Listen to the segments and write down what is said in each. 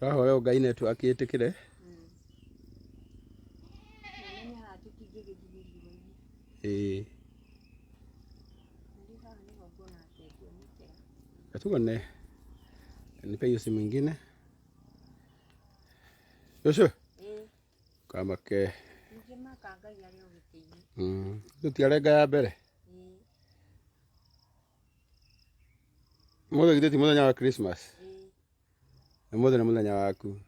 Tũrahoya Ngai network ĩtĩkĩre. Namenye haha tũtingĩgĩthiĩ riũa-inĩ. Ĩĩ. Rĩu haha nĩho nguona ta ĩngĩonekera. Tuone. Nipe hiyo simu ingine. Cũcũ. Ĩĩ. Kamake. Ningĩ maka Ngai arĩ o gĩtĩ-inĩ. Tũtiarenga ya mbere. Ĩĩ. Mũthĩ githĩ ti mũthenya wa Christmas? Ĩĩ. Ũmũthĩ nĩ mũthenya waku.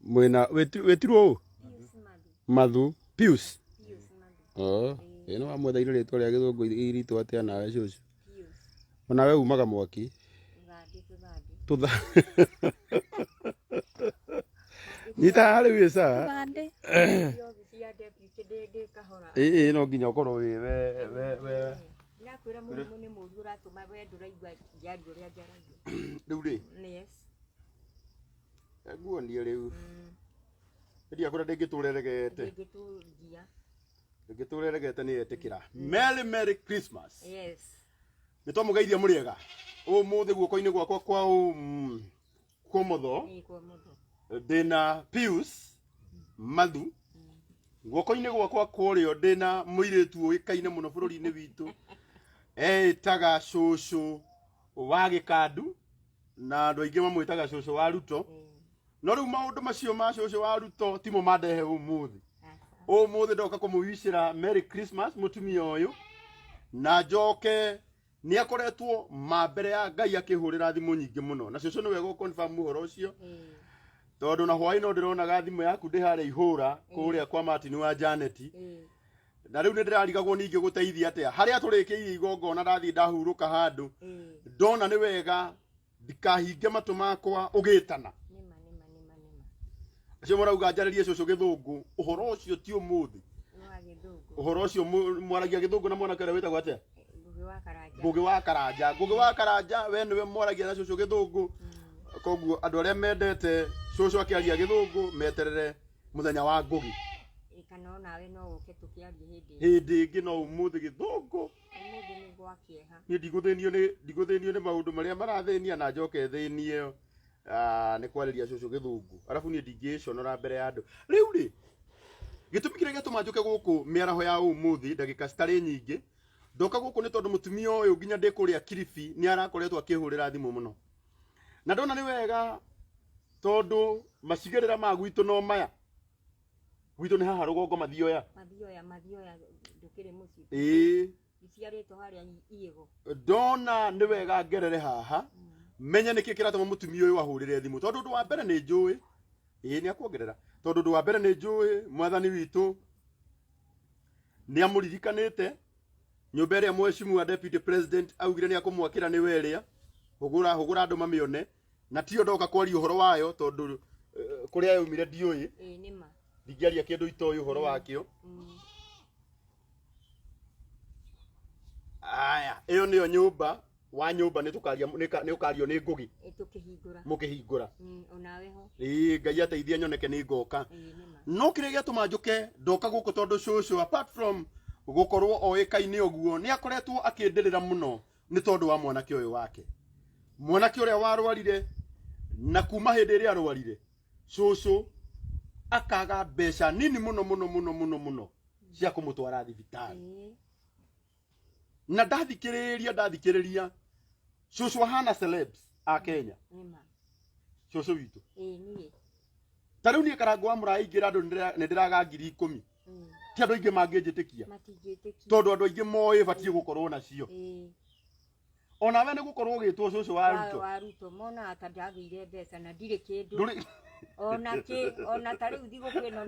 Mwĩna wĩtirwo ũ? Pius Mathu. Mathu. Pius. Pius Mathu. Oh, ĩ nĩ wamwetha rĩtwa rĩa gĩthũngũ iritũ atĩa nawe cũcũ? Pius. Onawe umaga mwaki. Tũthandĩ tũthandĩ. Tũtha. Nyita haha rĩu ĩ sawa. Tũthandĩ. Obici ya deputy ndĩ ndĩ kahora. Ĩ ĩ no nginya ũkorwo wĩ we we we. Ndĩrakwĩra mũrimũ nĩ mũru ũratũma we ndũraigua ngĩaria ũrĩa njaragia. Rĩu rĩ, Yes. nguonie rĩu. Ndiakwĩra ndĩngĩtũra ĩregete. Ndĩngĩtũngia. Ndĩngĩtũra ĩregete nĩ yetĩkĩra. Merry Merry Christmas. Yes. Nĩ twamũgeithia mũrĩ ega. Ũmũthĩ guoko-inĩ gwakwa kwa ũmotho Ĩĩ kwa mũthũ. ndĩna Pius Mathu. Guoko-inĩ gwakwa kwa ũrĩo ndĩna mũirĩtu ũĩkaine mũno bũrũri-inĩ witũ eĩtaga cũcũ wa gĩkandu na andũ aingĩ mamwĩtaga cũcũ wa Ruto. No rĩu maũndũ macio ma cũcũ wa Ruto timo mandehe ũmũthĩ. Ũmũthĩ ndoka kũmũwicĩra Merry Christmas mũtumia ũyũ na njoke nĩ akoretwo ma mbere ya Ngai akĩhũrĩra thimũ nyingĩ mũno na cũcũ nĩwe gũ confirm ũhoro ũcio tondũ na hwaĩ no ndĩronaga thimũ yaku ndĩ harĩa ihũra kũrĩa kwa Martin wa Janet na rĩu nĩ ndĩrarigagwo ningĩ gũteithia atĩa harĩa tũrĩkĩirie igongona ndathiĩ ndahurũka handũ ndona nĩ wega ndikahinge matũ makwa ũgĩtana. Nĩma nĩma nĩma nĩma. Acio marauga njarĩrie cũcũ gĩthũngũ, ũhoro ũcio ti ũmũthĩ. Nĩ wa gĩthũngũ. Ũhoro ũcio mwaragia gĩthũngũ na mwanake ũrĩa wĩtagwo atĩa? Ngũgĩ wa Karanja. Ngũgĩ wa Karanja. Ngũgĩ wa Karanja, we nĩwe mwaragia na cũcũ gĩthũngũ. Koguo andũ arĩa mendete cũcũ akĩaria gĩthũngũ meterere mũthenya wa Ngũgĩ. Ĩ, kana onawe no ũke tũkĩarie hĩndĩ ĩngĩ. Hĩndĩ ĩngĩ no ũmũthĩ gĩthũngũ. Ũmũthĩ nĩ gwa kĩeha. Niĩ ndigũthĩnio nĩ ndigũthĩnio nĩ maũndũ marĩa marathĩnia na njoke thĩnie nĩ kwarĩria cũcũ gĩthũngũ. Arabu niĩ ndingĩĩconora mbere ya andũ. Rĩu rĩ, gĩtũmi kĩrĩa gĩatũma njũke gũkũ mĩaraho ya ũmũthĩ ndagĩka citarĩ nyingĩ, ndoka gũkũ nĩ tondũ mũtumia ũyũ nginya ndĩ kũrĩa Kilifi nĩ arakoretwo akĩhũrĩra thimũ mũno. Na ndona nĩ wega tondũ macigĩrĩra ma gwitũ no maya. Gwitũ nĩ haha rũgongo Mathioya. Mathioya, Mathioya ndũkĩrĩ mũciĩ. Ĩĩ. Iciarĩtwo harĩa Iĩgo. Ndona nĩ wega ngerere haha menye nĩkĩ kĩratũma mũtumia ũyũ ahũrĩre thimũ tondũ ũndũ wa mbere nĩ njũĩ ĩĩ nĩ akuongerera tondũ ũndũ wa mbere nĩ njũĩ mwathani witũ nĩ amũririkanĩte nyũmba ĩrĩa mheshimiwa deputy president augire nĩ akũmwakĩra nĩ we ĩrĩa hũgũra hũgũra andũ mamĩone na tiyo ndoka kwaria ũhoro wayo tondũ kũrĩa yaumire ndiũĩ. Ĩĩ nĩ ma. Ndingĩaria kĩndũ itoĩ ũhoro wakĩo. Aya, ĩyo nĩyo nyũmba wa nyũmba nĩ tũkaria nĩ ũkario nĩ Ngũgĩ. Ĩ tũkĩhingũra. Mũkĩhingũra. Onawe ho. Ĩĩ Ngai ateithia nyoneke nĩ ngoka. Ĩĩ nĩ ma. No kĩrĩa gĩatũma njũke ndoka gũkũ tondũ cũcũ apart from gũkorwo oĩkaine ũguo nĩ akoretwo akĩndĩrĩra mũno nĩ tondũ wa mwanake ũyũ wake. Mwanake ũrĩa warwarire na kuma hĩndĩ ĩrĩa arwarire cũcũ akaga mbeca nini mũno mũno mũno mũno mũno cia kũmũtwara thibitarĩ. Na ndathikĩrĩria ndathikĩrĩria cũcũ ahana celebs a Kenya. Nĩma. Cũcũ witũ. Ĩĩ niĩ. Ta rĩu niĩ Karangũ wa Mũraĩ ingĩra andũ nĩ ndĩraga 10,000. Ti andũ aingĩ mangĩnjĩtĩkia. Matingĩtĩkia. Tondũ andũ aingĩ moĩ batiĩ gũkorwo nacio. Ĩĩ. Onawe nĩ gũkorwo ũgĩtwo cũcũ wa Ruto. Wa Ruto monaga ta ndagĩire mbeca na ndirĩ kĩndũ. Ndũrĩ. Ona kĩ, ona ta rĩu thigũkũ ĩno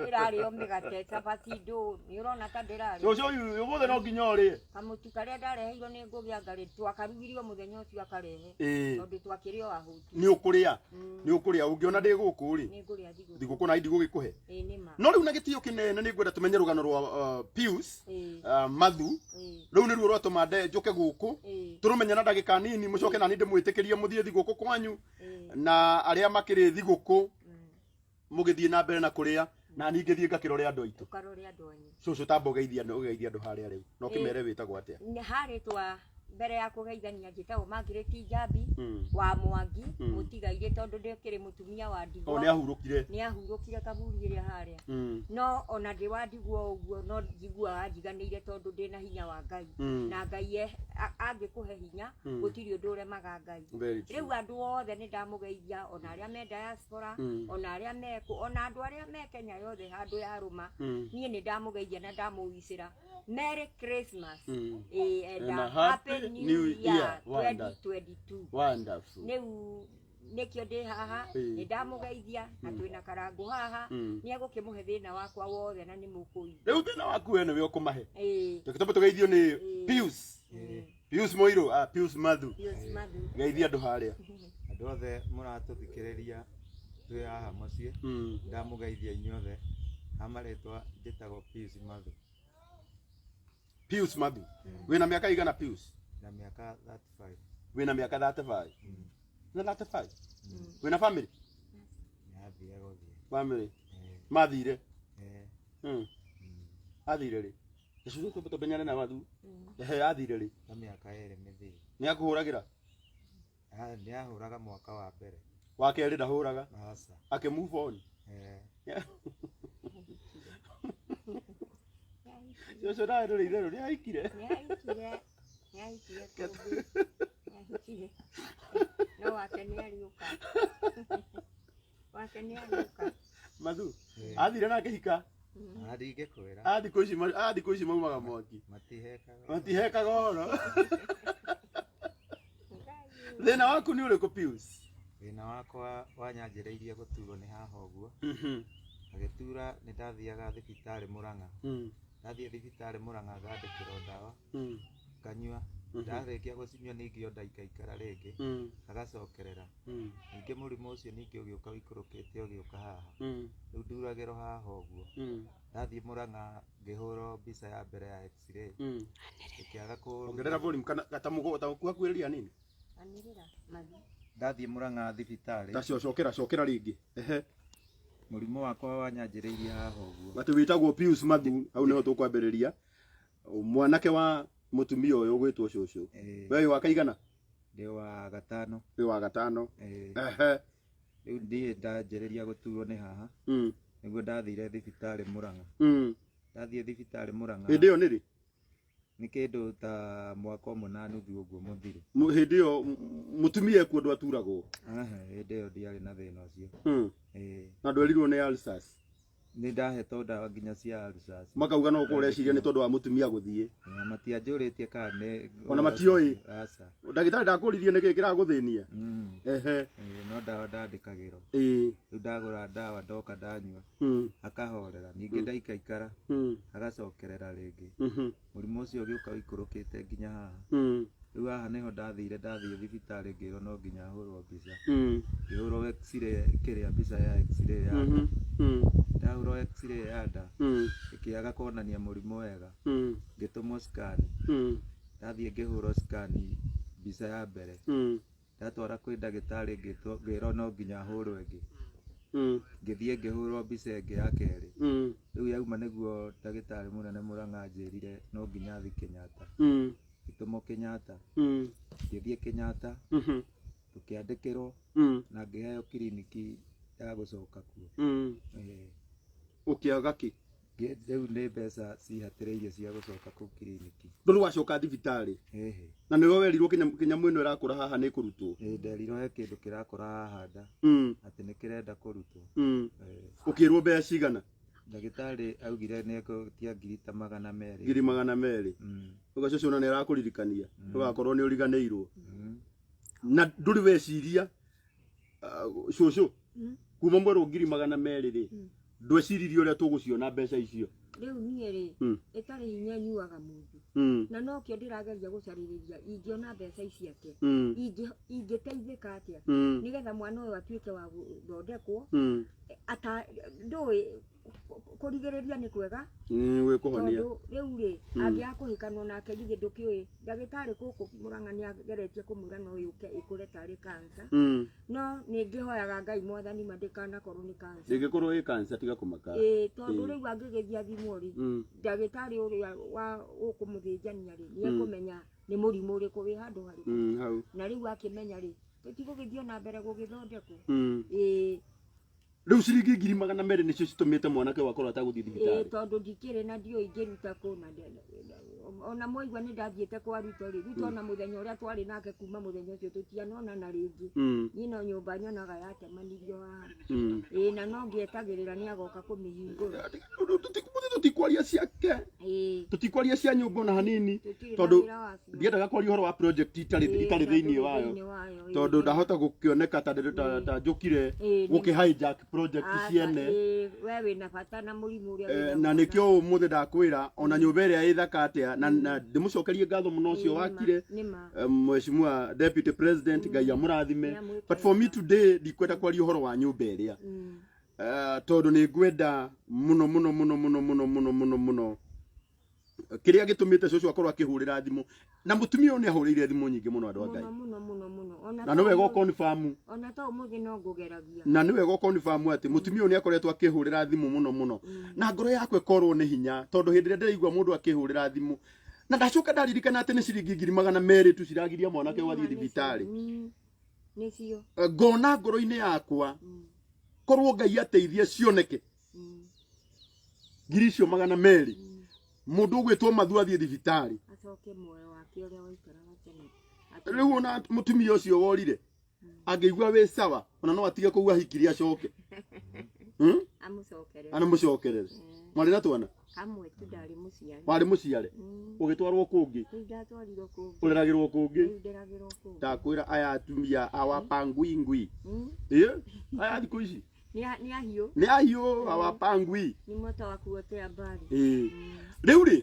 ĩrarĩo mĩgate, cabaci, ndũ, nĩ ũrona ta ndĩrarĩa. Cũcũ ũyũ ũmũthĩ no nginya ũrĩe. Kamũtu karĩa ndareheirwo nĩ Ngũgĩ anga rĩ, twakarugirio mũthenya ũcio akarehe. Ĩĩ. Tondũ twakĩrĩ o ahũtu. Nĩ ũkũrĩa. Nĩ ũkũrĩa ũngĩona ndĩ gũkũ rĩ. Nĩ ngũrĩa thigũkũ. Thigũkũ na ndigũgĩkũhe. Ĩĩ nĩ ma. No rĩu na gĩtĩo kĩnene nĩ ngwenda tũmenye rũgano rwa Pius Mathu. Rĩu nĩruo rwatũma njũke gũkũ. Tũrũmenye na ndagĩka nini mũcoke na niĩ ndĩmwĩtĩkĩrie mũthiĩ thigũkũ kwanyu. Na arĩa makĩrĩ thigũkũ mũgĩthiĩ na mbere na kũrĩa na niĩ ngĩthiĩ ngakĩrore andũ aitũ. Ũkarore andũ anyu. Cũcũ tamba ũgeithie andũ, ũgeithie andũ harĩa rĩu. Na ũkĩmere wĩtagwo atĩa. Nĩ harĩtwa Mbere ya kũgeithania, njĩtagwo Margaret Njambi wa Mwangi, mũtigairĩ, tondũ ndĩkĩrĩ mũtumia wa O ndigwa. nĩ ahurũkire. Nĩ ahurũkire kaburi ĩrĩa harĩa. No ona ndĩ wa ndigwa ũguo, no njiguaga njiganĩire tondũ ndĩna hinya wa Ngai. Na Ngai angĩkũhe hinya, gũtirĩ ũndũ ũremaga Ngai. Very true. Rĩu andũ othe nĩ ndamũgeithia, ona arĩa me diaspora, ona arĩa mekũ, ona andũ arĩa me Kenya yothe handũ yarũma. Niĩ nĩ ndamũgeithia na ndamũwicĩra Merry Christmas, and And a Happy New Year 2022. Wonderful. Rĩu nĩkĩo ndĩ haha. Nĩ ndamũgeithia na twĩna Karangũ haha. Nĩ egũkĩmũhe thĩna wakwa wothe na nĩ mũkũigua. Rĩu thĩna waku we nĩwe ũkũmahe. Ĩĩ. Reke twambe tũgeithio nĩ Pius. Pius Mũirũ, ah, Pius Mathu. Pius Mathu. Geithia andũ harĩa. Andũ othe mũratũthikĩrĩria twĩ haha mũciĩ, ndamũgeithia inyuothe. Ha marĩtwa njĩtagwo Pius Mathu. Pius Mathu. Wĩna mĩaka igana, Pius? Na mĩaka 35. Wĩna mĩaka 35. Na 35. Wĩna family? Nĩathire gũthiĩ. Family. Mathire. Athire rĩ? Gĩcunjĩ twambe tũmenyane na Mathu. Ehe, athire rĩ? Ta mĩaka 2 mĩthiru. Nĩ akũhũragĩra? Ah, nĩahũraga mwaka wa mbere. Wa kerĩ ndahũraga. Aca. Akĩ move on. Cũcũ nawe ndũrĩ itherũ, nĩ ahikire. Nĩ ahikire, nĩ ahikire kũngĩ, nĩ ahikire, no wake nĩ ariũka, wake nĩ ariũka. Mathu. Athire na akĩhika. Ah, ndingĩkwĩra. A thikũ ici a thikũ ici maumaga mwaki. Matihekaga. Matihekaga ũhoro. Thĩna waku nĩ ũrĩkũ, Pius? Thĩna wakwa wanyanjĩrĩirie gũturwo nĩ haha ũguo. Agĩtura, nĩ ndathiaga thibitarĩ Mũrang'a. Ndathiĩ thibitarĩ Mũrang'a ngandĩkĩrwo ndawa, nganyua. Ndarĩkia gũcinyua, ningĩ o ndaikaikara rĩngĩ agacokerera. Ningĩ mũrimũ ũcio ningĩ ũgĩũka ũikũrũkĩte ũgĩũka haha. Rĩu nduragĩrwo haha ũguo. Ndathiĩ Mũrang'a ngĩhũrwo mbica ya mbere ya x-ray, ĩkĩaga kũ Ongerera volume kana ta kuhakuhĩrĩria nini. Anĩrĩra, Mathu. Ndathiĩ Mũrang'a thibitarĩ. Tacio cokera, cokera rĩngĩ. Ehe. Mũrimũ wakwa wanyanjĩrĩirie haha ũguo. Atĩ wĩtagwo Pius Mathu, hau nĩho tũkwambĩrĩria. Mwanake wa mũtumia ũyũ ũgwĩtwo cũcũ. We wĩ wa kaigana? Ndĩ wa gatano. Wĩ wa gatano. Ĩĩ. Ehe. Rĩu ndiĩ ndanjĩrĩria gũturwo nĩ haha, nĩguo ndathire thibitarĩ Mũrang'a. Ndathiĩ thibitarĩ Mũrang'a. Hĩndĩ ĩyo nĩ rĩ? Nĩ kĩndũ ta mwaka ũmwe na nuthu ũguo mũthiru. Hĩndĩ ĩyo mũtumia ekuo ndwaturagwo? Aha, hĩndĩ ĩyo ndiarĩ na thĩna ũcio. Ĩĩ. Na ndwerirwo nĩ ulcers? Nĩ ndahetwo ndawa nginya cia ulcers. Makauga no ũkorwo ũreciria nĩ tondũ wa mũtumia gũthiĩ. Na matianjũrĩtie kana nĩ Ona matioĩ? Aca. Ndagĩtarĩ ndakũririe nĩkĩ kĩragũthĩnia? Ehe. Ĩĩ, no ndawa ndandĩkagĩrwo. Rĩu ndagũra ndawa, ndoka ndanyua, akahorera. Ningĩ ndaikaikara, agacokerera rĩngĩ. Mũrimũ ũcio ũgĩũka ũikũrũkĩte nginya haha. Rĩu haha nĩho ndathire, ndathiĩ thibitarĩ ngĩrwo no nginya hũrwo mbica. Ngĩhũrwo x-ray, kĩrĩa mbica ya x-ray ya nda. Ndahũrwo x-ray ya nda, ĩkĩaga kuonania mũrimũ wega. Ngĩtũmwo scan. Ndathiĩ ngĩhũrwo scan mbica ya mbere. Ndatwara kwĩ ndagĩtarĩ, ngĩrwo no nginya hũrwo ĩngĩ. Ngĩthiĩ ngĩhũrwo mbica ĩngĩ ya kerĩ. Rĩu yauma nĩguo ndagĩtarĩ mũnene Mũrang'a anjĩrire no nginya thiĩ Kenyatta. Ngĩtũmwo Kenyatta. Ngĩthiĩ Kenyatta, tũkĩandĩkĩrwo na ngĩheo kiriniki ya gũcoka kuo. Ĩĩ. Ũkĩaga kĩ? Rĩu nĩ mbeca cihatĩrĩirie cia gũcoka kũu kiriniki. Ndũrĩ wacoka thibitarĩ? Ĩhĩ. Na nĩwe werirwo kĩnyamũ ĩno ĩrakũra haha nĩ ĩkũrutwo? Ĩĩ, nderirwo he kĩndũ kĩrakũra haha nda, atĩ nĩ kĩrenda kũrutwo. Ĩĩ. Ũkĩrwo mbeca cigana? Ndagĩtarĩ augire nĩ egũtia ngiri ta 200. Ngiri 200. Ũgacio ciona nĩ arakũririkania, ndũgakorwo nĩ ũriganĩirwo. Na ndũrĩ weciria, cũcũ, kuma mwerwo ngiri 200 rĩ, ndweciririe ũrĩa tũgũciona mbeca icio? Rĩu niĩ rĩ, ĩtarĩ hinya nyuaga mũndũ, na nokĩo ndĩrageria gũcarĩrĩria ingĩona mbeca ici atĩa, ingĩteithĩka atĩa, nĩgetha mwana ũyũ atuĩke wa gũthondekwo. Ata ndũĩ. Kũrigĩrĩria nĩ kwega. Gwĩ kũhonia. Tondũ rĩu rĩ, angĩaga kũhikanwo nake githĩ ndũkĩũĩ, ndagĩtarĩ gũkũ Mũrang'a nĩ ageretie kũmwĩra no yũke ĩkũre tarĩ cancer. No nĩ ngĩhoyaga Ngai Mwathani ma ndĩkanakorwo nĩ cancer. Ndĩngĩkorwo ĩ cancer, tiga kũmaka. Ĩĩ, tondũ rĩu angĩgĩthiĩ athimwo rĩ, ndagĩtarĩ ũrĩa wa ũkũmũthĩnjania rĩ, nĩ ekũmenya nĩ mũrimũ ũrĩkũ wĩ handũ harĩkũ. Hau. Na rĩu akĩmenya rĩ, tũtigũgĩthiĩ ona mbere gũgĩthondekwo. Ĩĩ. Rĩu ciringi 200,000 nĩcio citũmĩte mwanake wakorwo atagũthiĩ Ĩĩ, thibitarĩ. Tondũ ndikĩrĩ na ndiũĩ ingĩruta kũ, na ona mwaigua nĩ ndathiĩte kwa Ruto rĩ, Ruto ona mũthenya ũrĩa twarĩ nake, kuma mũthenya ũcio tũtianonana rĩngĩ. Niĩ no nyũmba nyonaga yatemanirio haha. Ĩĩ, na no ngĩetagĩrĩra nĩ agoka kũmĩhingũra. Tũtikwaria ciake. Tũtikwaria cia nyũmba ona hanini. Tũtirĩ na Tondũ wĩra wacio. Ndiendaga kwaria ũhoro wa project itarĩ itarĩ ta thĩinĩ ndũrĩ wayo. Thĩinĩ wayo, ĩĩ. Tondũ ndahota gũkĩoneka ta njũkire gũkĩ hijack project Aca, ciene. Ĩĩ, we wĩna bata na mũrimũ ũrĩa wĩna Na mwana. nĩkĩo ũmũthĩ ndakwĩra ona nyũmba ĩrĩa ĩthaka atĩa, na ndĩmũcokerie ngatho mũno ũcio Ĩĩ, nĩma, wakire nĩma. Mheshimiwa Deputy President, Ngai amũrathime. Nĩamwĩke But for me wega. today ndikwenda kwaria ũhoro wa nyũmba ĩrĩa, tondũ nĩ ngwenda mũno mũno mũno mũno mũno mũno mũno mũno kĩrĩa gĩtũmĩte cũcũ akorwo akĩhũrĩra thimũ, na mũtumia ũyũ nĩ ahũrĩire thimũ nyingĩ mũno, andũ a Ngai. Mũno mũno mũno mũno. Ona Na nĩ wega to ũkonfamu. Ona to ũmũthĩ no ngũgeragia. Na nĩ wega ũkonfamu atĩ mũtumia ũyũ nĩ akoretwo akĩhũrĩra thimũ mũno mũno, na ngoro yakwa ĩkorwo nĩ hinya, tondũ hĩndĩ ĩrĩa ndĩraigua mũndũ akĩhũrĩra thimũ na ndacoka ndaririkana atĩ nĩ ciringi 200,000 tu ciragiria mwanake ũyũ athiĩ Nĩma, nĩcio. thibitarĩ, Nĩcio. Ngona ngoro-inĩ yakwa korwo Ngai ateithie cioneke 200,000, mũndũ ũgwĩtwo Mathu athiĩ thibitarĩ, Acoke muoyo wake ũrĩa waikaraga tene. Rĩu ona mũtumia ũcio worire angĩigua wĩ sawa, ona no atige kũu ahikire acoke, Amũcokerere. Anamũcokerere. Mwarĩ na twana? Kamwe tu, ndarĩ mũciari. Warĩ mũciare? Ũgĩtwarwo kũngĩ? Rĩu ndatwarirwo kũngĩ. Ũreragĩrwo kũngĩ? Rĩu nderagĩrwo kũngĩ. Ndakwĩra aya atumia awapangwingwi. Ĩ aya thikũ ici Nĩ ahiũ. Nĩ ahiũ, awapangwi. Ni moto wa kuotea mbali. Ĩ rĩu rĩ,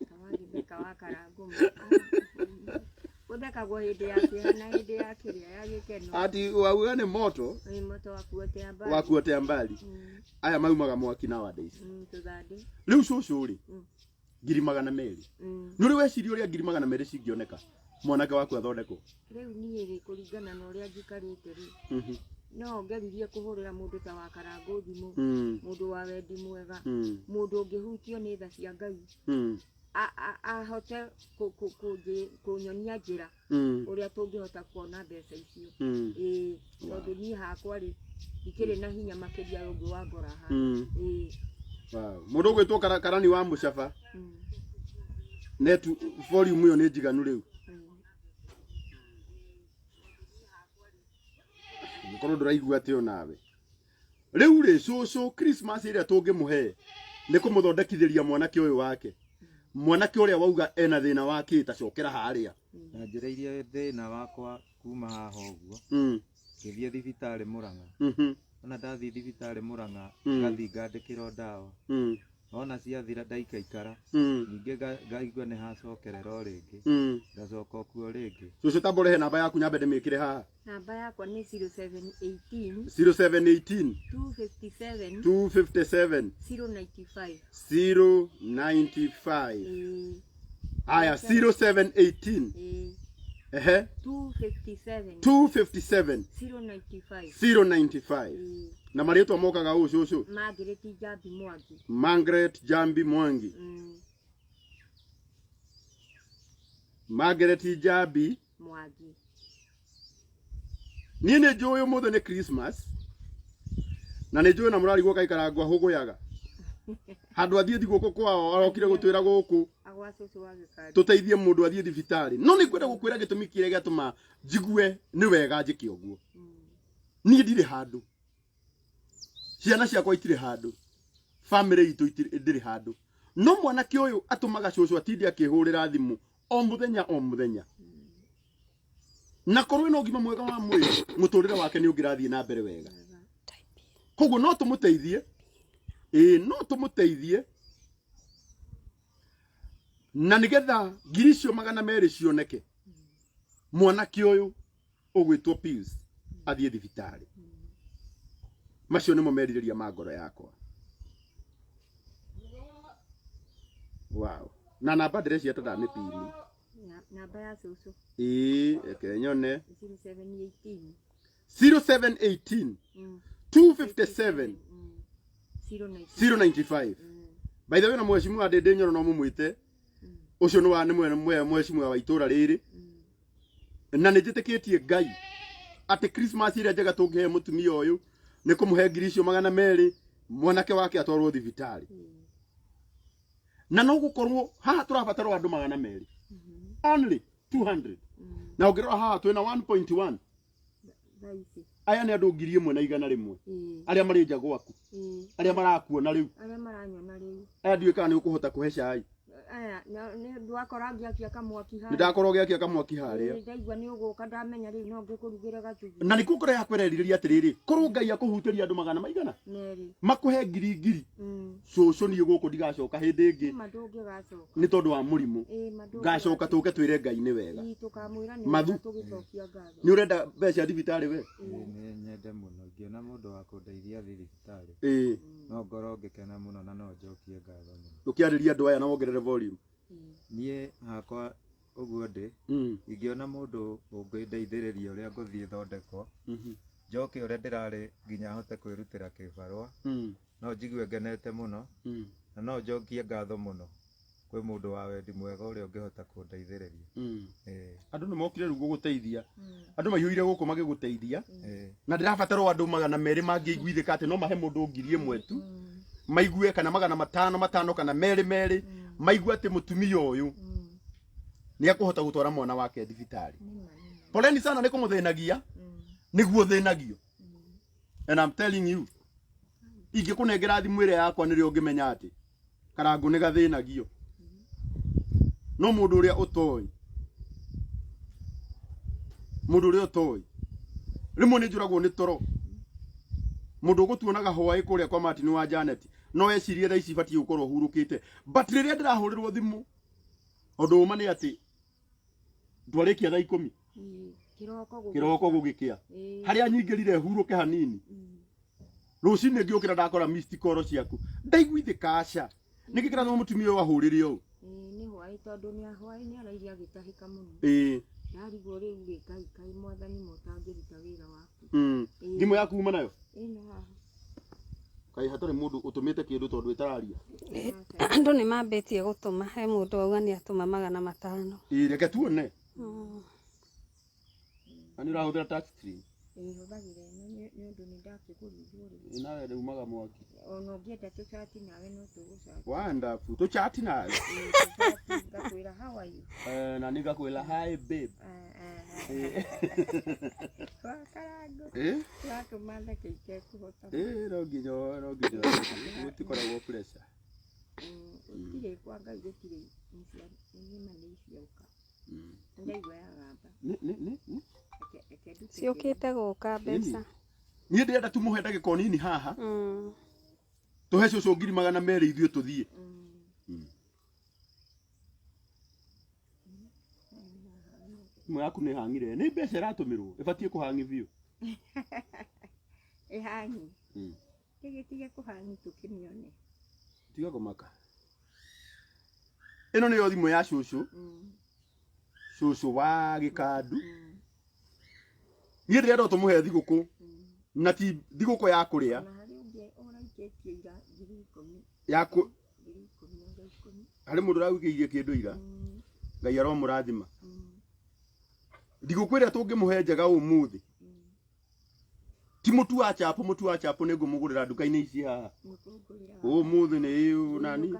Kawagitheka wa karangũma gũthekagwo hĩndĩ ya kĩeha na hĩndĩ ya kĩrĩa ya gĩkeno. Ati wauga nĩ moto Nĩ moto wa kuotea mbali. Wa kuotea mbali. Aya maumaga mwaki nowadays. Tũthandĩ. Rĩu cũcũ rĩ, 200,000, nĩ ũrĩ weciria ũrĩa 200,000 cingĩoneka mwanake waku athondekwo? Rĩu niĩ rĩ, kũringana na ũrĩa njikarĩte rĩ, no ngeririe kũhũrĩra mũndũ ta wa Karangũ thimũ, mũndũ wa wendi mwega, mũndũ ũngĩhutio nĩ tha cia Ngai, ahote kũnyonia njĩra ũrĩa tũngĩhota kuona mbeca icio. Ĩĩ, tondũ niĩ hakwa rĩ, ndikĩrĩ na hinya makĩria ya ũguo wa ngora haha. Ĩĩ. Wow. Mũndũ ũgwĩtwo karani wa mũcaba netu volume ĩyo nĩ njiganu rĩu. Ngorwo ndũraigua atĩ onawe rĩu rĩ, cũcũ, Christmas ĩrĩa tũngĩmũhe nĩ kũmũthondekithĩria mwanake ũyũ wake, mwanake ũrĩa wauga ena thĩna wa kĩ ta cokera harĩa. Na njĩrĩirie thĩna wakwa kuma haha ũguo, ngĩthiĩ thibitarĩ Mũrang'a. Ona ndathiĩ thibitarĩ Mũrang'a, ngathiĩ ngandĩkĩrwo ndawa. Ona ciathira ndaikaikara, ningĩ ngaigua nĩ hacokerera o rĩngĩ, ngacoka o kuo rĩngĩ. Cũcũ, tamba ũrehe namba yaku nyambe ndĩmĩkĩre haha. Namba yakwa nĩ 0718 0718 257 257 095. 095. Ĩĩ. Haya, 0718 Ĩĩ. Ehe. 257 257 095. 095. Ĩĩ. Na marĩtwa mokaga ũũ, cũcũ? Margaret Njambi Mwangi. Margaret Jambi Mwangi. Margaret Jambi Mwangi. Niĩ nĩ njũĩ ũmũthĩ nĩ Christmas, na nĩ njũĩ na mũrarigwo kaikarangwo ahũgũyaga handũ athiĩ thigũkũ kwao, arokire gũtwĩra gũkũ Agwa cũcũ wa gĩkandi. Tũteithie mũndũ athiĩ thibitarĩ. No nĩ ngwenda gũkwĩra gĩtũmi kĩrĩa gĩatũma njigue nĩ wega njĩke ũguo. Niĩ ndirĩ handũ, ciana ciakwa itirĩ handũ, famĩlĩ itũ ndĩrĩ handũ, no mwanake ũyũ atũmaga cũcũ atinde akĩhũrĩra thimũ o mũthenya o mũthenya, na korwo ĩna ũgima mwega wa mwĩrĩ, mũtũrĩre wake nĩ ũngĩrathiĩ na mbere wega. Koguo no tũmũteithie, ĩĩ, no tũmũteithie, na nĩgetha 200,000 cioneke, mwanake ũyũ ũgwĩtwo Pius athiĩ thibitarĩ. Macio nĩmo merirĩria ma ngoro yakwa. Wow. Na namba ndĩreciria ta ndamĩpini. Namba ya cũcũ. Ĩĩ, reke nyone. 0718. 0718 257 095. By the way, na mheshimiwa Ndĩndĩ Nyoro no mũmwĩte ũcio nĩ wa nĩ mheshimiwa wa itũra rĩrĩ, na nĩ njĩtĩkĩtie Ngai atĩ Christmas ĩrĩa njega tũngĩhe mũtumia ũyũ nĩ kũmũhe ngiri icio 200, mwanake wake atwarwo thibitarĩ. Na no gũkorwo haha tũrabatarwo andũ 200, only 200, na ũngĩrora haha twĩna 1.1. Aya nĩ andũ 1,100 arĩa marĩ nja gwaku, arĩa marakuona rĩu, arĩa maranyona rĩu. Aya ndiũĩ kana nĩ ũkũhota kũhe cai. Aya nĩ ndwakora ngĩakia kamwaki harĩa. Nĩ ndakorwo ngĩakia kamwaki harĩa. Ndaigua nĩ ũgũka, ndamenya rĩu no ngĩkũrugĩre gacugu. Na nĩkuo ngoro yakwa ĩrerirĩria atĩrĩrĩ, korwo Ngai akũhutĩria andũ magana maigana merĩ makũhe ngiri ngiri, cũcũ niĩ gũkũ ndigacoka hĩndĩ ĩngĩ. Ma ndũngĩgacoka. Nĩ tondũ wa mũrimũ. Ma ngacoka tũke twĩre Ngai nĩ wega. Tũkamwĩra nĩ Mathu. wega tũgĩcokia ngatho. Nĩ ũrenda mbeca cia thibitarĩ we? Nĩ nyende mũno ingĩona mũndũ wa kũndeithia thiĩ thibitarĩ, no ngorwo ngĩkena mũno na no njokie ngatho mũno. Ũkĩarĩria andũ aya na wongerere volume. Niĩ hakwa ũguo ndĩ, ingĩona mũndũ ũngĩndeithĩrĩria ũrĩa ngũthiĩ thondekwo, njoke ũrĩa ndĩrarĩ nginya hote kwĩrutĩra kĩbarũa, no njigue ngenete mũno, na no njokie ngatho mũno kwĩ mũndũ wa wendi mwega ũrĩa ũngĩhota kũndeithĩrĩria. Andũ nĩ mokire rĩu gũgũteithia, andũ maihũire gũkũ magĩgũteithia, na ndĩrabatarwo andũ 200 mangĩiguithĩka atĩ no mahe mũndũ 1,000 tu maigue, kana 500 5 kana merĩ merĩ, maigue atĩ mũtumia ũyũ nĩ akũhota gũtwara mwana wake thibitarĩ. Poleni sana nĩ kũmũthĩnagia, nĩguo thĩnagio. And I'm telling you, ingĩkũnengera thimũ ĩrĩa yakwa nĩrĩo ũngĩmenya atĩ karangũ nĩ gathĩnagio. No mũndũ ũrĩa ũtoĩ, mũndũ ũrĩa ũtoĩ, rĩmwe nĩ njũragwo nĩ toro. Mũndũ ũgũtuonaga hwaĩ kũrĩa kwa Martin wa Janet no ecirie thaa ici ibatiĩ gũkorwo hurũkĩte, but rĩrĩa ndĩrahũrĩrwo thimũ, ũndũ ũma nĩ atĩ ndwarĩkia thaa 10 kĩroko gũgĩkĩa, harĩa nyingĩrire hurũke hanini, rũcinĩ ngĩũkĩra ndakora missed call ciaku, ndaiguithĩka aca. Nĩkĩ kĩratũma mũtumia ũyũ ahũrĩre ũũ? Nĩ hwaĩ, tondũ nĩ hwaĩ nĩ araire agĩtahĩka mũno. Ndarigwo rĩu rĩ, Ngai, kaĩ mwathani mũtangĩruta wĩra waku. Thimũ yaku uma nayo? Ĩno haha. Kaĩ hatarĩ mũndũ ũtũmĩte kĩndũ tondũ ĩtararia? Andũ nĩ mambĩtie gũtũma, he mũndũ auga nĩ atũma 500. Ĩĩ, reke tuone. Na nĩ ũrahũthĩra touch screen? Ĩĩ, hũthagĩra ĩno nĩ ũndũ nĩ ndakĩgũrithwo rĩu. Ĩĩ, nawe rĩumaga mwaki. Ona ũngĩenda tũcati nawe no tũgũcati. Wonderful. Tũchati nawe. Ĩĩ, tũcati ngakwĩra how are you? Na nĩ ngakwĩra hi babe. Wakarango. Watũma theke itekũhota. Ĩĩ, no nginya gũtikoragwo pressure. Gũtirĩ kwa Ngai, gũtirĩ nĩma nĩ icioka. Ndaigua yagamba. Nĩ. Ciũkĩte gũka mbeca. Niĩ ndĩrenda tũmũhe ndagĩka nini haha. Tũhe cũcũ 200,000 ithuĩ tũthiĩ. Thimũ yaku nĩ hang'ire. Nĩ mbeca ĩratũmĩrwo, ĩbatiĩ kũhang'i biũ. Ĩhang'i. Ĩgĩtige kũhang'i tũkĩmĩone. Tiga kũmaka. Ĩno nĩyo thimũ ya cũcũ. Cũcũ wa gĩkandu. Niĩ ndĩrenda tũmũhe thigũkũ, na ti thigũkũ ya kũrĩa. Na harĩ ũngĩ ũraikĩtie ira 10,000. Ya kũ 10,000 anga 10. Harĩ mũndũ ũraigĩire kĩndũ ira. Ngai aromũrathima. Thigũkũ ĩrĩa tũngĩmũhe njega ũmũthĩ, ti mũtu wa chapo, mũtu wa chapo nĩ ngũmũgũrĩra nduka-inĩ ici haha. Ũmũthĩ nĩ nani?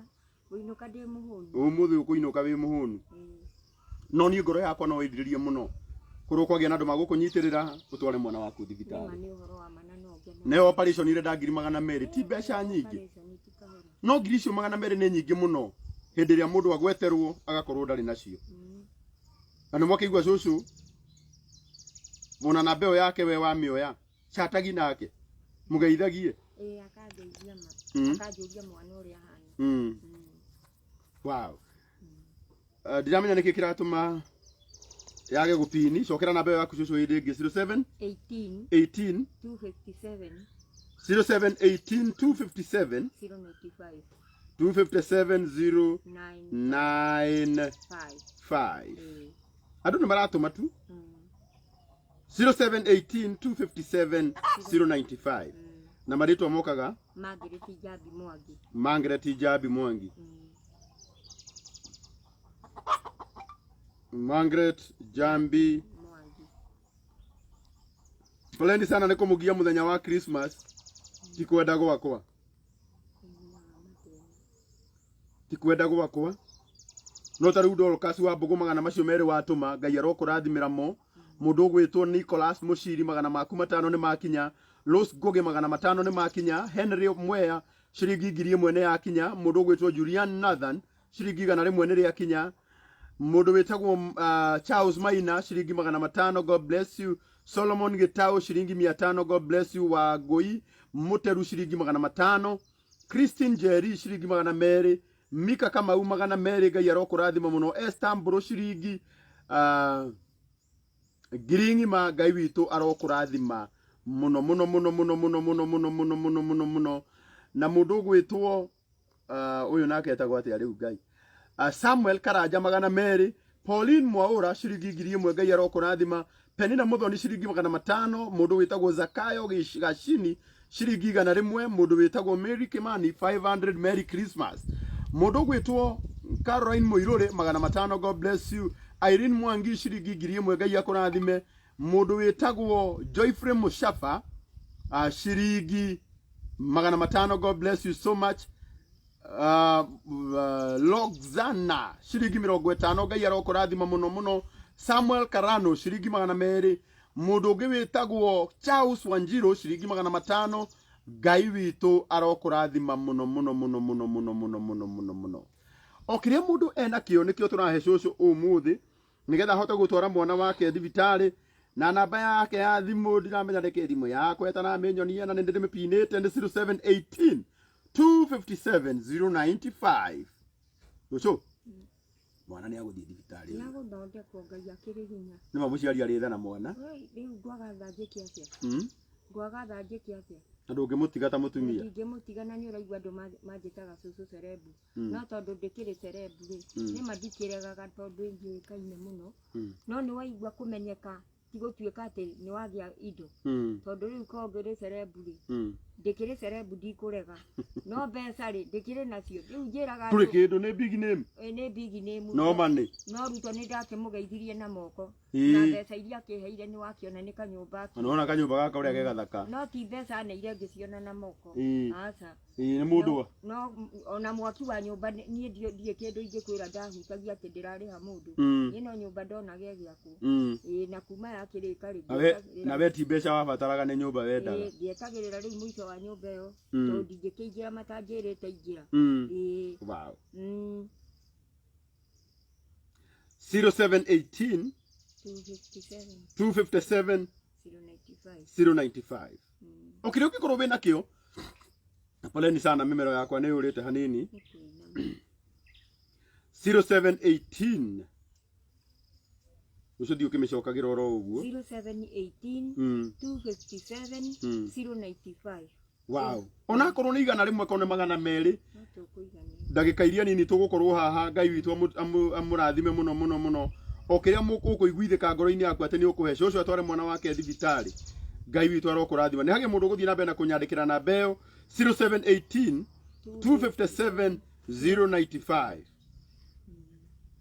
Ngũinũka ndĩ mũhũnu. Ũmũthĩ ũkũinũka wĩ mũhũnu. No niĩ ngoro yakwa no ĩndirĩrie mũno korwo kwagĩa na andũ magũkũnyitĩrĩra ũtware mwana waku thibitarĩ. Nĩ ũhoro wa ma na no ngene. Nayo operation ĩrenda 200,000, ti mbeca nyingĩ. No ngiri icio 200 nĩ nyingĩ mũno hĩndĩ ĩrĩa mũndũ agweterwo agakorwo ndarĩ nacio. Na nĩ mwakĩigua cũcũ mona namba ĩyo yake we wamĩoya, chatagi nake mũgeithagie. Ĩĩ, akangeithia ma. Akanjũria mwana ũrĩa ahana. Wow. Ndiramenya nĩkĩ kĩratũma yage gũpini. Cokera namba ĩyo yaku cũcũ hĩndĩ ĩngĩ. 07 18 18 257 07 18 257 095. 257 0 9 9 5 5 ĩĩ andå nä maratå ma tu 0718 257 095 na marĩtwa mokaga Margaret Njambi Mwangi. Margaret Njambi Mwangi. Margaret Njambi Mwangi. Poleni sana nĩ kũmũgia mũthenya wa Christmas ti kwenda gwakwa ti kwenda gwakwa no ta rĩu Dorcas wa mbũgũ magana macio merĩ watũma Ngai arokũrathimĩra mo mũndũ ũgwĩtwo Nicholas Mũciri magana maku matano nĩ makinya Rose Ngugi magana matano nĩ makinya Henry Mwea ciringi 1000 nĩ yakinya mũndũ ũgwĩtwo Julian Nathan ciringi 100 nĩ rĩakinya mũndũ wĩtagwo Charles Maina ciringi 500 God bless you Solomon Gitau ciringi 500 God bless you Wangui Muteru ciringi 500 Christine Njeri ciringi 200 Mika Kamau 200 Ngai arokũrathima mũno Esther Mbũrũ ciringi ngiri ng'ima Ngai witũ arokũrathima mũno mũno mũno mũno mũno mũno mũno mũno mũno mũno mũno na mũndũ ũgwĩtwo ũyũ nake etagwo atĩa rĩu Ngai Samuel Karanja 200 Pauline Mwaura ciringi 1000 Ngai arokũrathima Penina Muthoni ciringi 500 mũndũ wĩtagwo Zakayo Gacini ciringi 100 mũndũ wĩtagwo Mary Kimani 500 Merry Christmas mũndũ ũgwĩtwo Caroline Muiruri 500 God bless you Irene Mwangi ciringi 1000 Ngai akũrathime mũndũ wĩtagwo Joyfrey Mushafa ciringi 500 God bless you so much Loxana ciringi 50 Ngai arokũrathima mũno mũno Samuel Karano ciringi 200 mũndũ ũngĩ wĩtagwo Charles Wanjiru ciringi 500 Ngai witũ arokũrathima mũno mũno mũno mũno mũno mũno mũno mũno mũno o kĩrĩa mũndũ enakĩo nĩkĩo tũrahe cũcũ ũmũthĩ nĩgetha ahote gũtwara mwana wake thibitarĩ na namba yake ya thimũ ndiramenya nĩkĩ thimũ yakwa ĩtaramĩnyonia na nĩndĩmĩpinĩte nĩ 0718 257 095 cũcũ mwana nĩ agũthiĩ thibitarĩ Nĩ agũthondekwo Ngai akĩrĩ hinya. nĩ ma mũciari arĩ tha na mwana Wei, rĩu ngwaga tha njĩke atĩa? Ngwaga tha njĩke atĩa? Na ndũngĩmũtiga ta mũtumia Ndingĩmũtiga na nĩ ũraigua andũ manjĩtaga cũcũ cerebu. No tondũ ndĩkĩrĩ cerebu rĩ, nĩma ndikĩregaga tondũ njũĩkaine mũno. No nĩ waigua kũmenyeka ti gũtuĩka atĩ nĩ wagĩa indo. Tondũ rĩu korwo ngĩrĩ cerebu rĩ, ndĩkĩrĩ cerebu ndikũrega. No mbeca rĩ, ndĩkĩrĩ nacio. Rĩu njĩraga ndũrĩ andũ, kĩndũ nĩ big name ĩ, nĩ big name. No money. No Ruto nĩ ndakĩmũgeithirie na moko. Ĩĩ. Na mbeca iria akĩheire nĩ wakĩona nĩ kanyũmba Na nĩwona kanyũmba gaka ũrĩa ge gathaka. No ti mbeca neire ngĩciona na moko. Ĩĩ. Aca. Ĩĩ, nĩ mũndũ wa No ona mwaki wa nyũmba niĩ ndirĩ kĩndũ ingĩkwĩra ndahutagia atĩ ndĩrarĩha mũndũ. Niĩ no nyũmba ndonaga ĩgĩakwo. Ĩĩ, na kuma yakĩrĩka rĩ, Na we ti mbeca wabataraga nĩ nyũmba wendaga. Ĩĩ, ngĩetagĩrĩra rĩu mũico wa nyũmba ĩyo. Tondũ ndingĩkĩingĩra matanjĩrĩte ingĩra. Ĩĩ. Wow. 0718 257 257 095. 095. O kĩrĩa ũngĩkorwo wĩna kĩo na poleni sana mĩmero yakwa nĩ yũrĩte hanini. Nĩ kũinama. 0718 ũcio thiĩ ũkĩmĩcokagĩra oro ũguo. 0718 257 095. Wow. Onakorwo nĩ 100 korwo nĩ 200 No tũkũiganĩra. ndagĩka iria nini tũgũkorwo haha Ngai witũ amũrathime mũno mũno mũno o kĩrĩa ũkũiguithĩka ngoro-inĩ yaku atĩ nĩ ũkũhe cũcũ atware mwana wake thibitarĩ Ngai witũ arokũrathima nĩ hagĩe mũndũ ũgũthiĩ na mbere na kũnyandĩkĩra namba ĩyo 0718 257 095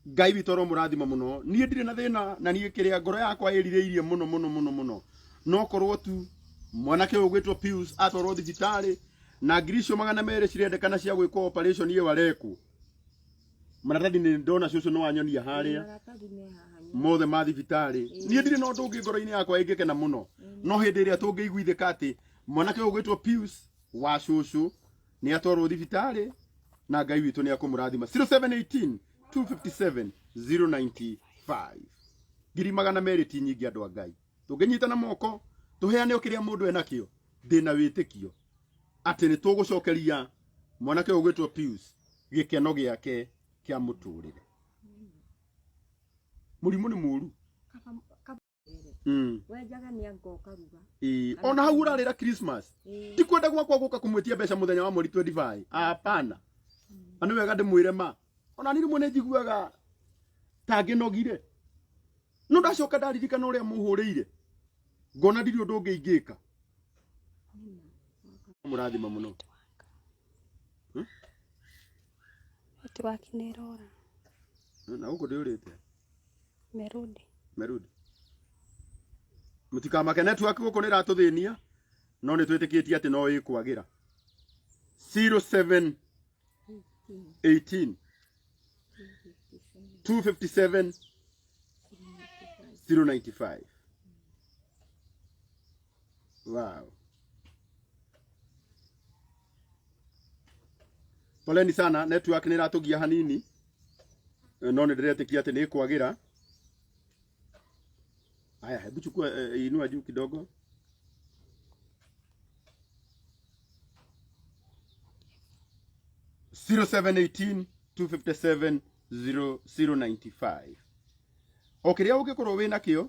Ngai witũ aromũrathima mũno niĩ ndirĩ na thĩna na niĩ kĩrĩa ngoro yakwa ĩrirĩirie mũno mũno mũno mũno no korwo tu mwanake ũyũ ũgwĩtwo Pius atwarwo thibitarĩ na ngiri icio 200 cirendekana cia gwĩkwo operation ĩyo arekwo maratathi nĩ ndona cũcũ nĩ wanyonia harĩa Maratathi me haha nĩ. mothe ma thibitarĩ niĩ ndirĩ na ũndũ ũngĩ ngoro-inĩ yakwa ĩngĩkena mũno no hĩndĩ ĩrĩa tũngĩiguithĩka atĩ mwanake ũyũ ũgwĩtwo Pius wa cũcũ nĩ atwarwo thibitarĩ na Ngai witũ nĩ akũmũrathima 0718 257 095 ngiri 200 ti nyingĩ andũ a Ngai tũngĩnyitana moko tũheane o kĩrĩa mũndũ enakĩo ndĩna wĩtĩkio atĩ nĩ tũgũcokeria mwanake ũyũ ũgwĩtwo Pius gĩkeno gĩake kĩa mũtũrĩre mũrimũ nĩ mũru. Kaba wenjaga nĩ anga ũkaruga. Ĩĩ, ona hau ũrarĩra Christmas Ĩĩ. ti kwenda gwakwa gũka kũmwĩtia mbeca mũthenya wa mweri 25 hapana. Na nĩ wega ndĩmwĩre ma ona niĩ rĩmwe nĩ njiguaga ta ngĩnogire no ndacoka ndaririkana ũrĩa mũhũrĩire ngona ndirĩ ũndũ ũngĩ ingĩka. Mũrathima mũno. Network nĩ ĩrora. Na gũkũ ndĩũrĩte. Merudi. Merudi. Mũtikamake, network gũkũ nĩ ĩratũthĩnia no nĩ twĩtĩkĩtie atĩ no ĩkwagĩra. 07 18 257 095. Wow. Poleni sana, network nĩ ĩratũgia hanini no nĩ ndĩretĩkia atĩ nĩ ĩkwagĩra. Haya, hebu chukua inua juu kidogo. 0718 257 0095. O kĩrĩa ũngĩkorwo wĩ nakĩo,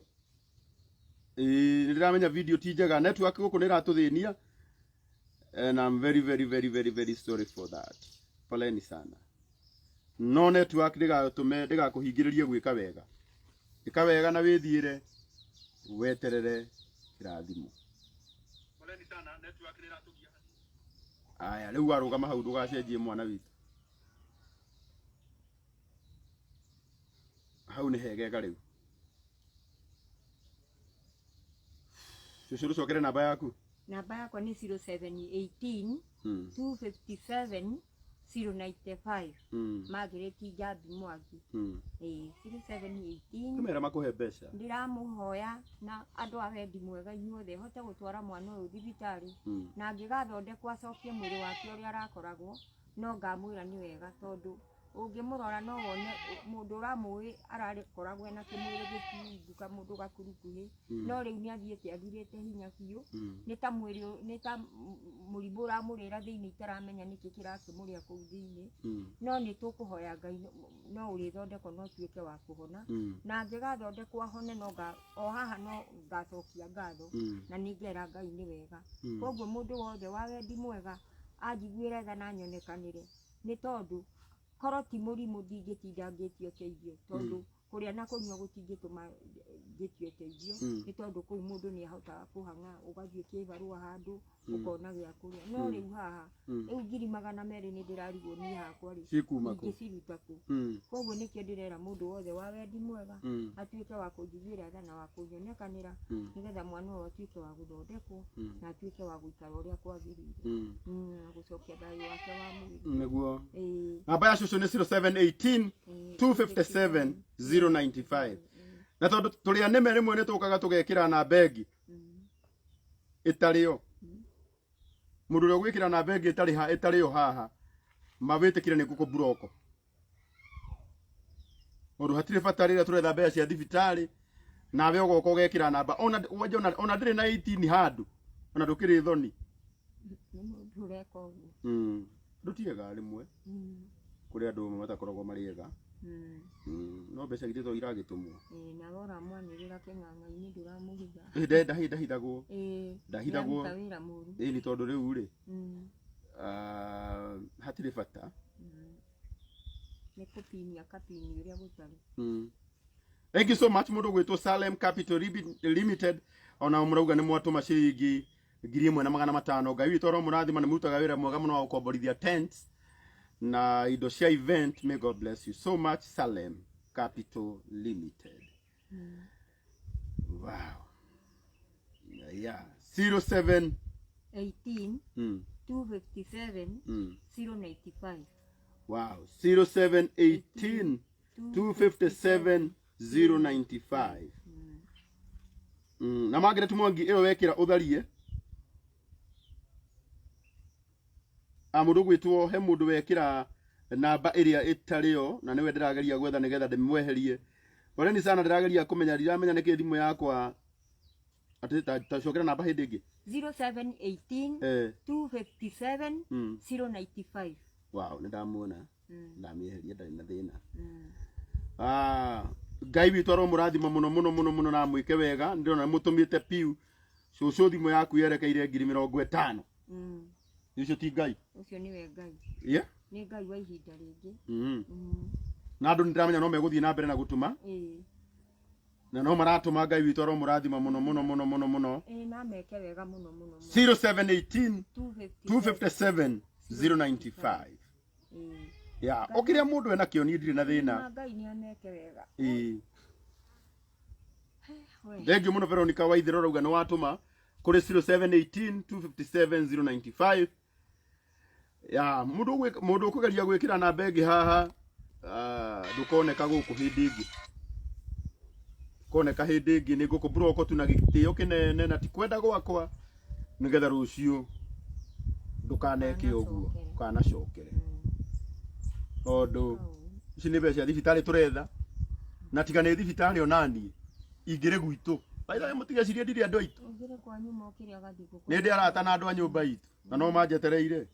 nĩ ndĩramenya video ti njega, network gũkũ nĩ ĩratũthĩnia and I'm very very very very very sorry for that. Poleni sana. No network ndĩgatũme ndĩgakũhingĩrĩrie gwĩka wega. Ĩka wega na wĩthiĩre weterere kĩrathimo. Poleni sana, network nĩ ĩratũgia. Aya, rĩu warũgama hau ndũgacenjie mwana witũ. Hau nĩ hegega rĩu. Cũcũ, rũcokere namba yaku. Namba yakwa nĩ 0718 257 095. Margaret Njambi Mwangi. Ĩĩ, 0718. Kĩmera makũhe mbeca. Ndĩramũhoya na andũ a wendi mwega inyuothe hote gũtwara mwana ũyũ thibitarĩ na angĩgathondekwo acokie mwĩrĩ wake ũrĩa arakoragwo, no ngamwĩra nĩ wega, tondũ ũngĩmũrora no wone mũndũ ũramũĩ arakoragwo ena kĩmwĩrĩ gĩtungu kamũndũ gakurukuhĩ, no rĩu nĩ athiĩte athirĩte hinya biũ. Nĩ ta mwĩrĩ nĩ ta mũrimũ ũramũrĩra thĩinĩ, itaramenya nĩkĩ kĩrakĩmũrĩa kũu thĩinĩ. No nĩ tũkũhoya Ngai no ũrĩthondekwo no tuĩke wa kũhona. Na angĩgathondekwo ahone, no o haha no ngacokia ngatho na nĩ ngera Ngai nĩ wega. Koguo mũndũ wothe wa wendi mwega anjiguĩre tha na nyonekanĩre, nĩ tondũ korwo ti mũrimũ ndingĩtinda ngĩtie ũteithio, tondũ kũrĩa na kũnyua gũtingĩtũma ngĩtie ũteithio. Nĩ tondũ kũu mũndũ nĩ ahotaga kũhang'a ũgathiĩ kĩbarũa handũ ũkona gĩa kũrĩa, no rĩu haha rĩu 200,000 nĩ ndĩrarigwo niĩ hakwa rĩ Cikuma kũ? Ingĩciruta kũ? Koguo nĩkĩo ndĩrera mũndũ wothe wa wendi mwega atuĩke wa kũnjiguĩra tha na wa kũnyonekanĩra, nĩgetha mwana ũyũ atuĩke wa gũthondekwo na atuĩke wa gũikara ũrĩa kwagĩrĩire na gũcokia thayũ wake wa mwĩrĩ. Nĩguo. Ĩĩ. Namba ya cũcũ nĩ 0718 Ĩĩ. 257 095. Na tondũ tũrĩ anĩme rĩmwe nĩ tũkaga tũgekĩra namba ĩngĩ ĩtarĩ yo. Mũndũ ũrĩa ũgwĩkĩra namba ĩngĩ ĩtarĩ ha ĩtarĩ yo haha, mawĩtĩkĩre nĩ ngũkũ buroko, tondũ hatirĩ bata rĩrĩa tũretha mbeca cia thibitarĩ nawe ũgoka ũgekĩra namba ona wanja ona ndĩrĩ na 18 handũ ona ndũkĩrĩ thoni. Nĩ mũndũ ũreka ũguo. Ndũtiega rĩmwe. Kũrĩ andũ amwe matakoragwo marĩ ega. No mbeca githĩ to iragĩtũmwo? Ĩĩ, nawe ũramwanĩrĩra kĩng'ang'a-inĩ, ndũramũhitha. Ĩ, ndahithagwo. Ndahithagwo. Nĩaruta wĩra mũru. Ĩ, nĩ tondũ rĩu rĩ, hatirĩ bata. Nĩ kũpinia kapini ũrĩa gũtarĩ. Thank you so much mũndũ gwĩtwo Salem Capital Limited, ona mũrauga nĩ mwatũma ciringi 1,500. Ngai witũ aromũrathima, nĩ mũrutaga wĩra mwega mũno wa gũkomborithia tents na indo cia event. May God bless you so much, Salem Capital Limited. Wow, yeah, 07 18 257 095. Wow, 0718 257 095. Na Margaret Mwangi, ĩyo wekĩra ũtharie a mũndũ gwĩtwo, he mũndũ wekĩra namba ĩrĩa ĩtarĩ yo na nĩwe ndĩrageria gwetha nĩgetha ndĩmweherie. Poleni sana, ndĩrageria kũmenya, ndiramenya nĩkĩ thimũ yakwa atĩ ta cokera namba hĩndĩ ĩngĩ. 0718 257 095. Wow, nĩ ndamuona. Ndamĩeheria, ndarĩ na thĩna. Ah, Ngai witũ aromũrathima mũno mũno mũno mũno na amwĩke wega. Ndĩrona mũtũmĩte piu cũcũ, thimũ yaku yerekeire 50,000. Ũcio ti Ngai? Ũcio nĩwe Ngai. Yeah. Nĩ Ngai wa ihinda rĩngĩ. Na andũ nĩ ndĩramenya no megũthiĩ na mbere na gũtũma. Na no maratũma, Ngai witũ aromũrathima mũno mũno mũno mũno mũno. Ĩĩ, na meke wega mũno mũno mũno. 0718 257. 257 095. Ya o kĩrĩa mũndũ enakĩo, niĩ ndirĩ na thĩna. Na Ngai nĩ ameke wega. Ĩĩ. We. Thengiũ mũno Veronica Waithĩra, ũrauga nĩ watũma kũrĩ 0718 257 095. Ya mũndũ mũndũ ũkũgeria gwĩkĩra namba ĩngĩ haha, ndũkoneka gũkũ hĩndĩ ĩngĩ, koneka hĩndĩ ĩngĩ nĩ ngũkũ block tu na gĩtĩo kĩnene, na ti kwenda gwakwa, nĩgetha rũciũ ndũkaneke ũguo. Ndũkanacokere. Ndũkanacokere, tondũ ici nĩ mbeca cia thibitarĩ tũretha, na tiga nĩ thibitarĩ onaniĩ ingĩrĩ gwitũ. By the way, mũtigecirie ndirĩ andũ aitũ. Ũngĩrĩ kwanyu mokĩrĩa gathigũkũ. Nĩ ndĩ arata na andũ a nyũmba itũ na no manjetereire.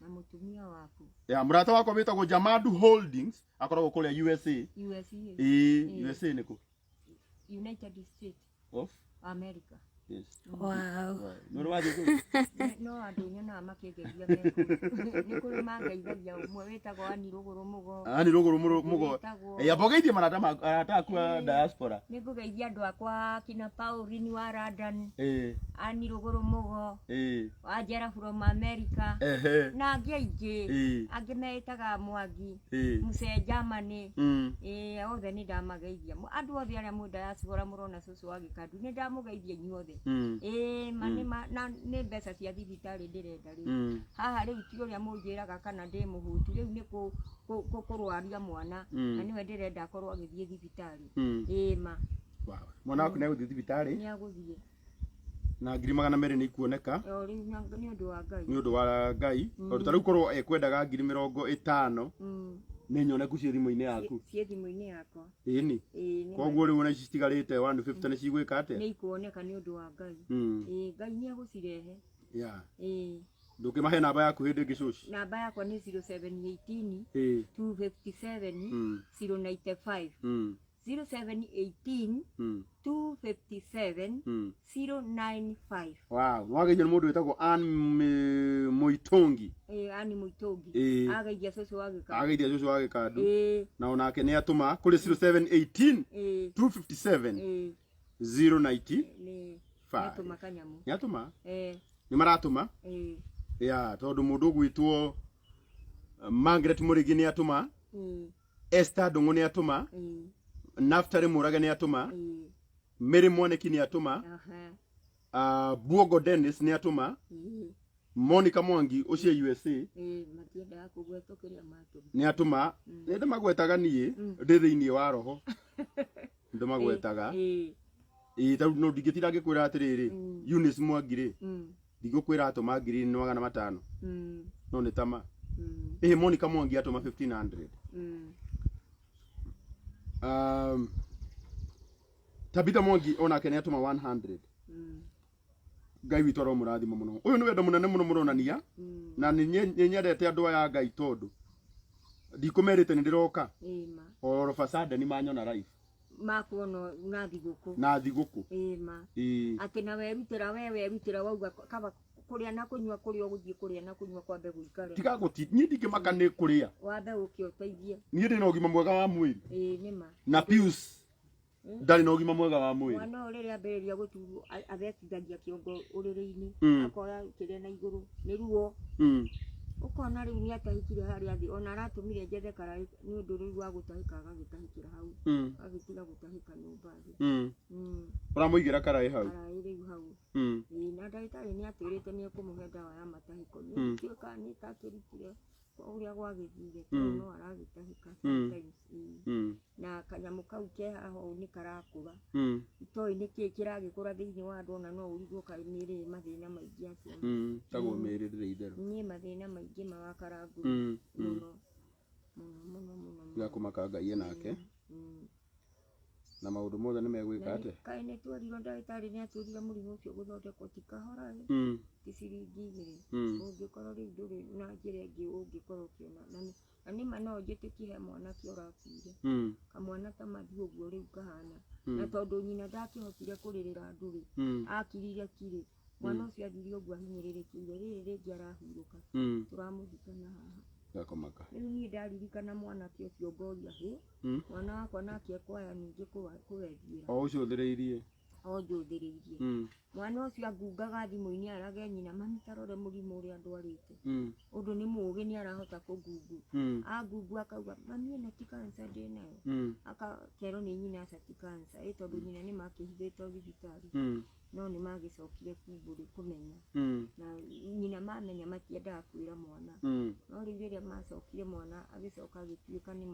Na mũtumia waku. Ya mũrata wakwa wĩtagwo Jamadu Holdings, akoragwo kũrĩa USA. USA. Ĩĩ, USA nĩkũ? United States Of America. Yes. Wow. Nĩ ũrĩ wathiĩ kũu? No andũ nyonaga makĩngeithia me kũu. Nĩ kũrĩ mangeithagia, ũmwe wĩtagwo Ani Rũgũrũ Mũgo. Ani Rũgũrũ Mũgo. Wĩtagwo- Ĩ, amba ũgeithie marata arata aku a diaspora. Nĩ ngũgeithia andũ akwa kina Pauline wa London, Ani Rũgũrũ Mũgo, Wanjera from America, na angĩ aingĩ. Angĩ meĩtaga Mwangi, Muse Germany. Ĩĩ, othe nĩ ndamageithia. Andũ othe arĩa mwĩ diaspora mũrona cũcũ wa gĩkandu, nĩ ndamũgeithia inyuothe. Ĩĩ, ma nĩ ma na nĩ mbeca cia thibitarĩ ndĩrenda rĩu. Haha rĩu ti ũrĩa mũnjĩraga kana ndĩ mũhũtu, rĩu nĩ kũrwaria mwana, na nĩwe ndĩrenda akorwo agĩthiĩ thibitarĩ. Ĩĩ ma. Wow. Mwana waku nĩ agũthiĩ thibitarĩ? Nĩ agũthiĩ. Na 200,000 nĩ ikuoneka. O rĩu nĩ ũndũ wa Ngai. Nĩ ũndũ wa Ngai, tondũ ta rĩu korwo ekwendaga 50,000, nĩ nyoneku ciĩ thimũ-inĩ yaku. Ciĩ thimũ-inĩ yakwa. Ĩni. Ĩĩ nĩ ma. Koguo rĩu ona ici citigarĩte 150 nĩ cigwĩka atĩa? Nĩ ikuoneka nĩ ũndũ wa Ngai. Ĩĩ, Ngai nĩ egũcirehe. Ĩĩ. Ndũkĩmahe namba yaku hĩndĩ ĩngĩ, cũci. Namba yakwa nĩ 0718 257 095. 0718 257 095. Wow, nĩwageithio nĩ mũndũ wĩtagwo Ann Mũitongi. Ĩĩ, Ani Mũitongi. Ageithia cũcũ wa gĩka. Ageithia cũcũ wa gĩkandu. Na onake nĩ atũma kũrĩ 0718 257 095. Nĩ atũma kanyamũ. Nĩ atũma. Nĩ maratũma. Ya tondũ mũndũ ũgwĩtwo Margaret Mũrĩgi nĩ atũma, Esther Ndũng'ũ nĩ atũma, Naftali Mũrage nĩ atũma, Mary Mwaniki nĩ atũma, Buogo Dennis nĩ atũma, Monica Mwangi ũcio USA. Ĩĩ, matiendaga kũgwetwo kĩrĩa matũma. Nĩ atũma. Nĩ ndĩmagwetaga niĩ ndĩ thĩinĩ wa roho, ndĩmagwetaga. Ĩĩ, tarĩu no ndingĩtinda ngĩkwĩra atĩrĩrĩ, Eunice Mwangi rĩ, ndigũkwĩra atũma 4,500, no nĩ tama. Ĩhĩ, Monica Mwangi atũma 1500. Tabitha Mwangi onake nĩ atũma 100. Ngai witũ aromũrathima mũno. Ũyũ nĩ wendo mũnene mũno mũronania, na nĩ nyendete andũ aya a Ngai, tondũ ndikũmerĩte nĩ ndĩroka. Ĩĩ ma. All of a sudden manyona live. Makuona na thigũkũ. Na thigũkũ. Ĩĩ ma. Atĩ na werutĩra, we werutĩra, wauga kaba kũrĩa na kũnyua, kũrĩa ũgũthiĩ kũrĩa na kũnyua kwambe gũikare. Tiga gũti niĩ ndingĩmaka nĩ kũrĩa. Wambe ũke ũteithie. Niĩ ndĩ na ũgima mwega wa mwĩrĩ. Ĩĩ nĩ ma. Na Pius ndarĩ na ũgima mwega wa mwĩrĩ. Mwana ũyũ rĩrĩa ambĩrĩria gũturwo, athecithagia kĩongo ũrĩrĩ-inĩ, akoya kĩrĩa na igũrũ nĩ ruo. Ũkona rĩu nĩ atahĩkire harĩa thĩ, ona aratũmire njethe karaĩ nĩ ũndũ rĩu wa gũtahĩka, agagĩtahĩkĩra hau, agagĩtiga gũtahĩka nyũmba thĩ. Ũramũigĩra karaĩ hau? Karaĩ rĩu hau. Ĩĩ, na ndagĩtarĩ nĩ atwĩrĩte nĩ ekũmũhe ndawa ya matahĩko. Niĩ ndikĩũĩ kana nĩ takĩrutire ũrĩa gwagĩthire, tondũ no aragĩtahĩka sometimes, ĩĩ. Na kanyamũ kau ke haha ũũ nĩ karakũra. Itoĩ nĩkĩ kĩragĩkũra thĩinĩ wa andũ, ona no ũrigwo kaĩ mĩĩrĩ ĩ mathĩna maingĩ atĩa. Tagwo mĩĩrĩ ndĩrĩ itherũ. Niĩ mathĩna maingĩ mawakara ngũrũ mũno mũno mũno mũno mũno. Gakũmaka Ngai enake na maũndũ mothe nĩ megwĩka Na atĩa? Kaĩ nĩ twerirwo, ndagĩtarĩ nĩ atwĩrire mũrimũ ũcio gũthondekwo ti kahora ĩ, ti ciringi 2. Ũngĩkorwo rĩu ndũrĩ na njĩra ĩngĩ ũngĩkorwo ũkĩona, na nĩma no njĩtĩkie he mwanake ũrakuire, kamwana ta mathiĩ ũguo rĩu kahana, na tondũ nyina ndakĩhotire kũrĩrĩra andũ rĩ, akirire kirĩ, mwana ũcio athire ũguo ahinyĩrĩrĩkĩire, rĩrĩ rĩngĩ arahurũka, tũramũthikana haha. Gakomaka. Rĩu niĩ ndaririkana mwanake ũcio ngoria hĩ mwana wakwa nake ekwaya ningĩ kũwethiĩra. O ũcio ũthĩrĩirie. O njũthĩrĩirie. Mwana ũcio angungaga thimũ-inĩ arage nyina, mami ta rore mũrimũ ũrĩa ndwarĩte. Ũndũ nĩ mũũgĩ nĩ arahota kũngungu. Angungu akauga mami ĩno ti cancer ndĩnayo. Akerwo nĩ nyina aca ti cancer, ĩ tondũ nyina nĩ makĩhithĩtwo thibitarĩ. No nĩ magĩcokire kumbũrĩ kũmenya. Na nyina mamenya matiendaga kwĩra mwana. No rĩu rĩrĩa macokire mwana agĩcoka agĩtuĩka nĩ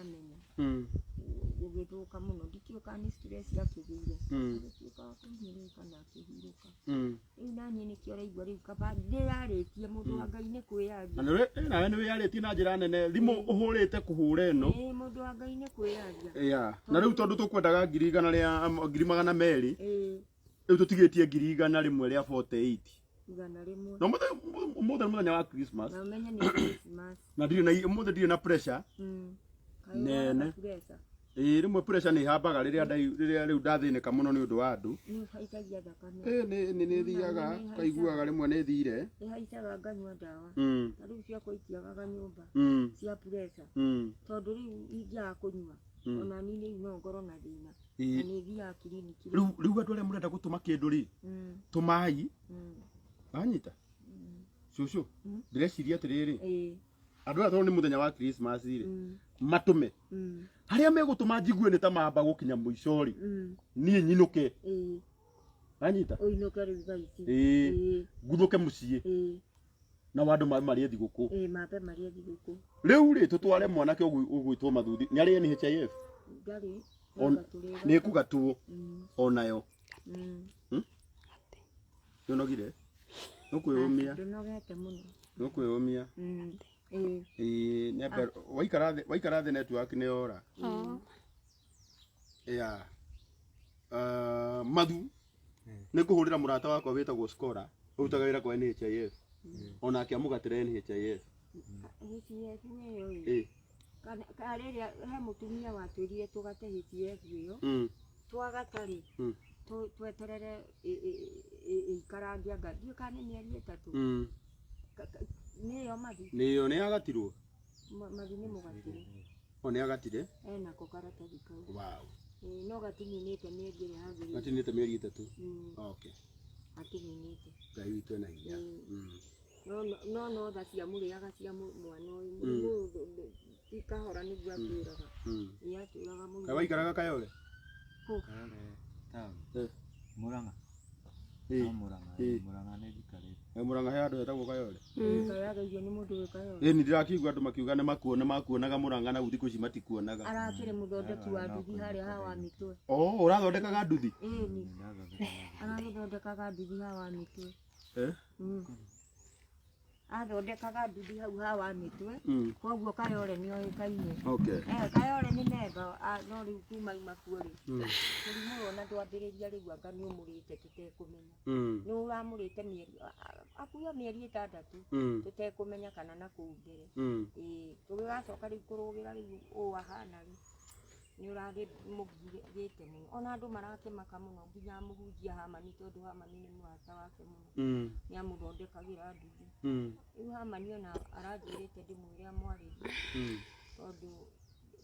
amenya. Gũgĩthũka mũno, ndikĩũĩ kana nĩ stress akĩgĩire. Agĩtuĩka wa kũhinyĩrĩrĩka na akĩhurũka. Rĩu naniĩ nĩkĩo ũraigua rĩu kaba ndĩyarĩtie, mũndũ wa Ngai nĩ kwĩyaria. Na nĩ nawe nĩ wĩyarĩtie na njĩra nene, thimũ ũhũrĩte kũhũra ĩno. Ĩĩ, mũndũ wa Ngai nĩ kwĩyaria. Yeah. Na rĩu tondũ tũkwendaga 200,000, Ĩĩ. rĩu tũtigĩtie 148,000. 100. Na ũmũthĩ nĩ mũthenya wa Christmas. Na ũmenye nĩ Christmas. Na ndirĩ na ũmũthĩ ndirĩ na pressure. Nene. Ĩĩ, rĩmwe pressure nĩ ihambaga rĩrĩa rĩrĩa rĩu ndathĩnĩka mũno nĩ ũndũ wa andũ. Nĩ ũhaicagia thakame. Ĩĩ, nĩ nĩ thiaga kaiguaga rĩmwe nĩ thire. Ĩhaicaga nganyua ndawa. Ta rĩu ciakwa itiagaga nyũmba. Cia pressure. Tondũ rĩu ingĩaga kũnyua ona niĩ rĩu no ngorwo na thĩna. Na nĩ thiaga kiriniki. Rĩu andũ arĩa mũrenda gũtũma kĩndũ rĩ, tũmai. Wanyita? Cũcũ, ndĩreciria atĩrĩrĩ, andũ aya tondũ nĩ mũthenya wa Christmas rĩ, matũme. Harĩa megũtũma njigue nĩ ta mamba gũkinya mũico rĩ, niĩ nyinũke. Wanyita? Ũinũke rĩu thaa ici. Ĩĩ. Nguthũke mũciĩ. Na andũ marĩe thigũkũ. Ĩĩ, mambe marĩe thigũkũ. Rĩu rĩ, tũtware mwanake ũgwĩtwo Mathuthi. Nĩ arĩ NHIF? Ndarĩ. Nĩ ĩkũgatwo onayo. Nĩ ũnogire? Nĩ ũkwĩyũmia? Ndũnogete mũno. Nĩ ũkwĩyũmia? Ĩĩ, nĩ waikara thĩ network nĩ yora. Yeah. Mathu, nĩ ngũhũrĩra mũrata wakwa wĩtagwo Skora, ũrutaga wĩra kwa NHIF. Onake amũgatĩre NHIF. NHIF ĩyo ĩ. Kana rĩrĩa he mũtumia watwĩrire tũgate HIF ĩyo, twagata rĩ, tweterere ĩikarange anga ndiũĩ kana nĩ mĩeri 3. Nĩyo Mathu? Nĩyo, nĩ yagatirwo? Mathu nĩ mũgatĩre. O nĩ agatire? Enako karatathi kau. Wow. No gatininĩte mĩeri ĩrĩa yagĩrĩire. Gatininĩte mĩeri 3. Okay. Gatininĩte. Ngai witũ ena hinya. No no tha ciamũrĩaga cia mwana ũyũ. Mũrimũ ũyũ ti kahora nĩguo atũraga. Ĩĩ, atũraga mũno. Kaĩ waikaraga Kayole? Kũ? Kayole town. Murang'a. No Murang'a, Murang'a nĩ njikarĩte. Murang'a he handũ hetagwo Kayole? Kayaga irio nĩ mũndũ wĩ Kayole. Ĩĩ, nĩ ndĩrakĩigua andũ makiuga nĩ makuona, makuonaga Murang'a na thikũ ici matikuonaga. Arakĩrĩ mũthondeki wa nduthi harĩa ha wa mĩtwe. Oh, ũrathondekaga nduthi? Ĩĩ, nĩ. Aragĩthondekaga nduthi ha wa mĩtwe. Athondekaga nduthi hau ha wa mĩtwe. Koguo Kayole nĩ oĩkaine. Kayole nĩ memba, no rĩu kuma ima kuo rĩ. Mũrimũ ũyũ ona ndwambĩrĩria rĩu anga nĩ ũmũrĩte tũtekũmenya. Nĩ ũramũrĩte mĩeri, akuo mĩeri 6 tũtekũmenya kana na kũu mbere. Ĩĩ, tũgĩgacoka rĩu kũrũgĩra rĩu ũũ ahana rĩ. Nĩ ũrarĩ mũgirĩte mũno. Ona andũ marakĩmaka mũno nginya mũhunjia Hamani tondũ Hamani nĩ mũrata wake mũno. Nĩ amũthondekagĩra nduthi. Rĩu Hamani ona aranjĩrĩte ndĩmwĩre amwarĩrie. Tondũ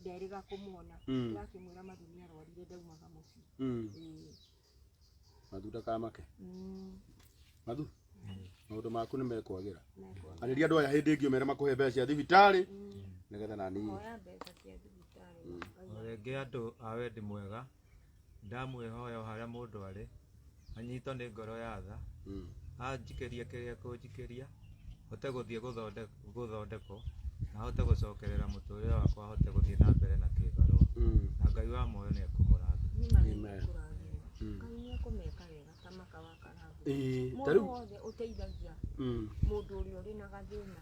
nderĩga kũmuona. Ndĩrakĩmwĩra Mathu nĩ arwarire ndaumaga mũciĩ. Ĩĩ. Mathu ndakamake. Mathu, maũndũ maku nĩ mekwagĩra. Arĩria andũ aya hĩndĩ ĩngĩ ũmere makũhe mbeca cia thibitarĩ nĩgetha nani. Hoya mbeca cia thibitarĩ. O rĩngĩ andũ a wendi mwega, ndamwĩhoya o harĩa mũndũ arĩ, anyitwo nĩ ngoro ya tha, anjikĩrie kĩrĩa ekũnjikĩria, hote gũthiĩ gũthondekwo, na hote gũcokerera mũtũrĩre wakwa, hote gũthiĩ na mbere na kĩbarũa. Na Ngai wa muoyo nĩ ekũmũrathima. Amen. Ngai nĩ ekũmeka wega ta maka wa karangũ. Ta Mũndũ rĩu wothe ũteithagia mũndũ ũrĩa ũrĩ na gathĩna,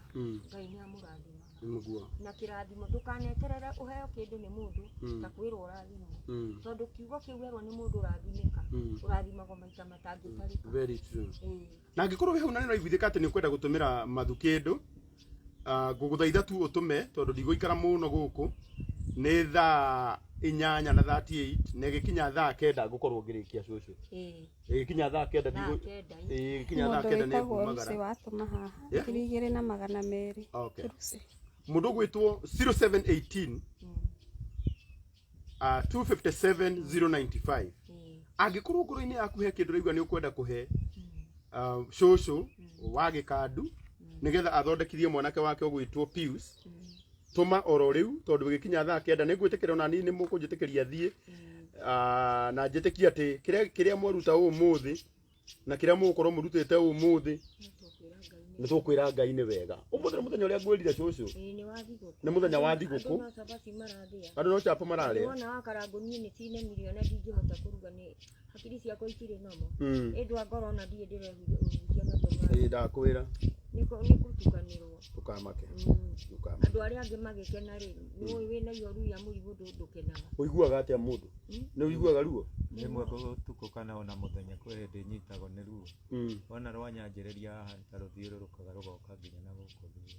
Ngai nĩ amũrathimaga. Nĩguo. Na kĩrathimo ndũkaneterere ũheo kĩndũ nĩ mũndũ ta kwĩrwo ũrathimwo. Tondũ kiugo kĩu werwo nĩ mũndũ ũrathimĩka, ũrathimagwo maita matangĩtarĩka. Very true. Na angĩkorwo wĩ hau na nĩ ũraiguithĩka atĩ nĩ ũkwenda gũtũmĩra Mathu kĩndũ, ngũgũthaitha tu ũtũme tondũ ndigũikara mũno gũkũ. Nĩ thaa 8:38 na ĩgĩkinya thaa 9 ngũkorwo ngĩrĩkia cũcũ. Ĩgĩkinya thaa 9 Thaa 9. Ĩgĩkinya thaa Mũndũ 9 nĩ wĩtagwo ngumagara. Lucy watũma haha Yeah. 2,200. Okay. Lucy. Mũndũ ũgwĩtwo 0718 257 095, angĩkorwo ngoro-inĩ yaku he kĩndũ ũraigua nĩ ũkwenda kũhe cũcũ wa Gĩkandu nĩgetha athondekithie mwanake wake ũgwĩtwo Pius, tũma oro rĩu, tondũ gĩkinya thaa 9 nĩ ngwĩtĩkĩra ona niĩ nĩ mũkũnjĩtĩkĩria thiĩ. Na njĩtĩkie atĩ kĩrĩa mwaruta ũmũthĩ na kĩrĩa mũgũkorwo mũrutĩte ũmũthĩ, nĩ tũkwĩra Ngai nĩ wega. Ũmũthĩ nĩ mũthenya ũrĩa ngwĩrire, cũcũ. Ĩĩ, nĩ wa thigũkũ. Nĩ mũthenya wa thigũkũ. Andũ no cabaci marathĩa. Andũ no chapo mararĩa. Wona wakarangũ, niĩ nĩ cinemirie, ona ndingĩhota kũruga, nĩ hakiri ciakwa itirĩ nomo. Ĩndũ angorwo ona ndirĩ ndĩrehutia matũ ma Ĩĩ, ndakwĩra. Nĩ gũtukanĩrwo. Ndũkamake. Ndũkamake. Andũ arĩa angĩ magĩkena rĩ, nĩũĩ wĩna ihoru ya mũrimũ, ndũkenaga. Ũiguaga atĩa mũndũ? Nĩ ũiguaga ruo? Rĩmwe ũtukũ kana ona mũthenya, kwĩ hĩndĩ nyitagwo nĩ ruo. Wona rwanyanjĩrĩria haha, nĩ ta rũthiũrũrũkaga rũgoka nginya na gũkũ thutha.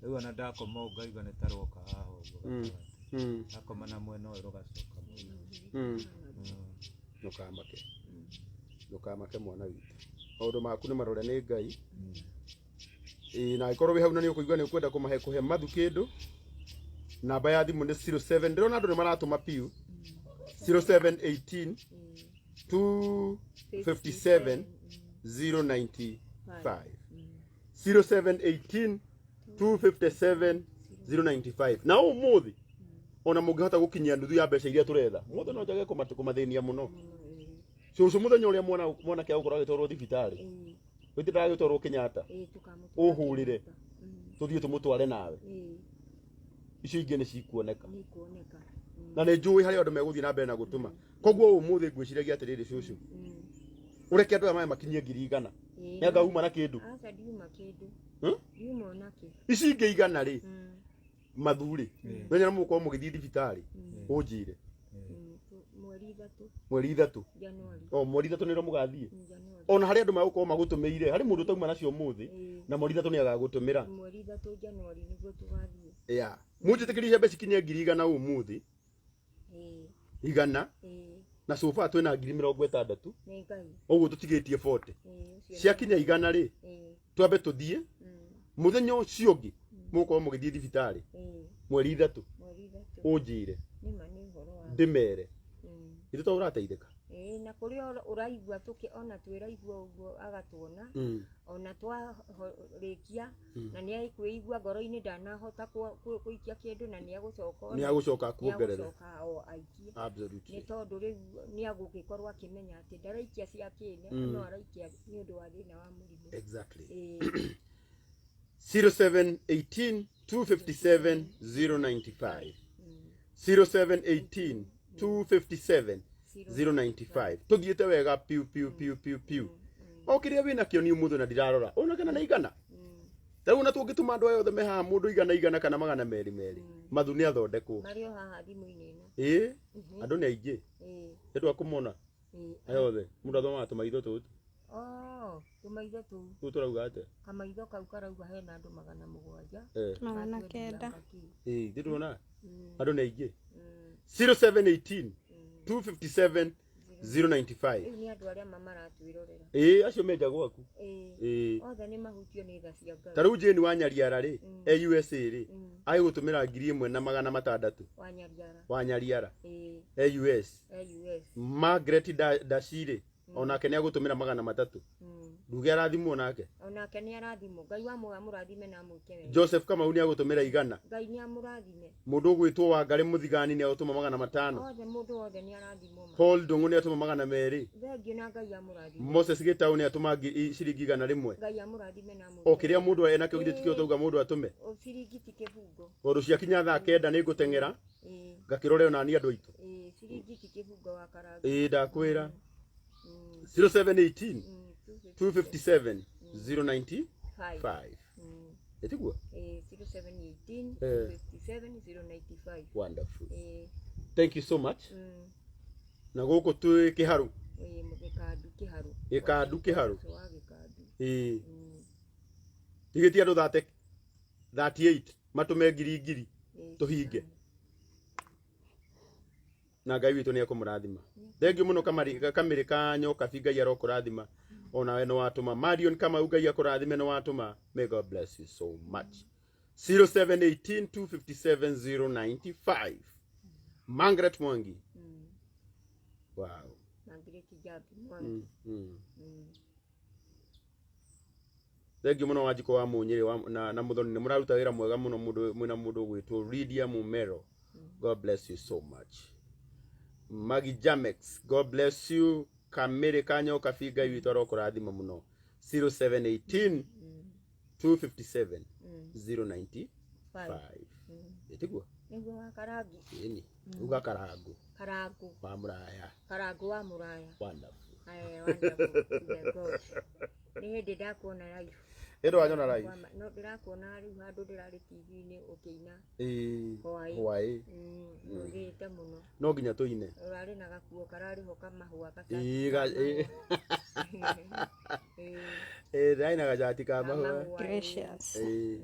Rĩu ona ndakoma ũũ, ngaigua nĩ ta rwoka haha ũguo gatagatĩ. Ndakoma na mwena ũyũ, rũgacoka mwena ũyũ. Ndũkamake, ndũkamake, mwana witũ, maũndũ maku nĩ marore nĩ Ngai. Ĩĩ, na angĩkorwo wĩ hau na nĩ ũkũigua nĩ ũkwenda kũmahe, kũhe Mathu kĩndũ, namba ya thimũ nĩ 07, ndĩrona andũ nĩ maratũma piu, 0718 257 095, 0718 257 095. Na ũmũthĩ ona mũngĩhota gũkinyia nuthu ya mbeca iria tũretha mũthĩ, no njage kũmathĩnia mũno. Cũcũ, mũthenya ũrĩa mwana mwanake agũkorwo agĩtwarwo thibitarĩ, wĩtĩ ndagagĩtwarwo Kenyatta, ũhũrĩre tũthiĩ tũmũtware nawe. Icio ingĩ nĩ cikuoneka. Nĩ ikuoneka. Na nĩ njũĩ harĩa andũ megũthiĩ na mbere na gũtũma. Koguo ũmũthĩ ngwĩciragia atĩrĩrĩ, cũcũ, ũreke andũ aya maya makinyie 100,000. Nĩ anga uma na kĩndũ? Aca, ndiuma kĩndũ. Hmm? Ndiuma onakĩ. Ici ingĩ 100 rĩ, mathurĩ menya na mũgũkorwo mũgĩthiĩ thibitarĩ, ũnjĩre. 3 3 Januari. O 3 nĩrĩo mũgathiĩ? Januari. Ona harĩ andũ magũkorwo magũtũmĩire, harĩ mũndũ ũtauma nacio ũmũthĩ, na 3 nĩ agagũtũmĩra. 3 Januari nĩguo tũgathiĩ. Ya mũnjĩtĩkĩrie mbeca ikinye 100,000 ũmũthĩ. 100. Na so far twĩna 60,000. Nĩ Ngai. Ũguo tũtigĩtie 40. Ĩĩ, ũcio. Ciakinya 100 rĩ, twambe tũthiĩ. Mũthenya ũcio ũngĩ mũgũkorwo mũgĩthiĩ thibitarĩ, 3, 3. Ũnjĩre. Nĩma, nĩ ũhoro wa Ndĩmere itũ to ũrateithĩka. Ĩĩ, na kũrĩa ũraigua tũkĩ ona twĩraigua ũguo agatuona, ona twarĩkia, na nĩ ekwĩigua ngoro-inĩ ndanahota gũikia kĩndũ, na nĩ egũcoka nĩ agũcoka akuongerere. Nĩagũcoka o aikie. Nĩ tondũ rĩu nĩ agũgĩkorwo akĩmenya atĩ ndaraikia cia kĩne, no araikia nĩ ũndũ wa thĩna wa mũrimũ. Exactly. 0718 257 095, 0718 257 095. Tũthiĩte wega piu piu piu piu piu. O kĩrĩa wĩna kĩo ni ũmũthĩ, na ndirarora ona kana na 100. Rĩu ona tũngĩtũma andũ aya othe me haha, mũndũ 100 100 kana 200 200, Mathu nĩ athondekwo. Marĩ o haha thimũ-inĩ ĩno. Ĩĩ, andũ nĩ aingĩ. Nĩ twakũmona. Aya othe mũndũ athomaga tũmaitho tũtũ. Oh, tũmaitho tũu. Tũu tũrauga atĩa? Kamaitho kau karauga hena andũ 700. 900. Ĩĩ, ndĩrona andũ nĩ aingĩ. 0718 257 095. Rĩu nĩ andũ arĩa maratwĩrorera. Ĩĩ, acio menja gwaku. Ĩĩ. Othe nĩ mahutio nĩ tha cia Ngai. Ta rĩu Jane wa Nyariara rĩ, e USA rĩ, agĩgũtũmĩra 1600. Wa Nyariara. Wa Nyariara. Ĩĩ. E US. E US. Margaret Dashirĩ onake nĩ agũtũmĩra 300. Nduge arathimwo nake. Onake nĩ arathimwo. Ngai wa muoyo amũrathime na amwĩke wega. Joseph Kamau nĩ agũtũmĩra 100. Ngai nĩ amũrathime. Mũndũ ũgwĩtwo Wangarĩ Mũthigani nĩ agũtũma 500. Othe, mũndũ wothe nĩ arathimwo ma. Paul Ndũng'ũ nĩ atũma 200. Thengiũ na Ngai amũrathime. Moses Gĩtaũ nĩ atũma ciringi 100. Ngai amũrathime na amwĩke. O kĩrĩa mũndũ enakĩo, githĩ tikĩo tauga mũndũ atũme? O ciringi ti kĩbungo. Tondũ ciakinya thaa 9 nĩ ngũteng'era ngakĩrore onani andũ aitũ. Ĩĩ, ciringi ti kĩbungo wa karanga. Ĩĩ, ndakwĩra. 0718 257 095. Ĩtiguo? Ĩĩ, 0718 257 095. Wonderful. Ĩĩ. Thank you so much. Na gũkũ twĩ Kĩharu. Ĩĩ, Gĩkandu Kĩharu. Gĩkandu Kĩharu. Ũcio wa Gĩkandu. Ĩĩ. Tigĩtie andũ 30 38 matũme ngiri ngiri, tũhinge, na Ngai witũ nĩ ekũmũrathima. Thengiũ mũno, kamĩrĩ ka nyokabi, Ngai arokũrathima onawe nĩ watũma. Marion Kamau, Ngai akũrathime nĩ watũma. May God bless you so much. 0718 257 095. Margaret Mwangi. Wow. Margaret Njambi Mwangi. Thengiũ mũno Wanjikũ wa Mũnyĩrĩ na Mũthoni, nĩ mũraruta wĩra mwega mũno, mũndũ mwĩna mũndũ ũgwĩtwo Lydia Mumero. God bless you so much. Maggie Jamex, God bless you. Kamĩrĩ Kanyoka bi, Ngai witũ arokũrathima mũno. 0718 257 095. 5. Ĩtiguo? Nĩguo wa Karangu. Ĩni uga Karangu. Karangu. Wa Mũraya. Karangu wa Mũraya. Wonderful. Aye, wonderful to the God. Nĩ hĩndĩ ndakuona live. Ĩndĩ wanyona live? No ndĩrakuona rĩu handũ ndĩrarĩ TV-inĩ ũkĩina. Ĩĩ. Hwaĩ. Hwaĩ. Ũgĩte mũno. No nginya tũine. Ũrarĩ na gakuo kararĩ ho kamahũa gacati. Ĩĩ, ĩĩ. Ĩĩ, ndĩrarĩ na gacati ka mahũa. Gracious. Ĩĩ.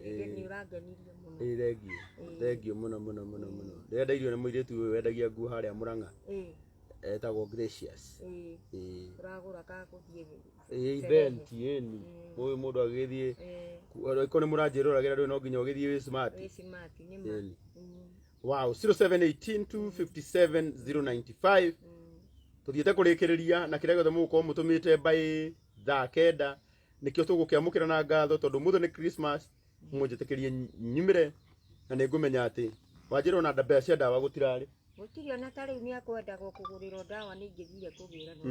Nĩ ũrangenirie mũno. Ĩĩ, thengiũ. Thengiũ mũno mũno mũno mũno. Ndĩrenda irio nĩ mũirĩtu ũyũ wendagia nguo harĩa Mũrang'a. Etagwo Gracious. Ĩĩ. Ũragũra ka gũthiĩ. Ĩĩ, event ĩni. Ũyũ mũndũ agĩthiĩ. Ko nĩ mũranjĩroragĩra rĩu no nginya ũgĩthiĩ wĩ smart. Wĩ smart nĩ ma. Ĩni. Wow, 0718 257 095. Tuthiĩte kũrĩkĩrĩria na kĩrĩa gĩothe mũgũkorwo mũtũmĩte by thaa 9 nĩkĩo tũgũkĩamũkĩra na ngatho tondũ mũthĩ nĩ Christmas, mũnjĩtĩkĩrie nyumĩre na nĩ ngũmenya atĩ wanjĩrwo na mbeca cia ndawa gũtirarĩ. Gũtirĩ ona ta rĩu nĩ akwendagwo kũgũrĩrwo ndawa, nĩ ingĩthire kũgĩra no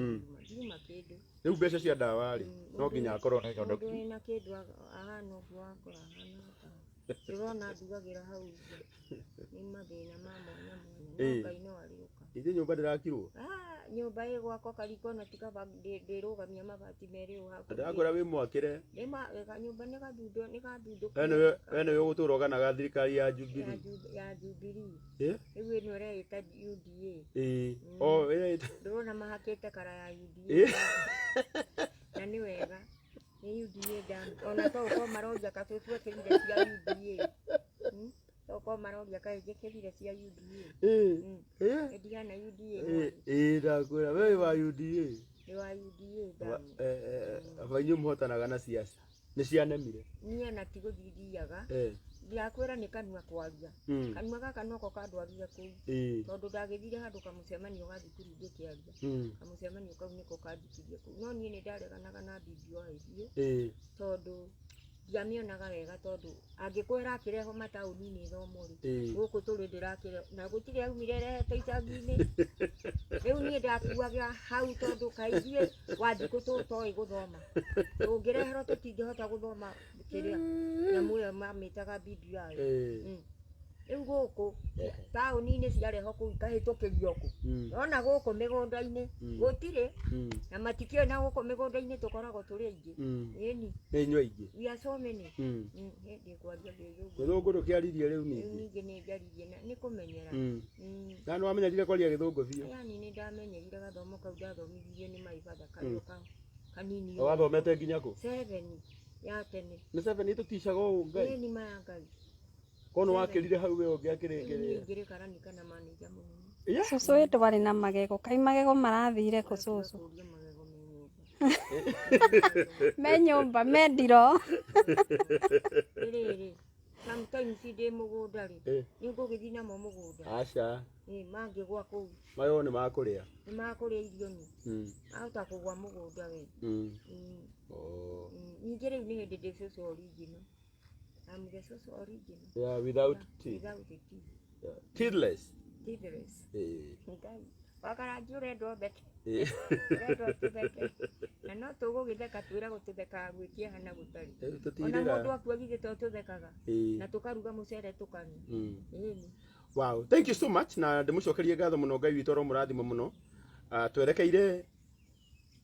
ndiuma kĩndũ. Rĩu mbeca cia ndawa rĩ, no nginya akorwo na Mũndũ wĩna kĩndũ ahana ũguo wakora ahana ta ndĩrona ndugagĩra hau nja. Nĩ mathĩna ma mwanya mwanya, no Ngai no arĩũka. Ithe nyũmba ndĩrakirwo? Nyũmba ĩ gwakwa kariko na ti kaba ndĩrũgamia mabati merĩ ũũ hakuhĩ. Ndĩrakwĩra wĩ mwakĩre. Nyũmba nĩ gathundo, nĩ gathundo. We nĩwe ũgũtũra ũganaga thirikari ya Jubilee. Ya Jubilee. Rĩu ĩno ĩreĩta UDA. Ĩĩ. O, ĩreĩta. Ndĩrona mahakĩte kara ya UDA. Na nĩ wega. Nĩ UDA ndamu. Ona to ũkorwo maroria kabĩbu ekĩrire cia UDA. To ũkorwo maroria kaĩ njĩkĩrire cia UDA. Ĩĩ. Ndigana UDA. Ĩĩ, ndakwĩra we wa UDA. Nĩ wa UDA ndamu. Aba inyuĩ mũhotanaga na siasa. Nĩ cianemire. Niĩ ona ti gũthiĩ thiaga. Ndirakwĩra nĩ kanua kwaria. Kanua gaka noko kandwarire kũu. Tondũ ndagĩthire handũ kamũcemanio ga thukuru ngĩkĩaria. Kamũcemanio kau nĩko kanjikirie kũu. No niĩ nĩ ndareganaga na BBI biũ. Tondũ ndiamĩonaga wega tondũ angĩkorwo ĩrakĩrehwo mataũni-inĩ ĩthomwo rĩ, gũkũ tũrĩ ndĩrakĩrehwo na gũtirĩ yaumire ĩrehete icagi-inĩ. Rĩu niĩ ndakuaga hau tondũ kaĩ ithuĩ Wanjikũ tũtoĩ gũthoma. Tũngĩreherwo tũtingĩhota gũthoma kĩrĩa nyamũ ĩyo mamĩtaga BBI. Rĩu gũkũ taũni-inĩ ciarehwo kũu ikahĩtũkĩrio kũ. Ona gũkũ mĩgũnda-inĩ gũtirĩ na matikĩũĩ, na gũkũ mĩgũnda-inĩ tũkoragwo tũrĩ aingĩ. Ĩni. Nĩ inyuĩ aingĩ. We are so many. Hĩndĩ kwaria Gĩthũngũ. Gĩthũngũ ndũkĩaririe rĩu ningĩ. Rĩu ningĩ nĩ njaririe na nĩ kũmenyera. Na nĩ wamenyerire kwaria Gĩthũngũ biũ? Yani nĩ ndamenyerire gathomo kau ndathomithirio nĩ my father karĩ o kanini. Wathomete nginya kũ? 7 ya tene. Nĩ 7 ĩtũticaga ũũ Ngai? Ĩni maya Ngai. Kono wakĩrire hau we ũngĩakĩrĩkĩrĩra. Niĩ ingĩrĩ karani kana manager mũnene. Cũcũ ĩ ndwarĩ na magego, kaĩ magego marathire kũ cũcũ? Kũria magego me nyũmba. Me nyũmba, me ndiro. Rĩrĩ, sometimes ndĩ mũgũnda rĩ, nĩ ngũgĩthiĩ namo mũgũnda. Aca. Ĩ, mangĩgwa kũu. Magego nĩ makũrĩa. Nĩ makũrĩa irio nĩ. Ahota kũgwa mũgũnda we. Ningĩ rĩu nĩ hĩndĩ ndĩ cũcũ original. I'm the cũcũ original. Yeah, without teeth. Without the teeth. Yeah. Teethless. Teethless. Ngai. Wakarangi ũrenda ũtheke. Ũrenda ũtũtheke. Na no tũgũgĩtheka twĩragwo tũthekaga gwĩ kĩeha na gũtarĩ. Ona mũndũ akua githĩ to tũthekaga. Na tũkaruga mũcere tũkanyua. Ĩni. Wow, thank you so much na ndĩmũcokerie ngatho mũno Ngai witũ aromũrathima mũno. Twerekeire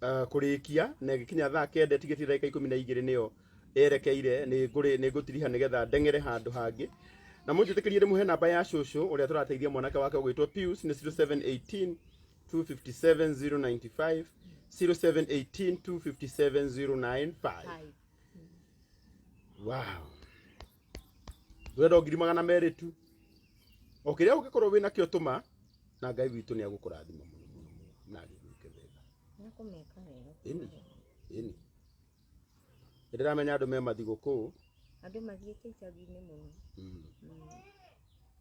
kũrĩkia na ĩgĩkinya thaa 9 tigĩtie ndagĩka 12 nĩyo erekeire nĩ ngũtiriha nĩgetha ndeng'ere handũ hangĩ. Na mũnjĩtĩkĩrie ndĩmũhe namba ya cũcũ ũrĩa tũrateithia mwanake wake ũgwĩtwo Pius nĩ 0718 257 095, 0718 257 095. Wow. Ndũrenda ngiri magana merĩ tu. O kĩrĩa ũngĩkorwo wĩna kĩo tũma na Ngai witũ nĩ agũkũrathima mũno mũno mũno na agĩgwĩke wega. Nĩ kũmeka wega. Ĩni. Ĩni. Nĩndĩramenya andũ me mathigũkũ. Andũ mathiĩte icagi-inĩ mũno.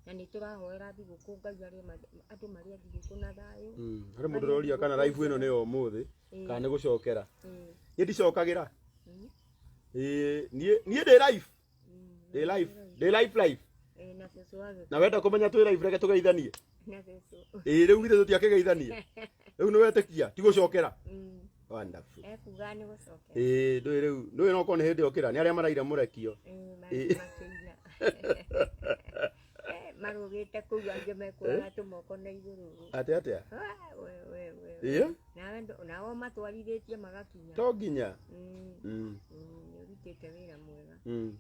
Na nĩ tũrahoera thigũkũ Ngai arĩe andũ marĩe thigũkũ na thayũ. Harĩ mũndũ ũroria kana live ĩno nĩ ya ũmũthĩ kana nĩ gũcokera. Niĩ ndicokagĩra. Ĩĩ niĩ ndĩ live. Ndĩ live. Ndĩ live live. Na cũcũ wa Na wenda kũmenya twĩ live reke tũgeithanie. Na cũcũ. Ĩĩ rĩu githĩ tũtiakĩgeithania. Rĩu nĩ wetĩkia ti gũcokera. Wonderful. Ekuga nĩ gũcokera. Ĩĩ ndũĩ rĩu ndũĩ no korwo nĩ hĩndĩ okĩra nĩ arĩa maraire mũrekio. Makĩina. Marũgĩte kũu angĩ mekuoya tũmoko na igũrũ. Atĩa atĩa? We we we. Ĩĩ? Nawe nao matwarithĩtie magakinya. To nginya. Nĩ ũrutĩte wĩra mwega.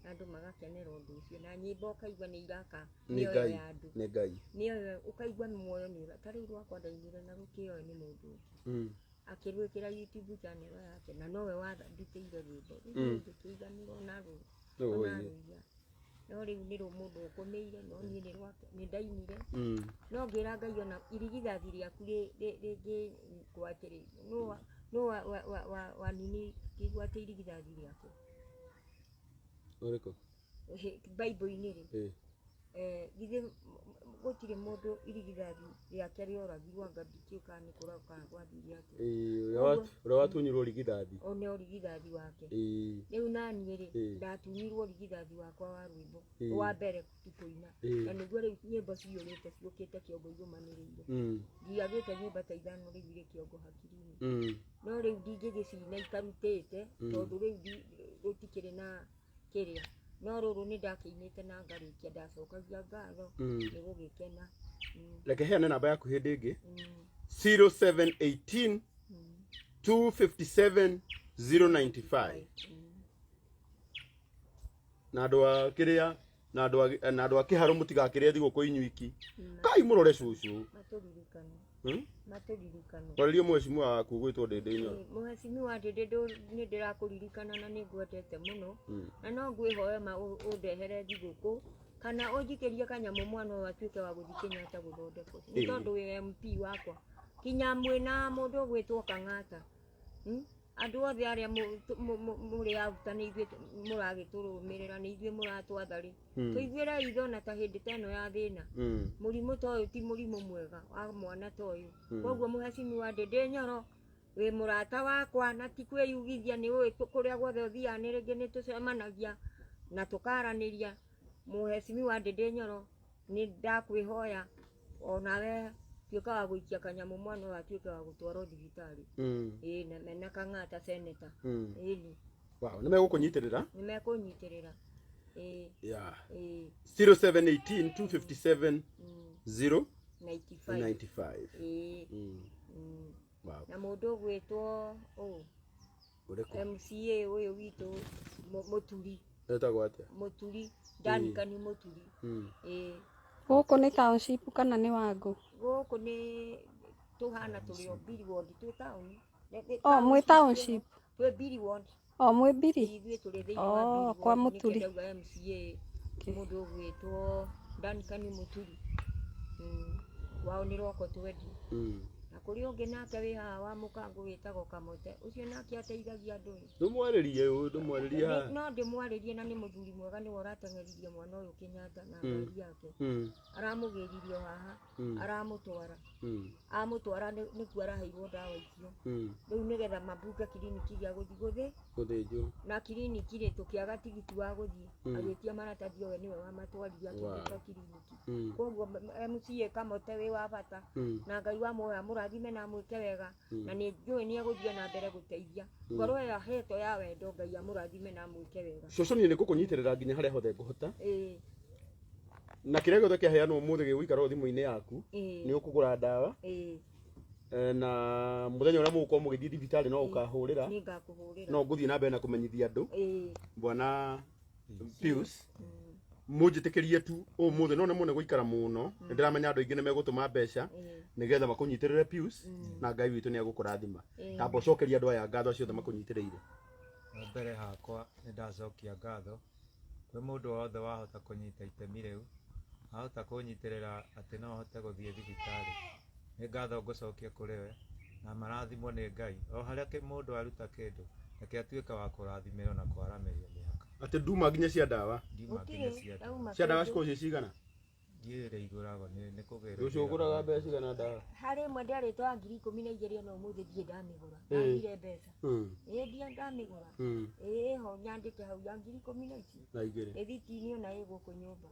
Andũ magakenera ũndũ ũcio na nyĩmbo ũkaigua nĩ iraka mĩoyo ya andũ. Nĩ Ngai. Mĩoyo ũkaigua muoyo nĩ ta rĩu rwakwa ndainire na rũkĩoyo nĩ mũndũ ũngĩ. Akĩrwĩkĩra YouTube channel yake na nowe wandutĩire rwĩmbo. Rĩu ngĩkĩiganĩrwo naruo. Onaruia. No rĩu nĩ rũ mũndũ ũkũmĩire no niĩ nĩ rwake nĩ ndainire. No ngĩra Ngai ona irigithathi rĩaku rĩngĩkwo atĩrĩ nũ wa nini kĩigua atĩ irigithathi rĩake. Ũrĩkũ? Bible-inĩ rĩ. Githĩ gũtirĩ mũndũ irigithathi rĩake rĩoragirwo anga ndikĩũĩ kana nĩ kũragwo kana gwathire atĩa. Ũrĩa watunyirwo ũrigithathi. O nĩ ũrigithathi wake. Rĩu naniĩ rĩ ndatunyirwo ũrigithathi wakwa wa rwĩmbo wa mbere kũina. Na nĩguo rĩu nyĩmbo ciyũrĩte ciũkĩte kĩongo irũmanĩrĩire. Ndiagĩte nyĩmbo ta ithano rĩu irĩ kĩongo hakiri-inĩ. No rĩu ndingĩgĩcina itarutĩte tondũ rĩu gũtikĩrĩ na kĩrĩa. No rũrũ nĩ ndakĩinĩte na ngarĩkia ndacokagia ngatho nĩ gũgĩkena. Reke heane namba yaku hĩndĩ ĩngĩ. 0718 257 095. Na andũ a kĩrĩa na andũ a kĩharo mũtigakĩrĩe thigũkũ inyuiki. Kai mũrore cũcũ. Matũririkane. Matũririkane. Kwarĩria mheshimiwa waku gwĩtwo Ndĩndĩ Nyoro. Mheshimiwa Ndĩndĩ nĩ ndĩrakũririkana na nĩ ngwendete mũno. Na no ngwĩhoya ma ũndehere thigũkũ kana ũnjikĩrie kanyamũ mwana ũyũ atuĩke wa gũthiĩ Kenyatta gũthondekwo. Nĩ tondũ wĩ MP wakwa. Kinya mwĩna mũndũ ũgwĩtwo Kang'ata. Andũ othe arĩa mũrĩ aruta nĩ ithuĩ mũragĩtũrũmĩrĩra nĩ ithuĩ mũratwatha rĩ. Tũiguĩrei itho na ta hĩndĩ ta ĩno ya thĩna. Mũrimũ ta ũyũ ti mũrimũ mwega wa mwana ta ũyũ. Koguo mheshimiwa Ndĩndĩ Nyoro wĩ mũrata wakwa na ti kwĩyugithia nĩ ũĩ kũrĩa guothe ũthiaga nĩ rĩngĩ nĩ tũcemanagia na tũkaranĩria. Mheshimiwa Ndĩndĩ Nyoro nĩ ndakwĩhoya onawe tuĩka wa gũikia kanyamũ mwana ũyũ atuĩke wa gũtwarwo thibitarĩ. Ĩĩ na mena Kang'ata seneta. Ĩni. Wow, nĩ megũkũnyitĩrĩra? Nĩ mekũnyitĩrĩra. Ĩĩ. Yeah. Ĩĩ. 0718 257 0 95. 95. Ĩĩ. Wow. Na mũndũ ũgwĩtwo ũũ Ũrĩkũ? MCA ũyũ witũ Mũturi. Etagwo atĩa? Mũturi, Danikani Mũturi. Ĩĩ. Gũkũ nĩ township kana nĩ Wangũ? Gũkũ nĩ tũhana tũrĩ o Mbiri ward twĩ taũni. O mwĩ township? Twĩ Mbiri ward. O mwĩ Mbiri? Ithuĩ tũrĩ thĩinĩ wa Mbiri Kwa ward, Mũturi. nĩkĩo ndauga MCA mũndũ ũgwĩtwo Danikani Mũturi. Wao nĩ Rwako twendi. Na kũrĩ ũngĩ nake wĩ haha wa Mũkango wĩtagwo Kamote. Ũcio nake ateithagia andũ. Ndũmwarĩrie ũyũ, ndũmwarĩrie haha. No ndĩmwarĩrie na nĩ mũthuri mwega nĩwe ũrateng'eririe mwana ũyũ Kenyatta na ngari yake. Aramũgĩririe o haha, aramũtwara. Amũtwara nĩkuo araheirwo ndawa icio. Rĩu nĩgetha mambunge kiriniki gĩa gũthiĩ gũthĩ. Gũthĩnjwo. Na kiriniki rĩ tũkĩaga tigiti wa gũthiĩ. Agĩtia maratathi we nĩwe wamatwarire akĩmbunga kiriniki. Koguo MCA Kamote wĩ wa bata. Na Ngai wa muoyo amũrathime na amwĩke wega. Na nĩ njũĩ nĩ egũthiĩ na mbere gũteithia. Ngoro ĩyo ahetwo ya wendo Ngai amũrathime na amwĩke wega. Cũcũ niĩ nĩ ngũkũnyitĩrĩra nginya harĩa hothe ngũhota. Na kĩrĩa gĩothe kĩaheanwo ũmũthĩ gĩgũikara o thimũ-inĩ yaku. Nĩ ũkũgũra ndawa. Na mũthenya ũrĩa mũgũkorwo mũgĩthiĩ thibitarĩ no ũkahũrĩra. Nĩ ngakũhũrĩra. No ngũthiĩ na mbere na kũmenyithia andũ. Bwana Pius, mũnjĩtĩkĩrie tu ũmũthĩ no nĩ mũne gũikara mũno. Nĩ ndĩramenya andũ aingĩ nĩ megũtũma mbeca nĩgetha makũnyitĩrĩre Pius na Ngai witũ nĩ egũkũrathima. Tamba ũcokerie andũ aya ngatho acio othe makũnyitĩrĩire. Mbere hakwa nĩ ndacokia ngatho kwĩ mũndũ wothe wahota kũnyita itemi rĩu, ahota kũnyitĩrĩra atĩ no hote gũthiĩ thibitarĩ. Nĩ ngatho ngũcokia kũrĩ we na marathimwo nĩ Ngai. O harĩa mũndũ aruta kĩndũ, reke atuĩke wa kũrathimĩrwo na kwaramĩrio mĩhaka. Atĩ nduma nginya cia ndawa. Ndiuma nginya cia ndawa. Ndauma Cia ndawa kĩndũ. cikoragwo ciĩ cigana? Ndiũĩ ũrĩa igũragwo nĩ kũgĩrwo. Rũciũ ũgũraga mbeca cigana ndawa? Harĩ ĩmwe nderĩtwo ya 12,000 na ũmũthĩ ndirĩ ndamĩgũra. Ndagire mbeca. Ĩĩ ndirĩ ndamĩgũra. Ĩĩ ho nyandĩke hau ya 12,000 ici. Na igĩrĩ. Rĩthiti-inĩ ona ĩ gũkũ nyũmba.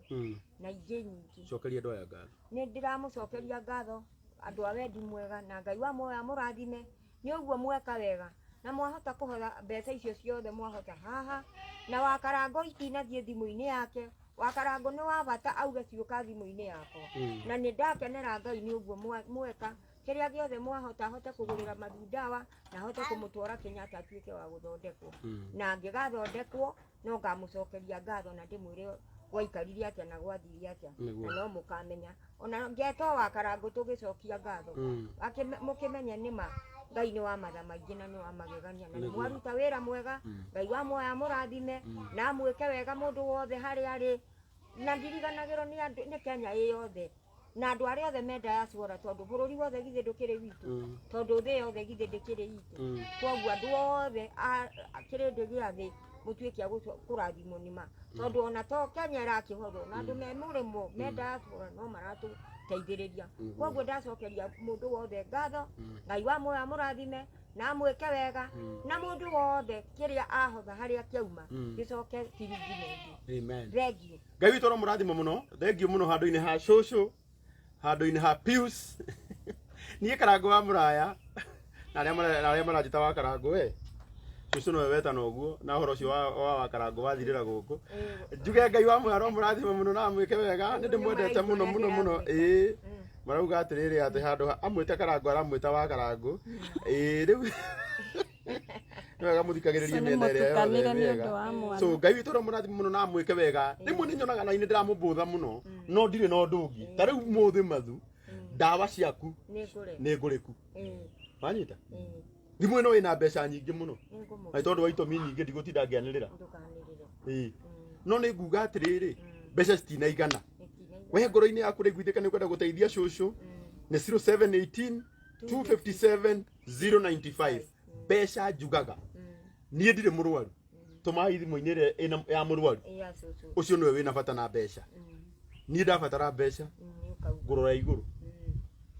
Na ingĩ nyingĩ. Cokeria andũ aya ngatho. Nĩ ndĩramũcokeria ngatho andũ a wendi mwega na Ngai wa muoyo amũrathime nĩ ũguo mweka wega na mwahota kũhotha mbeca icio ciothe mwahota haha na wakarango itinathiĩ thimũ-inĩ yake. Wakarango nĩ wa bata auge ciũka thimũ-inĩ yakwa. Na nĩ ndakenera Ngai nĩ ũguo mweka kĩrĩa gĩothe mwahota hote kũgũrĩra Mathu ndawa na hote kũmũtwara Kenyatta atuĩke wa gũthondekwo. Na angĩgathondekwo no ngamũcokeria ngatho na ndĩmwĩre gwaikarire atĩa na gwathire atĩa. Na no mũkamenya ona ngetwo wakarango tũgĩcokia ngatho. Mũkĩmenye nĩ ma Ngai nĩ wa matha maingĩ na nĩ wa magegania na nĩ mwaruta wĩra mwega. Ngai wa muoyo amũrathime na amwĩke wega mũndũ wothe harĩa arĩ na ndiriganagĩrwo nĩ andũ nĩ Kenya ĩ yothe na andũ arĩa othe me diaspora tondũ bũrũri wothe githĩ ndũkĩrĩ witũ tondũ thĩ yothe githĩ ndĩkĩrĩ itũ. Koguo andũ othe a kĩrĩndĩ gĩa thĩ mũtuĩke a kũrathimwo nĩ ma tondũ ona to Kenya ĩrakĩhothwo na andũ me mũrĩmo me diaspora no maratũteithĩrĩria. Koguo ndacokeria mũndũ wothe ngatho. Ngai wa muoyo amũrathime na amwĩke wega na mũndũ wothe kĩrĩa ahotha harĩa kĩauma gĩcoke ciringi mengĩ. Amen. Thengiũ. Ngai witũ aromũrathima mũno. Thengiũ mũno handũ-inĩ ha cũcũ, handũ-inĩ ha Pius. Niĩ Karangũ wa Mũraya na arĩa maranjĩta wa Karangũ we. Cũcũ nowe wetana ũguo na ũhoro ũcio wa Karangũ wathirĩra gũkũ. Njuge Ngai wa muoyo aromũrathima mũno na amwĩke wega. Nĩ ndĩmwendete mũno mũno mũno. Ĩĩ. Marauga atĩrĩrĩ atĩ handũ ha amwĩte Karangũ aramwĩta wa Karangũ. Ĩĩ rĩu nĩ wega mũthikagĩrĩrie mĩena ĩrĩa yothe mĩega. So Ngai witũ aromũrathima mũno na amwĩke wega. Rĩmwe nĩ nyonaga na nĩ ndĩramũbũtha mũno no ndirĩ na ũndũ ũngĩ. Ta rĩu ũmũthĩ Mathu ndawa ciaku nĩ ngũrĩku. Wanyita? Thimũ ĩno ĩna mbeca nyingĩ mũno. Na tondũ wa itũmi nyingĩ ndigũtinda ngĩanĩrĩra. No nĩ nguga atĩrĩrĩ mbeca citinaigana. We ngoro-inĩ yaku rĩguithĩka nĩ ũkwenda gũteithia cũcũ nĩ 0718 257 095 mbeca njugaga. Niĩ ndirĩ mũrwaru. Tũmai thimũ-inĩ ĩrĩa ya mũrwaru. Ũcio nĩwe wĩna bata na mbeca. Niĩ ndabatara mbeca ngũrora igũrũ.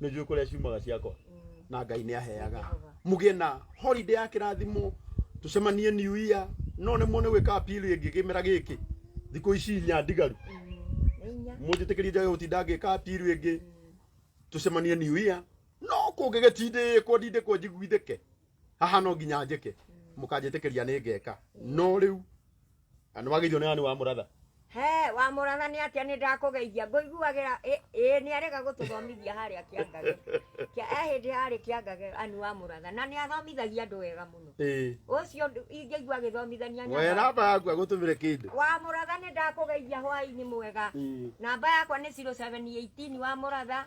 Nĩ njũĩ kũrĩa ciumaga ciakwa. Na Ngai nĩ aheaga. Mũgĩe na holiday ya kĩrathimo tũcemanie New Year no nĩ muone gwĩka appeal ĩngĩ kĩmera gĩkĩ thikũ ici inya ndigaru. Mũnjĩtĩkĩrie njage gũtinda ngĩka appeal ĩngĩ tũcemanie New Year no kũngĩgĩtindĩkwo ndindĩkwo njiguithĩke haha no nginya njĩke mũkanjĩtĩkĩria nĩ ngeka no rĩu nĩ wageithio nĩ ani wa Mũratha. He wa Mũratha nĩ atĩa nĩ ndakũgeithia ngũiguagĩra ĩ nĩ arega gũtũthomithia harĩa Kĩangage. Hĩndĩ harĩ Kĩangage ani wa Mũratha na nĩ athomithagia andũ wega mũno. Ũcio ingĩigua agĩthomithania We namba yaku agũtũmĩre kĩndũ. Wa Mũratha nĩ ndakũgeithia hwaĩ-inĩ mwega. Namba yakwa nĩ 0718 wa Mũratha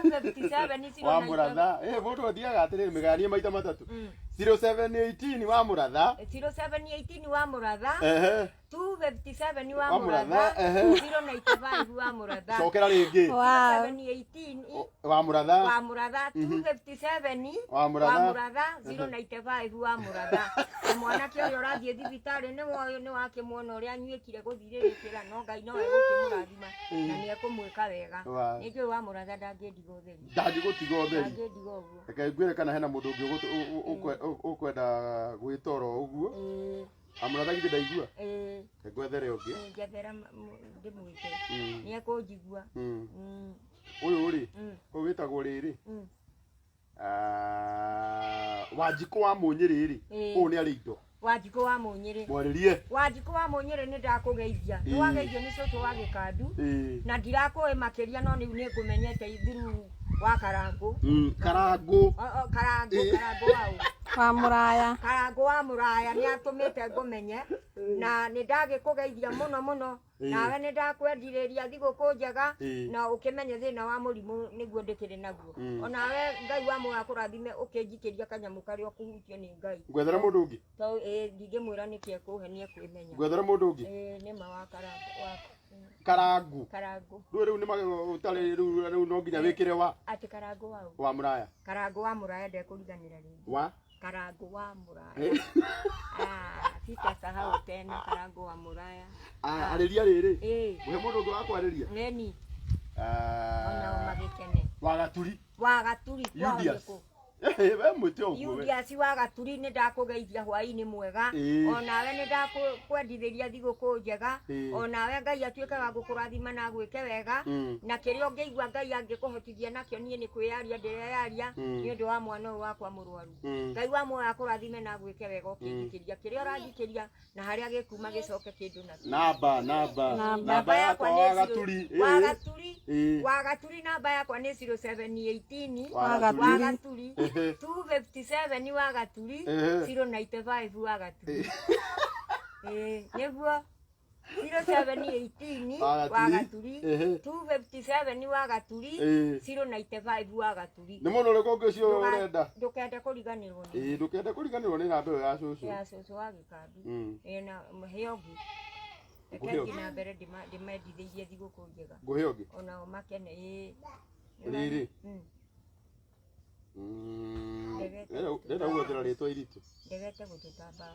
257 Wa Mũratha. Mũndũ athiaga atĩrĩrĩ mĩganie maita matatũ. 0718 wa Mũratha. 0718 wa Mũratha. 257 wa Mũratha. 095 wa Mũratha. Cokera rĩngĩ. 0718 wa Mũratha. Wa Mũratha 257 wa Mũratha. Wa Mũratha 095 wa Mũratha. Na mwanake ũrĩa ũrathiĩ thibitarĩ nĩ woyũ nĩ wakĩmuona ũrĩa anyuĩkire gũthirĩrĩkĩra no Ngai no egũkĩmũrathima na nĩ ekũmwĩka wega. Nĩ njũĩ wa Mũratha ndangĩndiga ũtheri. Ndangĩgũtiga ũtheri. Ndangĩndiga ũguo. Reke ngwĩre kana hena mũndũ ũngĩ ũkwenda gwĩtoro ũguo. Amũratha githĩ ndaigua? Reke ngwethere ũngĩ. Njethera ndĩmwĩte. Nĩ ekũnjigua. Ũyũ rĩ, ũyũ wĩtagwo rĩrĩ. Wanjikũ wa Mũnyĩrĩ rĩ, ũyũ nĩ arĩ indo. Wanjikũ wa Mũnyĩrĩ. Mwarĩrie. Wanjikũ wa Mũnyĩrĩ nĩ ndakũgeithia. Nĩ wageithio nĩ cũcũ wa Gĩkandu. Na ndirakũĩ makĩria no rĩu nĩ ngũmenyete through wa Karangũ. Karangũ. Karangũ, Karangũ wa ũ? Wa Mũraya. Karangũ wa Mũraya nĩ atũmĩte ngũmenye. Na nĩ ndagĩkũgeithia mũno mũno. Nawe nĩ ndakwendirĩria thigũkũ njega na ũkĩmenye thĩna wa mũrimũ nĩguo ndĩkĩrĩ naguo. Onawe Ngai wa muoyo akũrathime ũkĩnjikĩria kanyamũ karĩa ũkũhutio nĩ Ngai. Ngwethera mũndũ ũngĩ? Tondũ ndingĩmwĩra nĩkĩ ekũhe nĩ ekwĩmenya. Ngwethera mũndũ ũngĩ? Nĩ ma wa Karangũ. Karangũ. Karangũ. Rĩu rĩu nĩ magego ũtarĩ rĩu rĩu no nginya wĩkĩre wa? Atĩ Karangũ wa ũ? Wa Mũraya. Karangũ wa Mũraya ndekũriganĩra rĩngĩ. Wa? Karangũ wa Mũraya. Sitasahau tena Karango wa Muraya. Ah, arĩria rĩrĩ. Ĩĩ. Mũhe mũndũ ũngĩ wa kwarĩria. Neni. Ah, Onao magĩkene. Wagaturi. Wa Gaturi kwao Julius. nĩkũ? Eh, we mwĩte ũguo we. Julius wa Gaturi nĩ ndakũgeithia hwaĩ-inĩ mwega. Ĩĩ. Onawe nĩ ndakwendithĩria thigũkũ njega. Ĩĩ. Onawe Ngai atuĩke wa gũkũrathima na agwĩke wega. Na kĩrĩa ũngĩigua Ngai angĩkũhotithia nakĩo niĩ nĩ kwĩyaria ndĩreyaria nĩ ũndũ wa mwana ũyũ wakwa mũrwaru. Ngai wa muoyo akũrathime na agwĩke wega ũkĩnjikĩria kĩrĩa ũranjikĩria na harĩa gĩkuma gĩcoke kĩndũ nakĩo. Namba, namba. Namba. Namba yakwa nĩ wa Gaturi. Ĩĩ. wa Gaturi. Ĩĩ. Wa Gaturi namba yakwa nĩ 0718 Wa wa Gaturi. Gaturi Ehe. 257 wa Gaturi Ehe. 095 wa Gaturi. Ĩĩ, nĩguo 0718 Wa wa Gaturi. Gaturi Ehe. 257 wa Gaturi Ĩĩ. 095 wa Gaturi. Nĩ mũndũ ũrĩkũ ũngĩ ũcio ũrenda? Ndũkende kũriganĩrwo nĩ Ĩĩ, ndũkende kũriganĩrwo nĩ namba ĩyo ya cũcũ. ya cũcũ wa gĩkambi. Ĩĩ, na mũhe ũngĩ. Reke Ngũhe thiĩ na mbere ndĩmendithĩirie thigũkũ njega. Ngũhe ũngĩ. Onao makene. Ĩĩ. Rĩrĩ. Ndĩrenda gũgwethera rĩtwa iritũ. Ndegete gũtũta mbawa.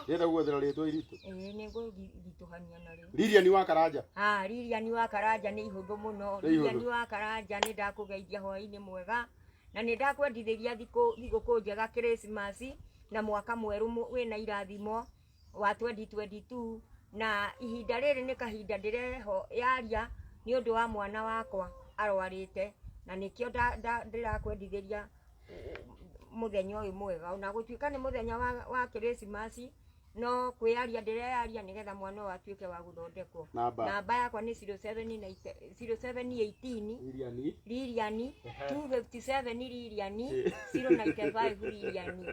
Ndĩrenda gũgwethera rĩtwa iritũ. Ĩĩ, nĩ ngũritũhania narĩo. Lilian wa Karanja. Ah, Lilian wa Karanja nĩ ihũthũ mũno. Nĩ ihũthũ. Lilian wa Karanja nĩ ndakũgeithia hwaĩ-inĩ mwega na nĩ ndakwendithĩria thigũkũ njega Christmas na mwaka mwerũ wĩna irathimo wa 2022 na ihinda rĩrĩ nĩ kahinda ndĩreho yaria nĩ ũndũ wa mwana wakwa arwarĩte na nĩkĩo ndĩrakwendithĩria mũthenya ũyũ mwega ona gũtuĩka nĩ mũthenya wa Christmas no kwĩyaria ndĩreyaria nĩgetha mwana ũyũ atuĩke wa gũthondekwo. Namba. Namba yakwa nĩ 0718 Lilian. Lilian 257 Lilian 095 Lilian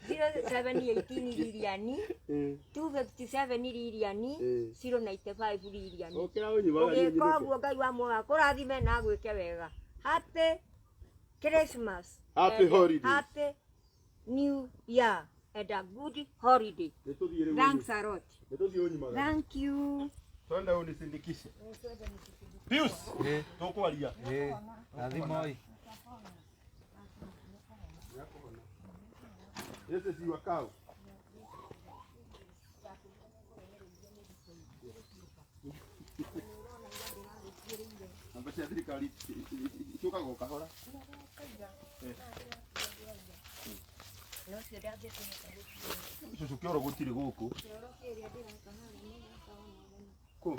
0718 Lilian 257 Lilian 095 Lilian. Ũkĩra ũnyumaga Ũgĩka ũguo Ngai wa muoyo akũrathime na agwĩke wega. Happy Christmas. Happy and holidays. Happy New Year and a good holiday. Nĩtũthiĩ rĩu. Thanks a lot. Nĩtũthiĩ ũnyumaga. Thank you. Twende unisindikishe. Pius, tũkwaria. Ĩĩ, rathimoi. This is your cow. Namba cia thirikari ciũkaga o kahora. Cũcũ kĩoro gũtirĩ gũkũ. Kũ?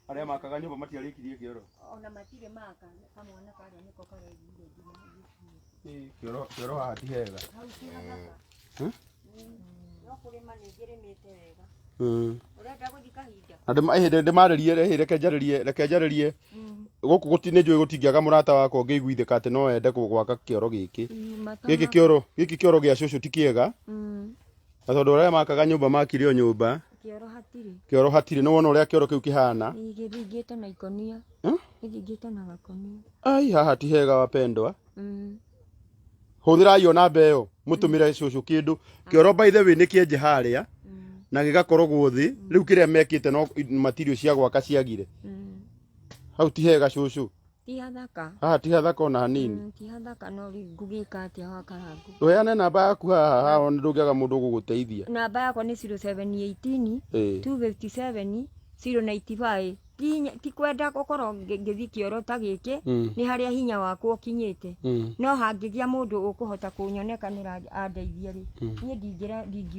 Arĩa makaga nyũmba matiarĩkirie kĩoro. Ona matirĩ maka kamwana karĩa nĩko kareigire nginya Ĩĩ, kĩoro kĩoro haha ti hega. hau ti hathaka. No kũrĩma nĩ ngĩrĩmĩte wega. Ũrenda gũthiĩ kahinda? Na ndĩma ndĩmarĩrie rĩ, reke njarĩrie, reke njarĩrie. Gũkũ gũti nĩ njũĩ gũtingĩaga mũrata wakwa ũngĩiguithĩka atĩ no ende gwaka kĩoro gĩkĩ. Gĩkĩ kĩoro, gĩkĩ kĩoro gĩa cũcũ ti kĩega. Na tondũ arĩa makaga nyũmba makire o nyũmba, Kĩoro hatirĩ. kĩoro hatirĩ. Nĩ wona ũrĩa kĩoro kĩu kĩhana. Gĩthingĩte na ikonia. Gĩthingĩte na gakonia. Ai, haha ti hega wapendwa. Hũthĩrai o namba ĩyo mũtũmĩre cũcũ kĩndũ. Kĩoro by the way nĩ kĩenje harĩa na gĩgakorogwo thĩ. Rĩu kĩrĩa mekĩte no material cia gwaka ciagire. Hau ti hega cũcũ. Ti hathaka. Haha ti hathaka ona hanini. Ti hathaka no rĩu ngũgĩka atĩa wa Karango? Tũheane namba yaku haha haha ona ndũngĩaga mũndũ ũgũgũteithia. Namba yakwa nĩ 0718 Ĩĩ. 257 095. Ti kwenda gũkorwo ngĩthiĩ kĩoro ta gĩkĩ nĩ harĩa hinya wakwa ũkinyĩte. No hangĩgĩa mũndũ ũkũhota kũnyonekanĩra andeithie rĩ, niĩ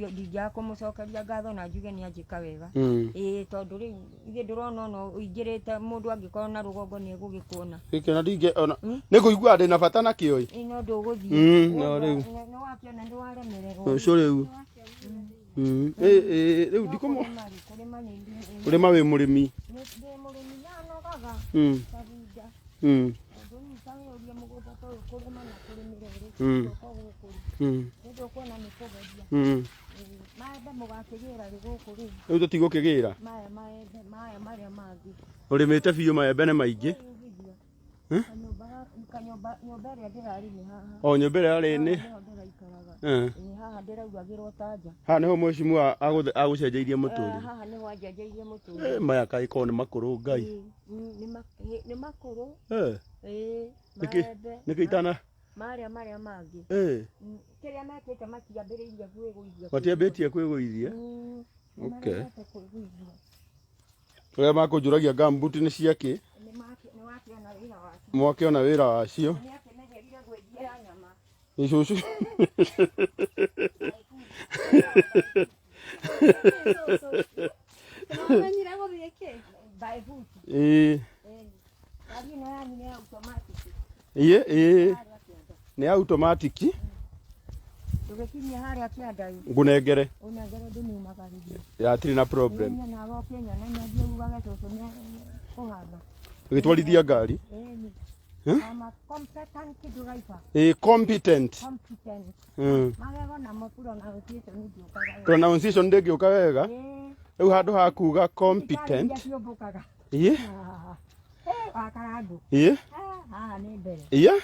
ndingĩaga kũmũcokeria ngatho na njuge nĩ anjĩka wega. Ĩĩ tondũ rĩu ithuĩ ndũrona ona ũingĩrĩte mũndũ angĩkorwo na rũgongo nĩ egũgĩkuona. Gĩkĩ ona ndingĩ ona nĩ ngũigua ndĩna bata nakĩo ĩ. Ĩĩ no ndũgũthiĩ. No rĩu. Nĩ wakĩona nĩ waremererwo. Cũcũ rĩu. Ĩĩ ĩĩ rĩu ndikũmũ. Kũrĩma nĩ Ũrĩma wĩ mũrĩmi. ndĩ mũrĩmi nanogaga kahinda. Tondũ rĩu ta wĩũrie mũgũnda ta ũyũ kũrĩma na kũrĩmĩra rĩ, gũka gũkũ rĩ, nĩ ndũkuona nĩ kũgeria. Maembe mũgakĩgĩra rĩ gũkũ rĩ? Rĩu tũtigũkĩgĩra. Maya maembe, maya marĩa mangĩ. Ũrĩmĩte biũ maembe nĩ maingĩ. Kanyũmba, nyũmba ĩrĩa ndĩrarĩ nĩ haha. O nyũmba ĩrĩa yarĩ nĩ. Nĩho ndĩraikaraga. Ĩĩ haha ndĩrauragĩrwo ta nja. Haha nĩho mheshimiwa agũcenjeirie mũtũrĩre. Haha nĩho anjenjeirie mũtũrĩre. Maya kaĩ korwo nĩ makũrũ Ngai. Nĩ makũrũ. Ĩĩ. Maembe. Nĩkĩ itana Marĩa marĩa mangĩ. Kĩrĩa mekĩte matiambĩrĩirie kwĩgũithia. Matiambĩtie kwĩgũithia. Okay. Ũrĩa makũnjũragia gumboot nĩ ciakĩ? Nĩwakĩona wĩra wacio. Mwakĩona wĩra wacio. Nĩakĩmenyerire gwĩthiĩra nyama. Nĩ cũcũ. Nĩwamenyire gũthiĩ kĩ? By foot. Ĩĩ. Ngari ĩno yanyu nĩ ya automatic. Ĩĩ ĩĩ. Nĩ automatic. Ndũgĩkinyie harĩa kĩanda ĩ. Ngũnengere. Ũnengere ndĩmumagarĩrie. Hatirĩ na problem. Niĩ nawe ũkĩnyona nyanjie ugage cũcũ nĩ kũhana. Ũgĩtwarithia ngari. Ĩni. I'm a competent driver. Ĩĩ competent. Competent. Magego namo pronunciation ndĩũkaga wega. Pronunciation ndĩngĩũka wega. Ĩĩ. Rĩu handũ ha kuga competent. Iria ciũmbũkaga. Ĩĩ. Wakarangũ. Ĩĩ. Haha nĩ mbere. Ĩĩ.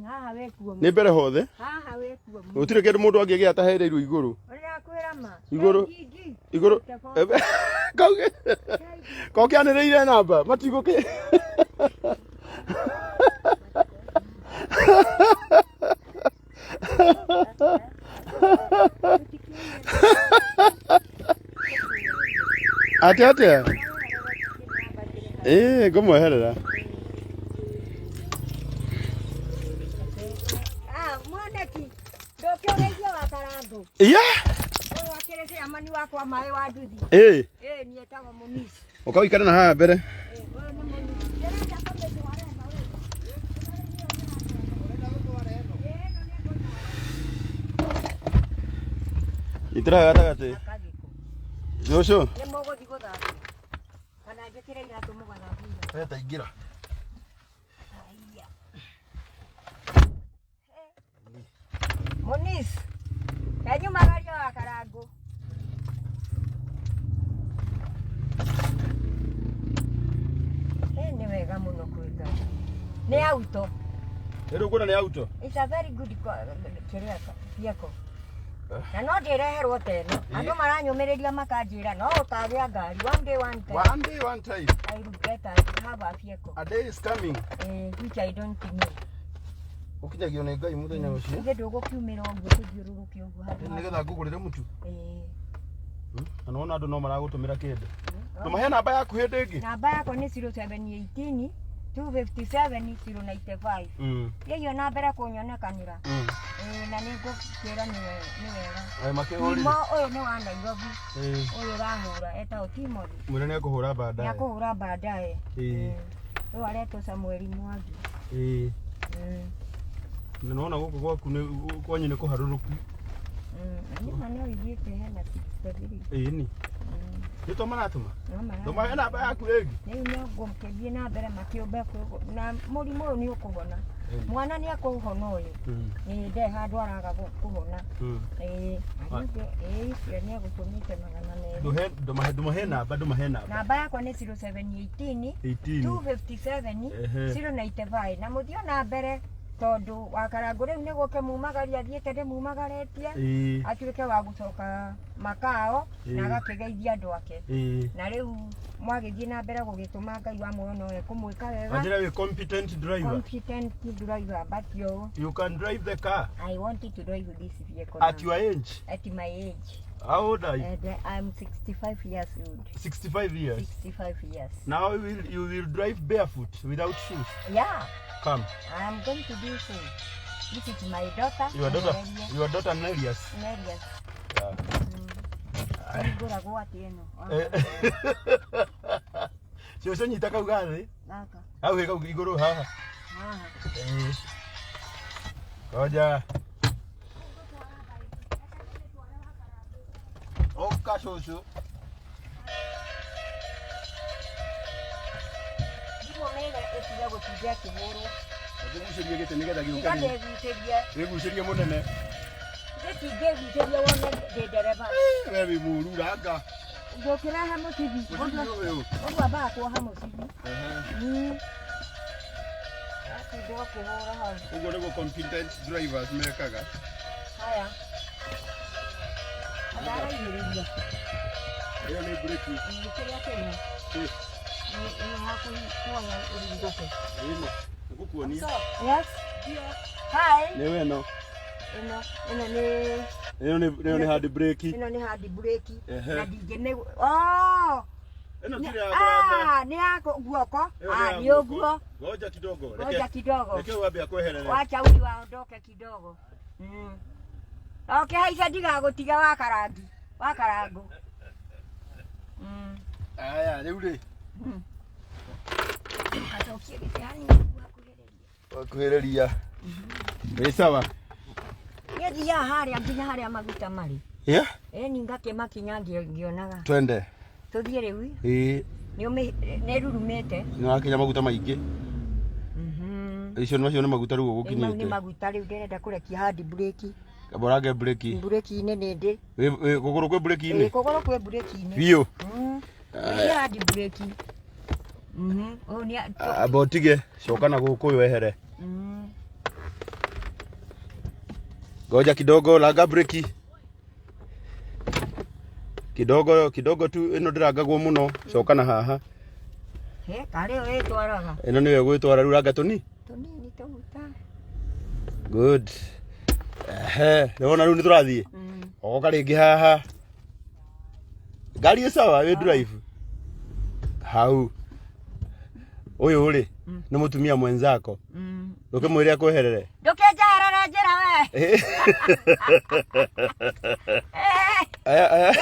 Haha wĩkuo. Nĩ mbere hothe. Haha wĩkuo. Gũtirĩ kĩndũ mũndũ angĩgĩa atahereirwo igũrũ. Ũrĩa kwĩra ma. Igũrũ. KGG. Igũrũ. Kauge. Kokĩanĩrĩire namba matigũkĩ. Atĩa atĩa? Ĩĩ ngũmweherera. Ah, mwaneki. Ndũkĩũgeithie Wakarangũ. Iya. Ũyũ akĩrĩ chairman wakwa maĩ wa nduthi. Ĩĩ. Ĩĩ niĩ etagwo Mũmisi. Ũka ũikare na haha mbere. Ũyũ nĩ Mũmisi. Ndĩrenda kũmĩtwara ĩno rĩ. Nyitĩra haha gatagatĩ. Akagĩko. Cũcũ. Nĩ mũgũthiĩ gũthambia. Kana njĩkĩre iratũ mũgathambie iratũ. We ta ingĩra. Haiya. Mũnis. Kenyumagaria Wakarangũ. Ĩ nĩ wega mũno kwĩ Ngai. Nĩ auto. Rĩu ũkuona nĩ auto. It's a very good kĩrĩa vehicle. Na no ndĩreherwo ta ĩno. Andũ maranyũmĩrĩria makanjĩra no ũkagĩa ngari one day one time. One day one time. I will get a have a vehicle. A day is coming. Which I don't know. Ũkinyagio nĩ Ngai mũthenya ũcio. Ithe ndũgũkiumĩra ũguo tũthiũrũrũke ũguo handũ ha- Nĩgetha ngũgũrĩre mũtu. Ĩĩ. Na nĩwona andũ no maragũtũmĩra kĩndũ. Ndũmahe namba yaku hĩndĩ ĩngĩ. Namba yakwa nĩ 0718 257 095. Thiĩi na mbere kũnyonekanĩra. Ĩĩ, na nĩ ngũkwĩra nĩ wega. Makĩhũrire. Timo ũyũ nĩ wa Nairobi. Ũyũ ũrahũra etagwo Timothy. Mwĩre nĩ ekũhũra baadaye. Nĩakũhũra baadaye. Ĩĩ. Ũyũ aretwo Samuel Mwangi. Ĩĩ. Na nĩwona gũkũ gwaku nĩ kwanyu nĩ kũharũrũku. Nĩma no ithiĩte hena stability. Ĩĩ ni. Nĩ to maratũma. No mara. Ndũmahe namba yaku rĩngĩ. Rĩu no ngũkĩthiĩ na mbere makĩũmbe na mũrimũ ũyũ nĩ ũkũhona. Mwana nĩ ekũhona ũyũ. Ĩĩ ndarĩ handũ araga kũhona. Ĩĩ ĩĩ icio nĩ egũtũmĩte 200. Ndũmahe namba, ndũmahe namba. Namba yakwa nĩ 0718 18. 257 095 na mũthiĩ na mbere tondũ Wakarangũ rĩu nĩ gũke mumagaria athiĩte ndĩmumagaretie atuĩke wa gũcoka makao na agakĩgeithia andũ ake. Na rĩu mwagĩthiĩ na mbere gũgĩtũma Ngai wa muoyo no ekũmwĩka wega. Wanjĩra wĩ competent driver. Competent driver but you You can drive the car. I wanted to drive this vehicle At now. your age. At my age. How old are you? And I'm 65 years old. 65 years. 65 years. Now you will drive barefoot without shoes. Yeah. Come. I'm going to do so. This is my daughter. Your daughter. Your daughter Nelius. Nelius. Yeah. Ngũragwo atĩ ĩno. Cũcũ nyita kau gathĩ. Gaka. Hau he kau igũrũ haha. Haha. Ngoja. Oka cũcũ. Thimũ mĩega ĩtige gũtinda ĩkĩhũrwo. Ngĩgucĩrie gĩtĩ nĩgetha Tiga gĩũke. ndĩgucĩrie. Gĩgucĩrie mũnene. Gĩtingĩgucĩria wone ndĩ ndereba. We wĩ mũru ranga. Ngũkĩrehe mũcibi. Mũcibi ũyũ. Ũguo ambaga kuoha mũcibi. Atinda ũkĩhũra hau. Ũguo nĩguo competent drivers mekaga. Haya. Ndaraigĩrĩria. Ĩyo nĩ breki. Kĩrĩa kĩno. Ĩno ya kuoya ũringũke. Ĩno. Nĩgũkuonia. Yes. Hi. Nĩ we ĩno. Ĩno ĩno nĩ Ĩno nĩ hand brake. Ĩno nĩ hand brake. Ehe. Na ndingĩmĩ oh! Ĩno ti ya kũranga. Ah, nĩ ya guoko. Ĩyo nĩ Ah, ya nĩ guoko. ũguo. Ngoja kidogo. Ngoja kidogo. Reke wambe akweherere. Wacha huyu aondoke kidogo. Okay, haica ndigagũtiga wa karangi. Wa karango. Aya, rĩu rĩ. Gacokie gĩtĩ hanini wakuhĩrĩria. Wakuhĩrĩria. Ĩ sawa. Niĩ thiaga harĩa nginya harĩa maguta marĩ. Yeah. Ĩni ngakĩmakinya ngĩonaga. Twende. Tũthiĩ rĩu. Ĩ. Nĩ rurumĩte. Nĩ wakinya maguta maingĩ. Icio macio nĩ maguta rĩu Rĩu mau nĩ ũgũkinyĩte. maguta rĩu ndĩrenda kũrekia hand brake. Kamba ũrange breki. Breki-inĩ nĩ ndĩ. Kũgũrũ kwĩ breki-inĩ? Ĩ, kũgũrũ kwĩ breki-inĩ. Biũ. Nĩ hand brake. Ũyũ nĩ Amba ũtige, coka na gũkũ ũyũ wehere. Ngoja kidogo, langa breki. Kidogo kidogo tu, ĩno ndĩrangagwo mũno, coka na haha. He, karĩ ĩyo ĩtwaraga. Ĩno nĩyo ĩgwĩtwara rĩu ranga tũni. Tũnini tũguta. Good. Ehe, nĩwona rĩu nĩtũrathiĩ. Ogoka rĩngĩ haha. Ngari ĩ sawa, wĩ drive. Hau. Ũyũ rĩ, nĩ mũtumia mwenzako. Ndũkĩmwĩre akweherere. Ndũkĩnjeherere njĩra we. Aya, aya.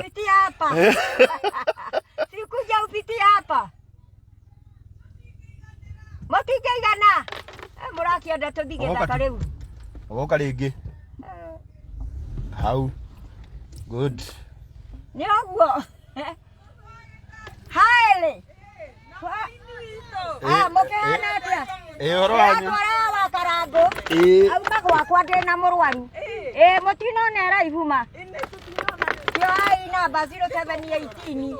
Pitia hapa. Sikuja upitie hapa. Mũtingĩigana. Mũrakĩenda tũthiĩ Ogoka gĩthaka tu. rĩu. Ogoka rĩngĩ. Hau. Good. Nĩ ũguo. Haĩrĩ. Ah, mũkĩhana atĩa? Ĩ ũhoro wanyu. Ndĩratwara wa karangũ. Ĩ. Auma gwakwa ndĩ na mũrwaru. Ĩ mũtinona ĩraihuma. Kĩoai namba 0718.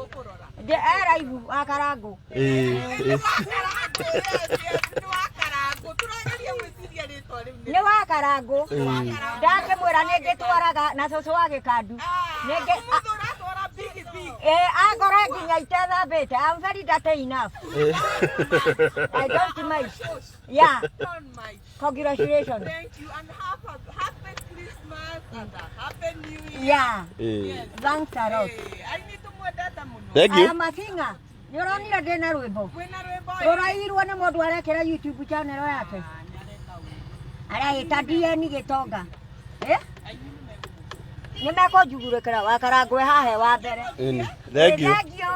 Ndĩ eraihu wa karangũ. Ĩ. Ĩ. Nĩ wa karangũ. Ndakĩmwĩra nĩ ngĩtwaraga na cũcũ wa gĩkandu. Nĩngĩ ĩ angore nginya itethambĩte. I'm very dirty enough. I don't mind. Yeah. Congratulations. Thank you and have a happy Christmas and a happy New Year. Yeah. Ĩ. Thanks a lot. Hey, I need to mwendete muno. Thank you. I am a singer. Nĩ ũronire ndĩ na rwĩmbo. Kwĩna rwĩmbo Rũrairwo nĩ mũndũ arekĩra YouTube channel yake. Areĩta DN Gĩtonga. Eh? Nĩ mekũnjugurĩkĩra wakarangwe hahe wa mbere. Ĩni. Thank you. Thank you.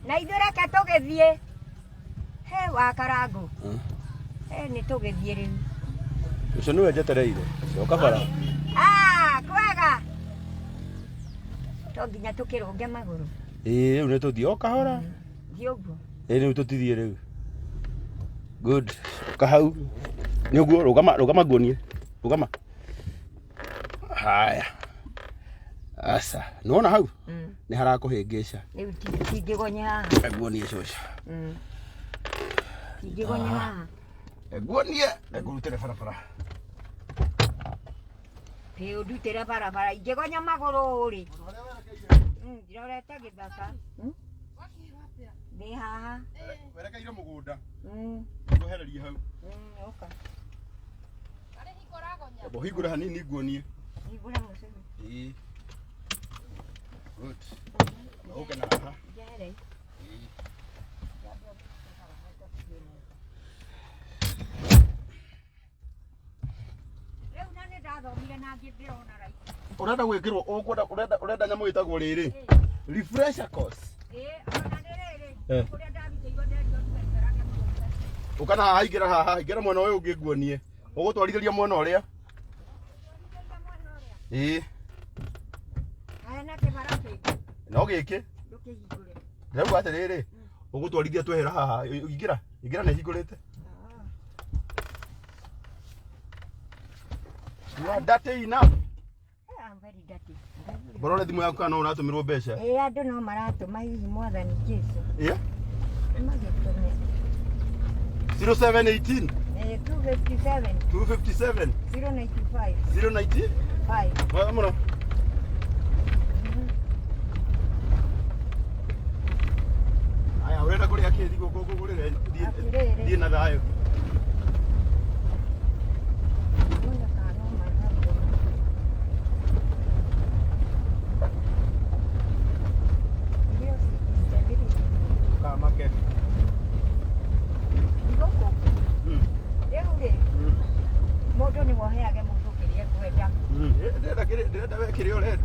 Na ithuĩ reke tũgĩthiĩ. He wakarangũ. He nĩ tũgĩthiĩ rĩu. Ũcio nĩwe njetereire. Coka bara. Ah, kwega. To nginya tũkĩrũnge magũrũ. Ĩ rĩu nĩ tũthiĩ o kahora. Thiĩ ũguo. Ĩ rĩu tũtithiĩ rĩu. Good. Coka hau. Nĩ ũguo rũgama rũgama nguonie. Rũgama. Haya. Aca. Nĩwona hau? Nĩ harakũhĩngĩca. Rĩu tingĩgonya haha. Nguonie cũcũ. Tingĩgonya haha. Nguonie. Ngũrutĩre barabara. Ĩ ũndutĩre barabara ingĩgonya magũrũ rĩ. Ndĩrorete gĩthaka. Ndĩ haha. Werekeire mũgũnda. Ngwehererie hau. Ũka. Amba ũhingũre hanini nguonie. Hingũra mũcibi. Ĩ. Good. Na ũke na haha. Njehere. Rĩu na nĩ ndathomire na ngĩ ndĩrona raithi. Ũrenda gwĩkĩrwo ũkwenda ũrenda ũrenda nyamũ ĩtagwo rĩrĩ. Refresher course. Ĩ ona nĩ rĩrĩ. Eh. Kũrĩa ndarutĩirwo nderirwo ndũgaikarage mũno. Ũka na haha ingĩra haha ingĩra mwena ũyũ ũngĩ nguonie. Ũgũtwarithĩria mwena ũrĩa. Ĩ. Hena kĩbara kĩngĩ. No gĩkĩ. Ndũkĩhingũre. Ndĩrauga atĩrĩrĩ. Ũgũtwarithia twehera haha. Ingĩra. Ingĩra nĩ hingũrĩte. You are dirty enough. I'm very dirty. Borore thimũ yaku kana no ũratũmĩrwo mbeca. Ĩ andũ no maratũma hihi mwathani Jesũ. Ĩ. Magĩtũme. 0718 Ĩ 257 257 095 090 5. Mwega mũno. Aya, ũrenda kũrĩa kĩ thigũkũ ngũgũrĩre Atĩrĩrĩ. thiĩ na thayũ.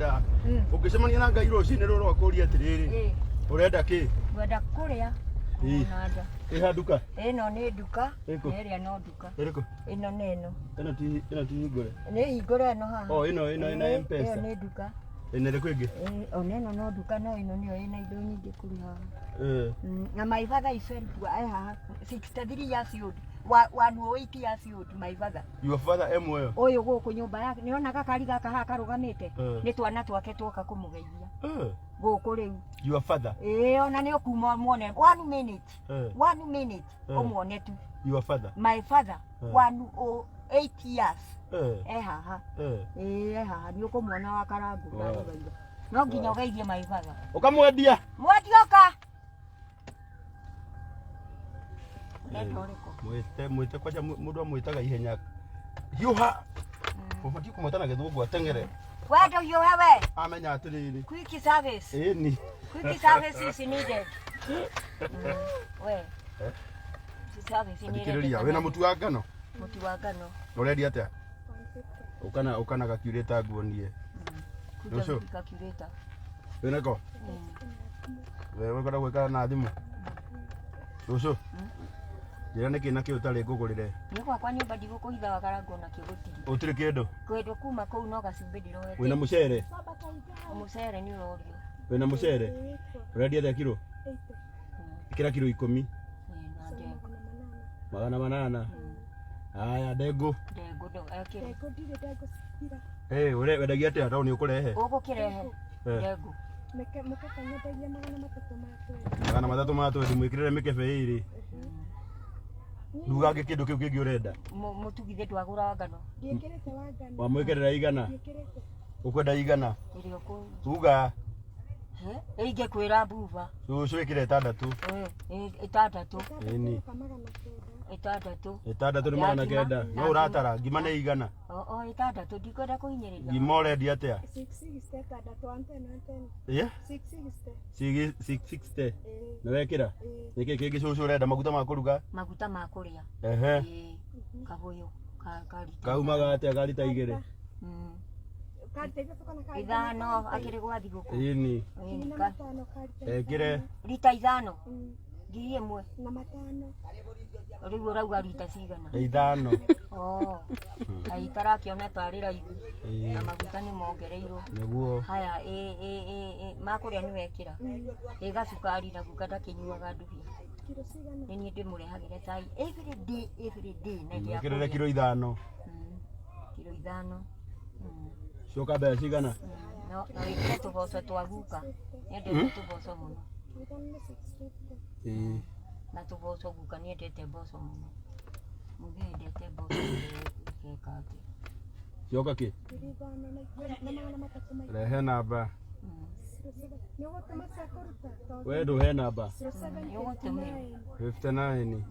Ũrenda ũngĩcemania na Ngai rũcinĩ rũrũ akũrie atĩrĩrĩ, ũrenda kĩ? Ngwenda kũrĩa kũhũna nda. Ĩha nduka? Ĩno nĩ nduka. Ĩkũ? Na ĩrĩa no nduka. Ĩrĩkũ? Ĩno nĩ ĩno. Ĩno ti hingũre. Nĩ hingũre ĩno haha. Oh, ĩno ĩno ĩna Ĩĩ, M-Pesa. Ĩyo nĩ nduka. Ĩna ĩrĩkũ ĩngĩ? Ĩĩ, ona ĩno no nduka no ĩno nĩyo ĩna indo nyingĩ kũrĩ haha. Eh. Na my father is very poor. E haha 63 years old. Wa 108 years old my father. Your father e muoyo? Ũyũ gũkũ nyũmba yake nĩona gakari gaka haha karũgamĩte. Eh. Nĩ twana twake twoka kũmũgeithia. Eh. Gũkũ rĩu. Your father? Ĩĩ ona nĩ ũkuma ũmuone. 1 minute. Eh. 1 minute Eh. ũmuone tu. Your father? My father Eh. 108 years. Eh. E haha. Eh. Ĩĩ e haha nĩ ũkũmuona wa karangũ Wow. ndagũthaitha. No nginya ũgeithie my father. Ũkamwendia? Mwendia ũka. Ũrenda ũrĩkũ? Mwĩte mwĩte kwanja mũndũ amwĩtaga ihenya. Hiũha. Ũbatiĩ kũmwĩta na gĩthũngũ ateng'ere. We ndũhiũhe we. Amenya atĩrĩrĩ. Quick service. Ĩni. Quick service is needed. We. Service nĩ Thikĩrĩria, ĩrendekana. wĩna mũtu wa ngano? Mũtu wa ngano. Ũrendia atĩa? Ũkana ũkana gakiurĩta nguonie. Kuja Rũciũ? gakirĩta. Wĩnako? We ũkwenda gwĩka na thimũ? Rũciũ? Njĩra nĩkĩ na kĩ ũtarĩ ngũgũrĩre? Niĩ gwakwa nyũmba ndigũkũhitha wakarangwo nakĩo gũtirĩ. Gũtirĩ kĩndũ? Kĩndũ kuma kũu no gacumbĩ ndĩroete. Wĩna mũcere? Mũcere nĩ ũrorio. Wĩna mũcere? Ũrendia atĩa kiro? Ĩkĩra kiro 10. Ĩĩ, na ndengũ. 800. Haya, ndengũ. Ndengũ ekĩre. Eh, wendagia atĩa tondũ nĩ ũkũrehe? Ũgũkĩrehe. Eh. Ndengũ. Mũkebe nyendagia 320. 320 mwĩkĩrĩre mĩkebe ĩrĩ. Ndugage kĩndũ kĩu kĩngĩ ũrenda. Mũtu githĩ ndwagũra ngano. Ndiĩkĩrĩte wa ngano. Wamwĩkĩrĩra igana? Ndiĩkĩrĩte. Ũkwenda igana? Ĩrĩa ũkũ. Uga. He, ingĩkwĩra mbuba. Cũcũ ĩkĩra 6. Ĩ, 6. Ĩni. 6. 6 nĩ Ya 900. ngima. No ũratara ngima nĩ igana. O 6 ndikwenda kũhinyĩrĩria. Ngima ũrendia atĩa? 660 6 110 110. Ĩ? 660. 660. Nĩ wekĩra? Nĩkĩ kĩngĩ cũcũ ũrenda? Maguta ma kũruga? Maguta ma kũrĩa. Ehe. Ĩ, kabũyũ ka rita. Kaumaga atĩa ka rita 2? Karita ithatũ kana karita 5 akĩrĩ gwa thigũkũ. Ĩni. Ĩni, na matano karita. Ekĩre. Rita 5. 1000. Na matano. Rĩu ũrauga rita cigana? 5. Oh. Aikarakĩona tarĩ raithi. Ĩĩ. Na maguta nĩ mongereirwo. Nĩguo. Haya, ĩ ĩ ĩ ĩ makũrĩa nĩ wekĩra. Ĩ gacukari na guka ndakĩnyuaga nduhi. Kiro cigana? Nĩ niĩ ndĩmũrehagĩre cai every day every day na gĩa Mwĩkĩrĩre kũrĩa. kiro 5. Kiro 5. Coka mbeca cigana? No na wĩkĩre tũboco twa guka. Nĩendete tũboco mũno. Ithano nĩ 650. Ĩĩ. Na tũboco guka nĩendete mboco mũno. Mũthee endete mboco ĩkeka atĩa. Coka kĩ? 5000 na 300 ma. Rehe namba. Nĩ ũgũtũma cia kũruta? We ndũhe namba. 0759 59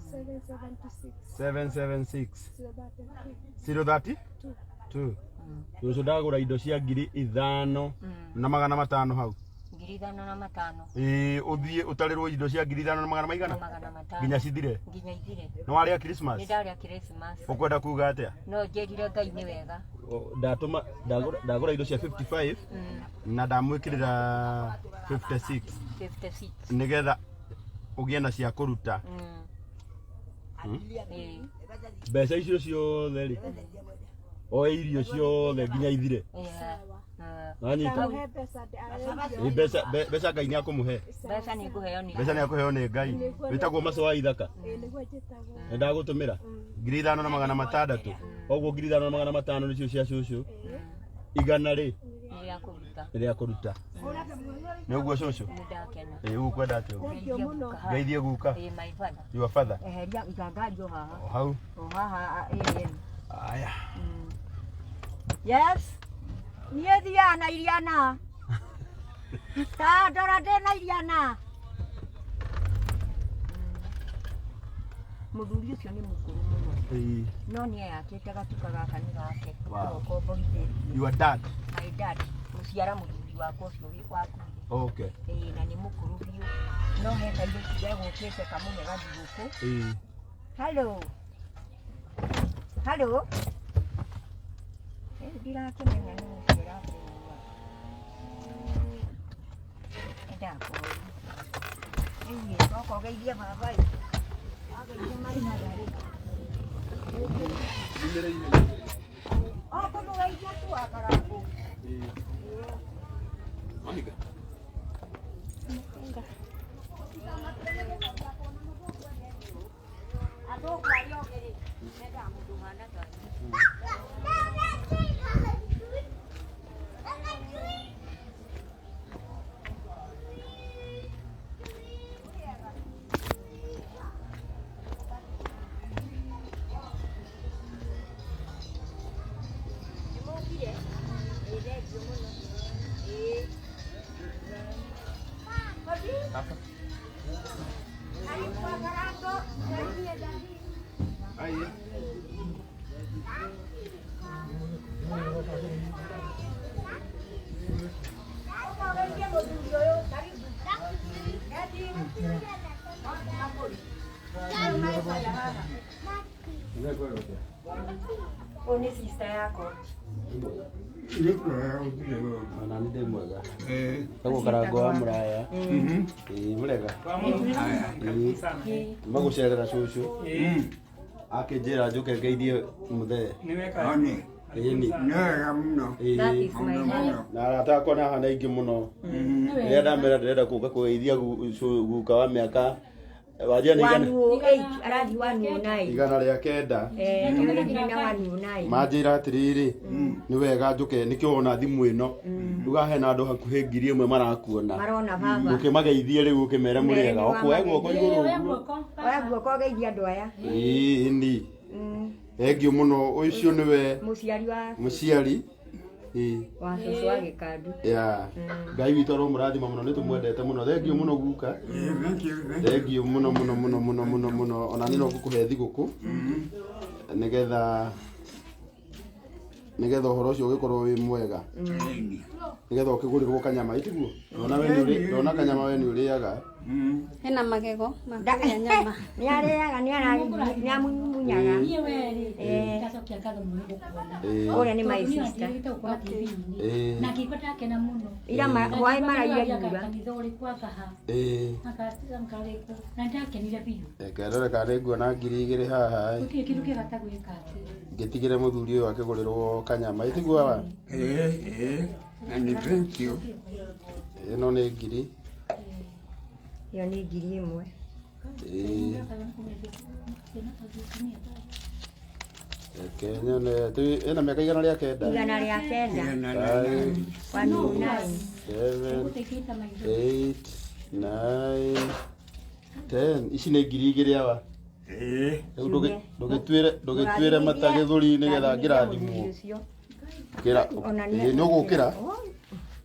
776 776 032. 032. Cũcũ ndagũra indo cia 5,500 hau. 5,500. Ĩĩ, ũthiĩ ũtarĩrwo indo cia 5,000 na magana maigana? 500. Nginya cithire. Nginya ithire. Nĩ warĩa Christmas? Nĩ ndarĩa Christmas. Ũkwenda kuga atĩa? No njĩrire Ngai nĩ wega. Ndatũma ndagũra indo cia 55 na ndamwĩkĩrĩra 56 56. nĩgetha ũgĩe na cia kũruta. Ĩĩ. Mbeca icio ciothe rĩ, oe irio ciothe nginya ithire. Wanyita? Ndamũhe mbeca Ĩ, mbeca Ngai nĩ akũmũhe. Mbeca nĩ ngũheo nĩ Mbeca nĩ akũheo nĩ Ngai. Wĩtagwo Maco wa Ithaka. Ĩĩ nĩguo njĩtagwo. Nĩ ndagũtũmĩra 5,600. Koguo 5,500 nĩcio cia cũcũ. 100 rĩ Nĩ rĩa kũruta. nĩ rĩa kũruta. Nĩ ũguo cũcũ? Nĩ ndakena. Ĩ, ũkwenda atĩa ũguo? Ngeithie guka haha. Ngeithie guka. Ĩ, my father. Your father. Eheria igangario haha. O hau. O haha ĩ. Aya. Yes. Niĩ thiaga na iria na. Ta ndora ndĩ na iria na. Mũthuri ũcio nĩ mũkũrũ mũno. Ĩĩ. No nĩ eyakĩte gatuka gaka nĩ gake. Wow. Ũkomborithĩtie. Your dad. My dad. Mũciara mũthuri wakwa ũcio wakuire. Okay. Ĩĩ, na nĩ mũkũrũ biũ. No he kairĩtu gegũkĩte kamũhe gathigũkũ. Ĩĩ. Hello. Hello. Ndirakĩmenya nĩ ũcio ũrakĩigua. Mendaga kũhoria. Rĩu ĩ, coka ũgeithie baba ĩ. Wageithia marigara rĩ. O kũmũgeithia tu akarangũ. Wahinga. Athũngũ arĩa othe rĩ, mendaga mũndũ ũhana ta niĩ. Nĩmũkire? Ĩĩ thengiũ mũno. Ĩĩ. Kothi? Karibu wa Karango. Salimie daddy. Ai. Ũka ũgeithie mũthuri ũyũ. Karibu. Daddy. Makũri. Ũyũ maikara haha. Ũyũ nĩ sister yakwa. Ona nĩ ndĩ mwega. Tagwo Karango wa Mũraya. Ĩĩ mũrega. Ĩĩ. Magũcerera cũcũ. Akĩnjĩra njũke ngeithie mũthee. Ĩni. Ĩĩ. That is my husband. Na arata akwa nĩ haha nĩ aingĩ mũno. Rĩrĩa ndamera ndĩrenda gũka kũgeithia guka wa mĩaka wanjia nĩ igana 108 arathiĩ 109. 109. Eh, tũgĩthiĩ na 109. Manjĩra atĩrĩrĩ, nĩ wega njũke nĩkĩo wona thimũ ĩno. Uga hena andũ hakuhĩ 1000 marakuona. Marona baba. Ũkĩmageithie rĩu ũkĩmere mũrĩega. Ũkuoya guoko igũrũ ũguo. Oya guoko ũgeithie andũ aya. Ĩĩ ni. Thengiũ mũno ũcio nĩwe Mũciari wa mũciari. Ĩĩ. wa cũcũ wa gĩkandu. Ya. Ngai witũ aromũrathima mũno nĩ tũmwendete mũno. Thengiũ mũno guka. Thengiũ mũno mũno mũno mũno mũno mũno. Ona niĩ no ngũkũhe thigũkũ. Nĩgetha nĩgetha ũhoro ũcio ũgĩkorwo wĩ mwega. Nĩgetha ũkĩgũrĩrwo kanyama ĩtiguo. Ndona we nĩ ũrĩ ndona kanyama we nĩ ũrĩaga. Ena magego ma kũrĩa nyama. Nĩ arĩaga nĩ amũmunyaga. Niĩ we rĩ, ndacokia ngatho mũno nĩ gũkuona. Ĩĩ. Ũrĩa nĩ my sister. Tondũ niĩ gũkuona TV-inĩ. Ĩĩ. Na ngĩigua ndakena mũno. Ira hwaĩ maraira yura. Kanitha ũrĩkũ anga ha. Ĩĩ. Anga ũrĩkũ. Na nĩndakenire biũ. Reke ndore kana nĩ nguona 2000 haha ĩ. Gũtirĩ kĩndũ kĩega ta gwĩka atĩ. Ngĩtigĩre mũthuri ũyũ akĩgũrĩrwo kanyama ĩtiguo awa. Ĩno nĩ ngiri. Ĩyo nĩ 1000. Ĩĩ. Reke nyone ĩna mĩaka 109. 109. 5, 109. 7, Gũtĩkĩte maitho. 8, 9, 10. Ici nĩ 2000 awa. Rĩu ndũgĩtuĩre mata gĩthũri nĩgetha ngĩrathimwo. Kĩra ĩĩ nĩ ũgũkĩra.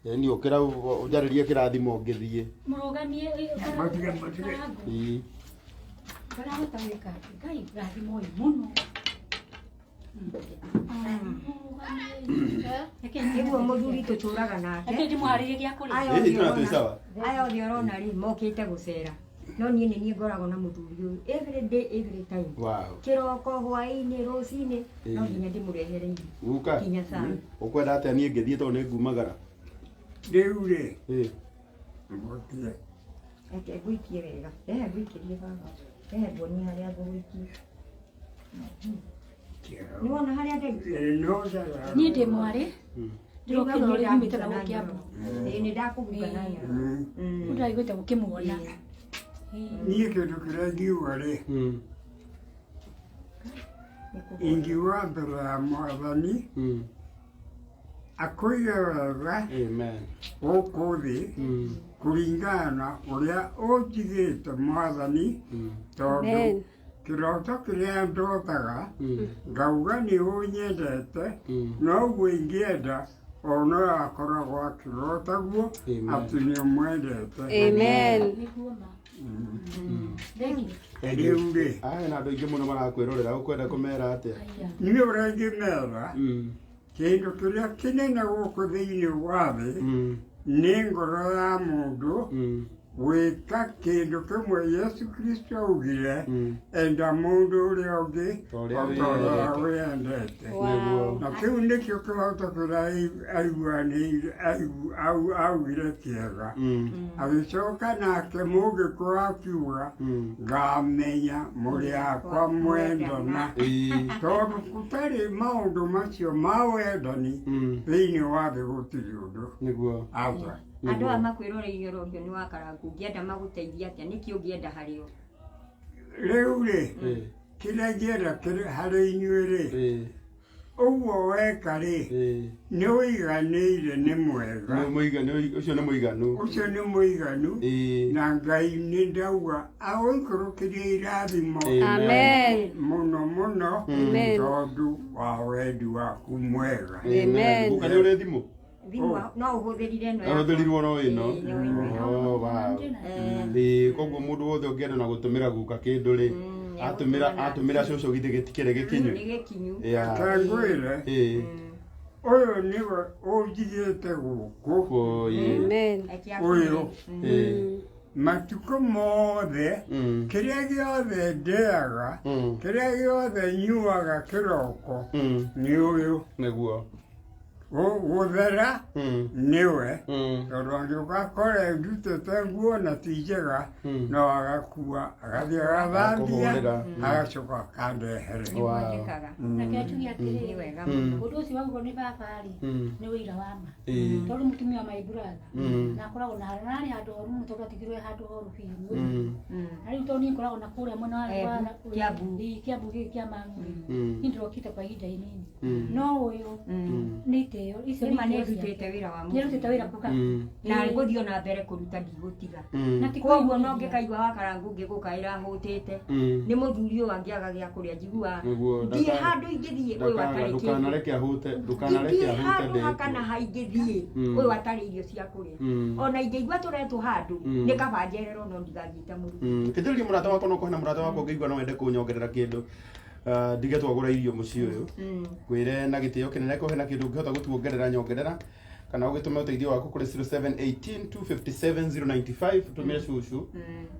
Ĩĩ nĩ ũkĩra ũnjarĩrie kĩrathimo ngĩthiĩ. Mũrũgamie Ĩĩ. Ndarahota gwĩka atĩ. Ngai rathimo ũyũ mũno. Nĩguo mũthuri tũtũraga nake. Reke ndĩmũharĩrie gĩa kũrĩa. Aya Ĩĩ othe itũra twĩ ũrona- sawa. aya othe ũrona rĩ mokĩte gũcera. No niĩ nĩ niĩ ngoragwo na mũthuri ũyũ every day every time. Wow. Kĩroko hwaĩ-inĩ rũcinĩ no nginya ndĩmũrehere irio. Guka. Nginya cai. Ũkwenda atĩa niĩ ngĩthiĩ tondũ nĩ ngumagara. Ĩĩ. Reke ngũikie wega. Rehe ngũikĩrie baba. Rehe nguonie harĩa ngũgũikia. Nĩ wona harĩa ndaikia? Niĩ ndĩ mwarĩ. Ndĩrokire ũrĩa umĩte na gũkũ Kĩambu. Ĩĩ nĩ ndakũhuka na nyoro. Ndĩraiguĩte gũkĩmuona. Niĩ kĩndũ kĩrĩa ingiuga rĩ, ingiuga mbere ya Mwathani akũige wega Amen. gũkũ thĩ kũringana na ũrĩa ũnjigĩte Mwathani, tondũ Amen. kĩroto kĩrĩa ndotaga ngauga nĩ ũnyendete, noguo ingĩenda ona ũyũ akoragwo akĩrota guo Amen. atĩ nĩ ũmwendete. Amen. Nĩguo ma. Thengiũ. Rĩu rĩ, Aya hena andũ aingĩ mũno marakwĩrorera ũkwenda kũmera atĩa? Aya. niĩ ũrĩa ingĩmera kĩndũ kĩrĩa kĩnene gũkũ thĩinĩ wa thĩ nĩ ngoro ya mũndũ Gwĩka kĩndũ kĩmwe Yesu Kristo augire, enda mũndũ ũrĩa ũngĩ Ta ũrĩa o ta ũrĩa wĩyendete. wĩyendete. Nĩguo. Na kĩu nĩkĩo kĩhoto kĩrĩa aiguanĩire augire kĩega. Agĩcoka nake Mũgĩkũyũ akiuga, ngamenya mũrĩ akwa mwendana. Tondũ gũtarĩ maũndũ macio ma wendani thĩinĩ wa thĩ gũtirĩ ũndũ. Nĩguo. Aca. Andũ aya makwĩroreire ũrogio nĩ wakarangu ũngĩenda magũteithie atĩa nĩkĩ ũngĩenda harĩ o? Rĩu rĩ, kĩrĩa ingĩenda harĩ inyuĩ rĩ, ũguo weka rĩ, nĩ ũiganĩire, nĩ mwega. Nĩ mũiganu, ũcio nĩ mũiganu. Ũcio nĩ mũiganu. Na Ngai nĩ ndauga agũikũrũkĩrie irathimo. Amen. Mũno mũno. Amen. Tondũ wa wendi waku mwega. Amen. Guka nĩ ũrĩ thimũ? Thimũ no ũhũthĩrire ĩno yakwa. Ũhũthĩrirwo no ĩno. Ĩĩ, no ĩno. Oh, wow. Ĩĩ, koguo mũndũ wothe ũngĩenda na gũtũmĩra guka kĩndũ rĩ, atũmĩra atũmĩra cũcũ githĩ gĩtikĩrĩ gĩkinyu. Nĩ gĩkinyu. Yeah. Reke ngwĩre, Ĩĩ. ũyũ nĩwe ũnjigĩte gũkũ. Amen. Ũyũ. Ĩĩ. Matukũ mothe, kĩrĩa gĩothe ndĩaga, kĩrĩa gĩothe nyuaga kĩroko, nĩ ũyũ. Nĩguo. Gũthera nĩwe, tondũ angĩũka akore ndutĩte nguo na ti njega, no agakua agathiĩ agathambia, Agakũhũrĩra. Agacoka akandehere. Reke njuge atĩrĩrĩ, Nĩ wega ũndũ ũcio waugwo nĩ baba rĩ, nĩ ũira wa ma, tondũ mũtumia wa my brother na akoragwo na harĩ handũ horu mũno, tondũ atigirwo e handũ horu biũ. Na rĩu tondũ niĩ ngoragwo na kũrĩa mwena wa Kiambu. Ĩĩ, Kiambu gĩkĩ kĩa Mang'u niĩ ndĩrokĩte kwa ihinda inini, no ũyũ nĩ itĩo icio. Nĩ ma nĩ nĩ itĩo ciake. ndutĩte wĩra wa Nĩ arutĩte wĩra kuka. Na ngũthiĩ ona mbere kũruta, ndigũtiga. Na ti Koguo no kũigua. ngĩkaigua wakarangu ngĩgũkaĩra hũtĩte, nĩ mũthuri ũyũ angĩaga gĩa kũrĩa njiguaga Nĩguo, ndirĩ handũ ingĩthiĩ ũyũ atarĩ kĩndũ. Ndũkanareke ahũte, ndũkanareke Ndingĩthiĩ ahũte handũ ndĩkuo. hakana ha ingĩthiĩ ũyũ atarĩ irio cia kũrĩa. Ona ingĩigua tũretwo handũ, nĩ kaba njererwo no ndigathiĩ ta mũthuri. Kĩnjĩrĩrie mũrata wakwa, no kũhena mũrata wakwa ũngĩigua no wende kũnyongerera kĩndũ. Ndige twagũra irio mũciĩ ũyũ, ngwĩre na gĩtĩo kĩnene, kũhena kĩndũ ũngĩhota gũtuongerera, nyongerera, kana ũgĩtũme ũteithio waku kũrĩ 0718 257 095. Tũmĩre cũcũ.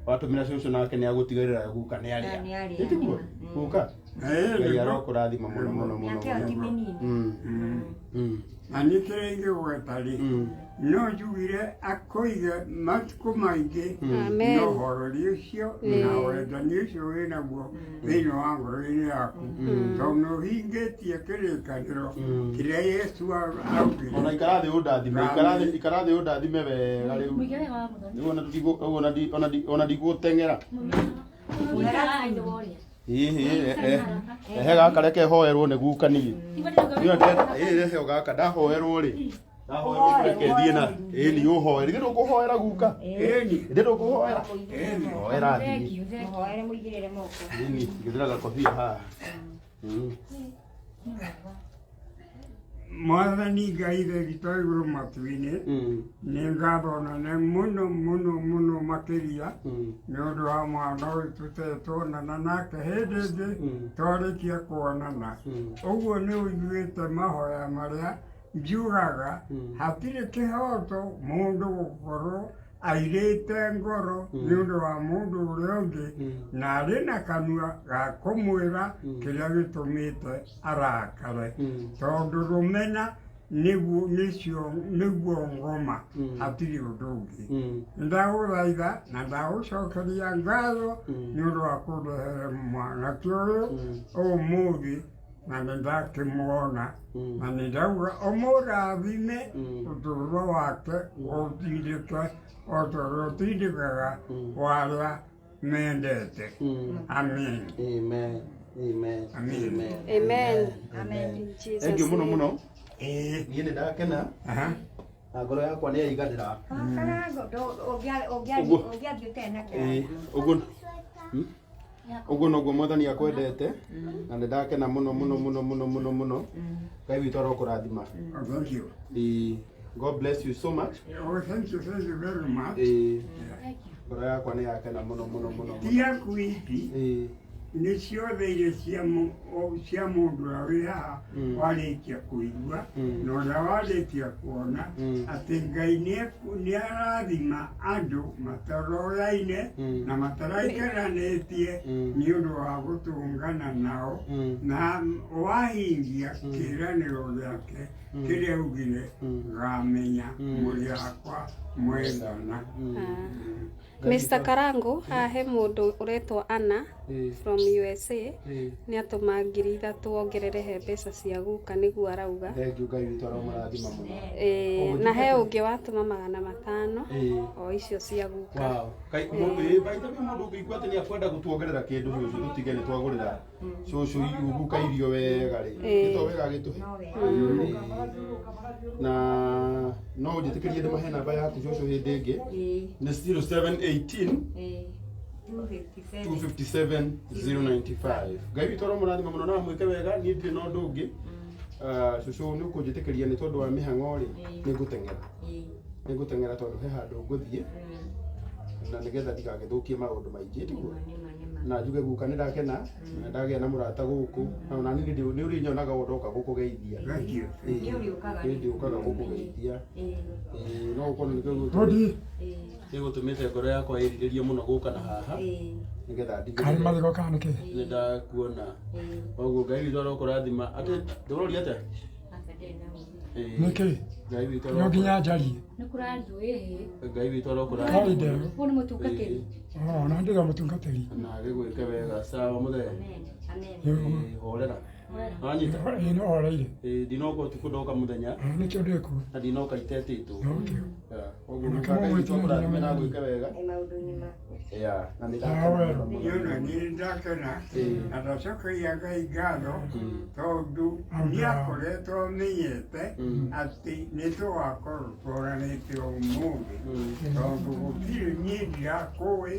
Watũmĩra cũcũ nake nĩ agũtigĩrĩra guka nĩ arĩa. Nĩ arĩa. Ĩtiguo guka? Ĩĩ, Ngai nĩguo. arokũrathima mũno mũno mũno Mĩaka ĩyo ti mũno. mĩnini. Na nĩ kĩrĩa ingĩgweta rĩ, no njugire akũige matukũ maingĩ Amen. na ũhoreri ũcio na wendani ũcio wĩnaguo thĩinĩ wa ngoro-inĩ yaku, tondũ nĩ ũhingĩtie kĩrĩkanĩro kĩrĩa Yesu augire. Ona ikara thĩ ũndathime, ikara thĩ ũndathime wega rĩu. Mũigĩre wa mũthoni. Rĩu ona ũguo ona ndigũteng'era. Mũigĩre wa ithe wa ũrĩa. Hihi ehe gaka reke hoerwo nĩ guka niĩ. Niĩ rehe o gaka ndahoerwo rĩ, ndahoerwo reke thiĩ na ĩĩ ni ũhoere. Githĩ ndũkũhoera guka? Ĩni. Githĩ ndũkũhoera? Hoera thiĩ. Thank you, thank you. Mũhoere mũigĩrĩre moko. Ĩni ngĩthĩra gakobia haha. Mwathani Ngai ithe witũ wa igũrũ matu-inĩ, nĩ ngatho nene mũno mũno mũno makĩria nĩ ũndũ wa mwana ũyũ tũtetwonana nake hĩndĩ ĩngĩ twarĩkia kuonana. Ũguo nĩ ũiguĩte mahoya marĩa njugaga, hatirĩ kĩhoto mũndũ gũkorwo airĩte ngoro nĩ ũndũ wa mũndũ ũrĩa ũngĩ na arĩ na kanua ga kũmwĩra kĩrĩa gĩtũmĩte arakare, tondũ rũmena nĩguo nĩcio nĩguo ngoma, hatirĩ ũndũ ũngĩ. Ndagũthaitha na ndagũcokeria ngatho nĩ ũndũ wa kũndehere mwanake ũyũ ũmũthĩ, na nĩ ndakĩmuona na nĩ ndauga ũmũrathime, ũtũũro wake ũtindĩke o ta ũrĩa ũtindĩkaga wa arĩa mendete. Amen. Amen. Amen. Amen. Amen. Amen. In Jesus' Thank you mũno name. mũno. Ĩĩ. Niĩ nĩ ndakena na ngoro yakwa nĩ yaiganĩra. Wakarango Ũguo. ũngĩathiĩ ũtarĩ na Ĩĩ, kĩrango. ũguo ũguo noguo mwathani akwendete, na nĩ ndakena mũno mũno mũno mũno mũno mũno. Ngai witũ arokũrathima. Oh, thank you. Ĩĩ, God bless you so much. Oh, thank you, thank you very much. Ĩĩ, ngoro yakwa nĩ yakena mũno mũno mũno Ti mũno. yaku iki. Ĩĩ. Nĩ ciothe iria cia mũndũ ũrĩa wĩ haha warĩkia kũigua na ũrĩa warĩkia kuona atĩ Ngai nĩ arathima andũ mataroraine na mataraikaranĩtie nĩ ũndũ wa gũtũngana nao na wahingia kĩĩranĩro gĩake kĩrĩa augire ngamenya mũrĩ akwa mwendana. Mr. Karangu haha he mũndũ ũretwo Anna from USA nĩ atũma 3,000 wongerere he mbeca cia guka nĩguo arauga. Thank you Ngai witũ aromũrathima mũno. Na he ũngĩ watũma 500 o icio cia guka. Wow. Kai mũndũ by the way mũndũ ũngĩigua atĩ nĩ akwenda gũtuongerera kĩndũ cũcũ tũtige nĩ twagũrĩra cũcũ guka irio wega rĩ. Nĩ to wega agĩtũhe. Na no ũnjĩtĩkĩrie ndĩmahe namba yaku cũcũ hĩndĩ ĩngĩ. Nĩ 0718 257 095. Ngai witũ aromũrathima mũno na amwĩke wega niĩ ndirĩ na ũndũ ũngĩ. Cũcũ nĩ ũkũnjĩtĩkĩria nĩ tondũ wa mĩhang'o rĩ nĩ ngũteng'era. Nĩ ngũteng'era tondũ he handũ ngũthiĩ na nĩgetha ndigagĩthũkie maũndũ maingĩ tiguo. Na njuge guka nĩ ndakena na ndagĩa na mũrata gũkũ na ona niĩ nĩ ũrĩnyonaga o ndoka gũkũgeithia. Nĩ ndĩũkaga gũkũgeithia. No ũkorwo nĩkĩo gĩgũtũmĩte ngoro yakwa ĩrirĩrie mũno gũka na haha nĩgetha ndigĩrĩre Karĩ mathiko kana nĩkĩ? Nĩ ndakuona. Koguo Ngai witũ arokũrathima. Atĩ ndũroria atĩa? Nĩkĩ? Ngai witũ No nginya njarie. Nĩ kũrario ĩhĩ. Ngai witũ arokũrathima. Karĩ ndero. Ũyũ nĩ mũtungatĩri. Oh, na ndĩra mũtungatĩri. Na agĩgwĩke wega. Sawa mũthee. Amen. Horera. Wanyita? Ĩĩ no horeire. Ndinoka ũtukũ ndoka mũthenya. Nĩkĩo ndĩkuo. Na ndinoka itetĩtwo. Nokĩo. Koguo Ngai witũ akũrathime na agwĩke wega. Yeah, na nĩ ndakena mũno. Niĩ ona niĩ ndakena na ndacokeria Ngai ngatho tondũ nĩakoretwo amenyete atĩ nĩ tũgakorwo tworanĩte ũmũthĩ tondũ gũtirĩ niĩ ndirakũĩ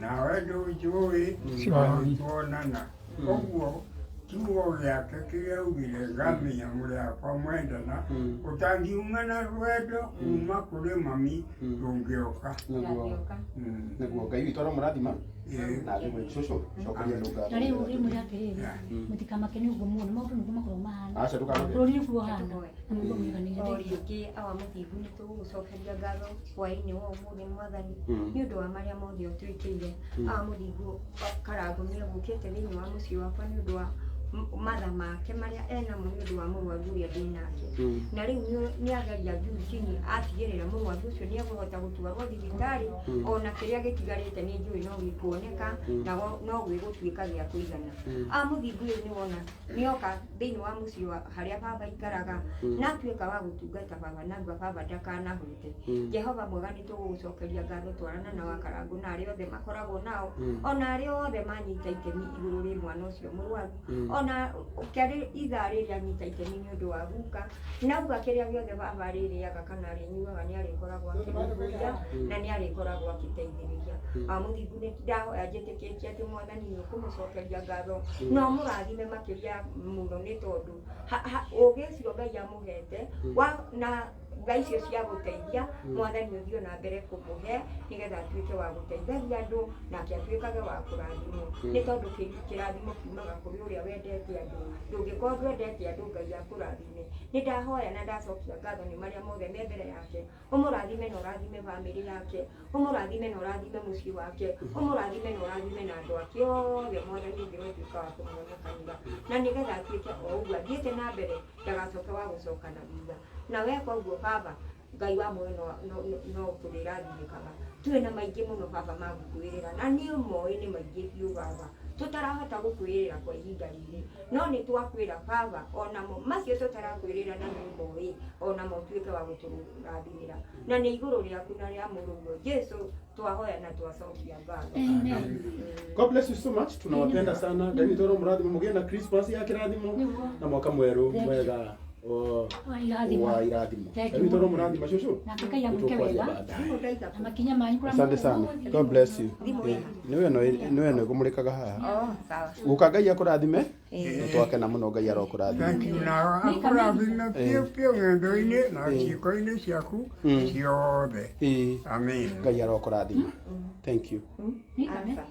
nawe ndũnjũĩ na tuonana. Ũguo kiugo gĩake kĩrĩa augire ngamenya mũrĩ akwa mwendana ũtangiuma na rwendo kuma kũrĩ mami ndũngĩũka. Nĩguo Ngai witũ aromũrathima na agĩgwĩke cũcũ cokeria andũ ngatho. Na rĩu rĩmwe atĩrĩrĩ mũtikamake nĩ ũguo muona maũndũ nĩguo makoragwo mahana. Aca ndũkamake. Bũrũri nĩguo ũhana na mũndũ mũiganĩire. O rĩngĩ awa mũthingu nĩ tũgũgũcokeria ngatho hwaĩ-inĩ wa ũmũthĩ mwathani nĩ ũndũ wa marĩa mothe ũtwĩkĩire. Awa mũthingu Karangũ nĩ egũkĩte thĩinĩ wa mũciĩ wakwa nĩ ũndũ wa matha make marĩa enamo nĩ ũndũ wa mũrwaru ũrĩa ndĩ nake. Na rĩu nĩ ageria juu chini atigĩrĩra mũrwaru ũcio nĩ ekũhota gũtwarwo thibitarĩ ona kĩrĩa gĩtigarĩte nĩ njũĩ no gĩkuoneka na no gĩgũtuĩka gĩa kũigana. A mũthingu ũyũ nĩ wona nĩoka thĩinĩ wa mũciĩ wa harĩa baba aikaraga na atuĩka wa gũtungata baba na auga baba ndakanahũte. Jehova mwega nĩ tũgũgũcokeria ngatho twarana na Wakarangũ na arĩa othe makoragwo nao ona arĩa othe manyita itemi igũrũ rĩ mwana ũcio mũrwaru ona kĩarĩ ithaa rĩrĩa anyita itemi nĩ ũndũ wa guka na auga kĩrĩa gĩothe baba arĩrĩaga kana arĩnyuaga nĩ arĩkoragwo akĩrũmbũiya na nĩ arĩkoragwo akĩteithĩrĩria. A mũthingu nĩ ndahoya njĩtĩkĩtie atĩ mwathani nĩ ũkũmũcokeria ngatho na ũmũrathime makĩria mũno nĩ tondũ ũgĩ ũcio Ngai amũhete na ngai icio cia gũteithia mwathani ũthiĩ na mbere kũmũhe nĩgetha atuĩke wa gũteithagia andũ nake atuĩkage wa kũrathimwo nĩ tondũ kĩrathimo kiumaga kũrĩ ũrĩa wendete andũ. Ndũngĩkorwo ndwendete andũ Ngai akũrathime. Nĩ ndahoya na ndacokia ngatho nĩ marĩa mothe me mbere yake. Ũmũrathime na ũrathime bamĩrĩ yake, ũmũrathime na ũrathime mũciĩ wake, ũmũrathime na ũrathime na andũ ake othe mwathani ũngĩrotuĩka wa kũmũhonokanĩra na nĩgetha atuĩke o ũguo athiĩte na mbere ndagacoke wa gũcoka na thutha. Na weka ũguo baba Ngai wa muoyo no kũrĩrathimĩkaga. Twĩ na maingĩ mũno baba ma gũkwĩrĩra na nĩ ũmoĩ nĩ maingĩ biũ baba tũtarahota gũkwĩrĩra kwa ihinda rĩrĩ no nĩ twakwĩra baba onamo macio tũtarakwĩrĩra na nĩ ũmoĩ onamo ũtuĩke wa gũtũrathimĩra na nĩ igũrũ rĩaku na rĩa mũrũguo Jesu twahoya na twacokia ngatho. God bless you so much. Tunawapenda sana. Ngai witũ aromũrathima mũgĩe na Christmas ya kĩrathimo na mwaka mwerũ mwega wa irathimo. Ngai witũ aromũrathima cũcũ. Asante sana. God bless you. Nĩwe no ĩkũmũrĩkaga haha. Guka Ngai akũrathime. Nĩ twakena mũno Ngai arokũrathima. Thank you na akũrathime biũ biũ ng'endo-inĩ na ciĩko-inĩ ciaku ciothe. Amen. Ngai arokũrathima. Thank you. Aca.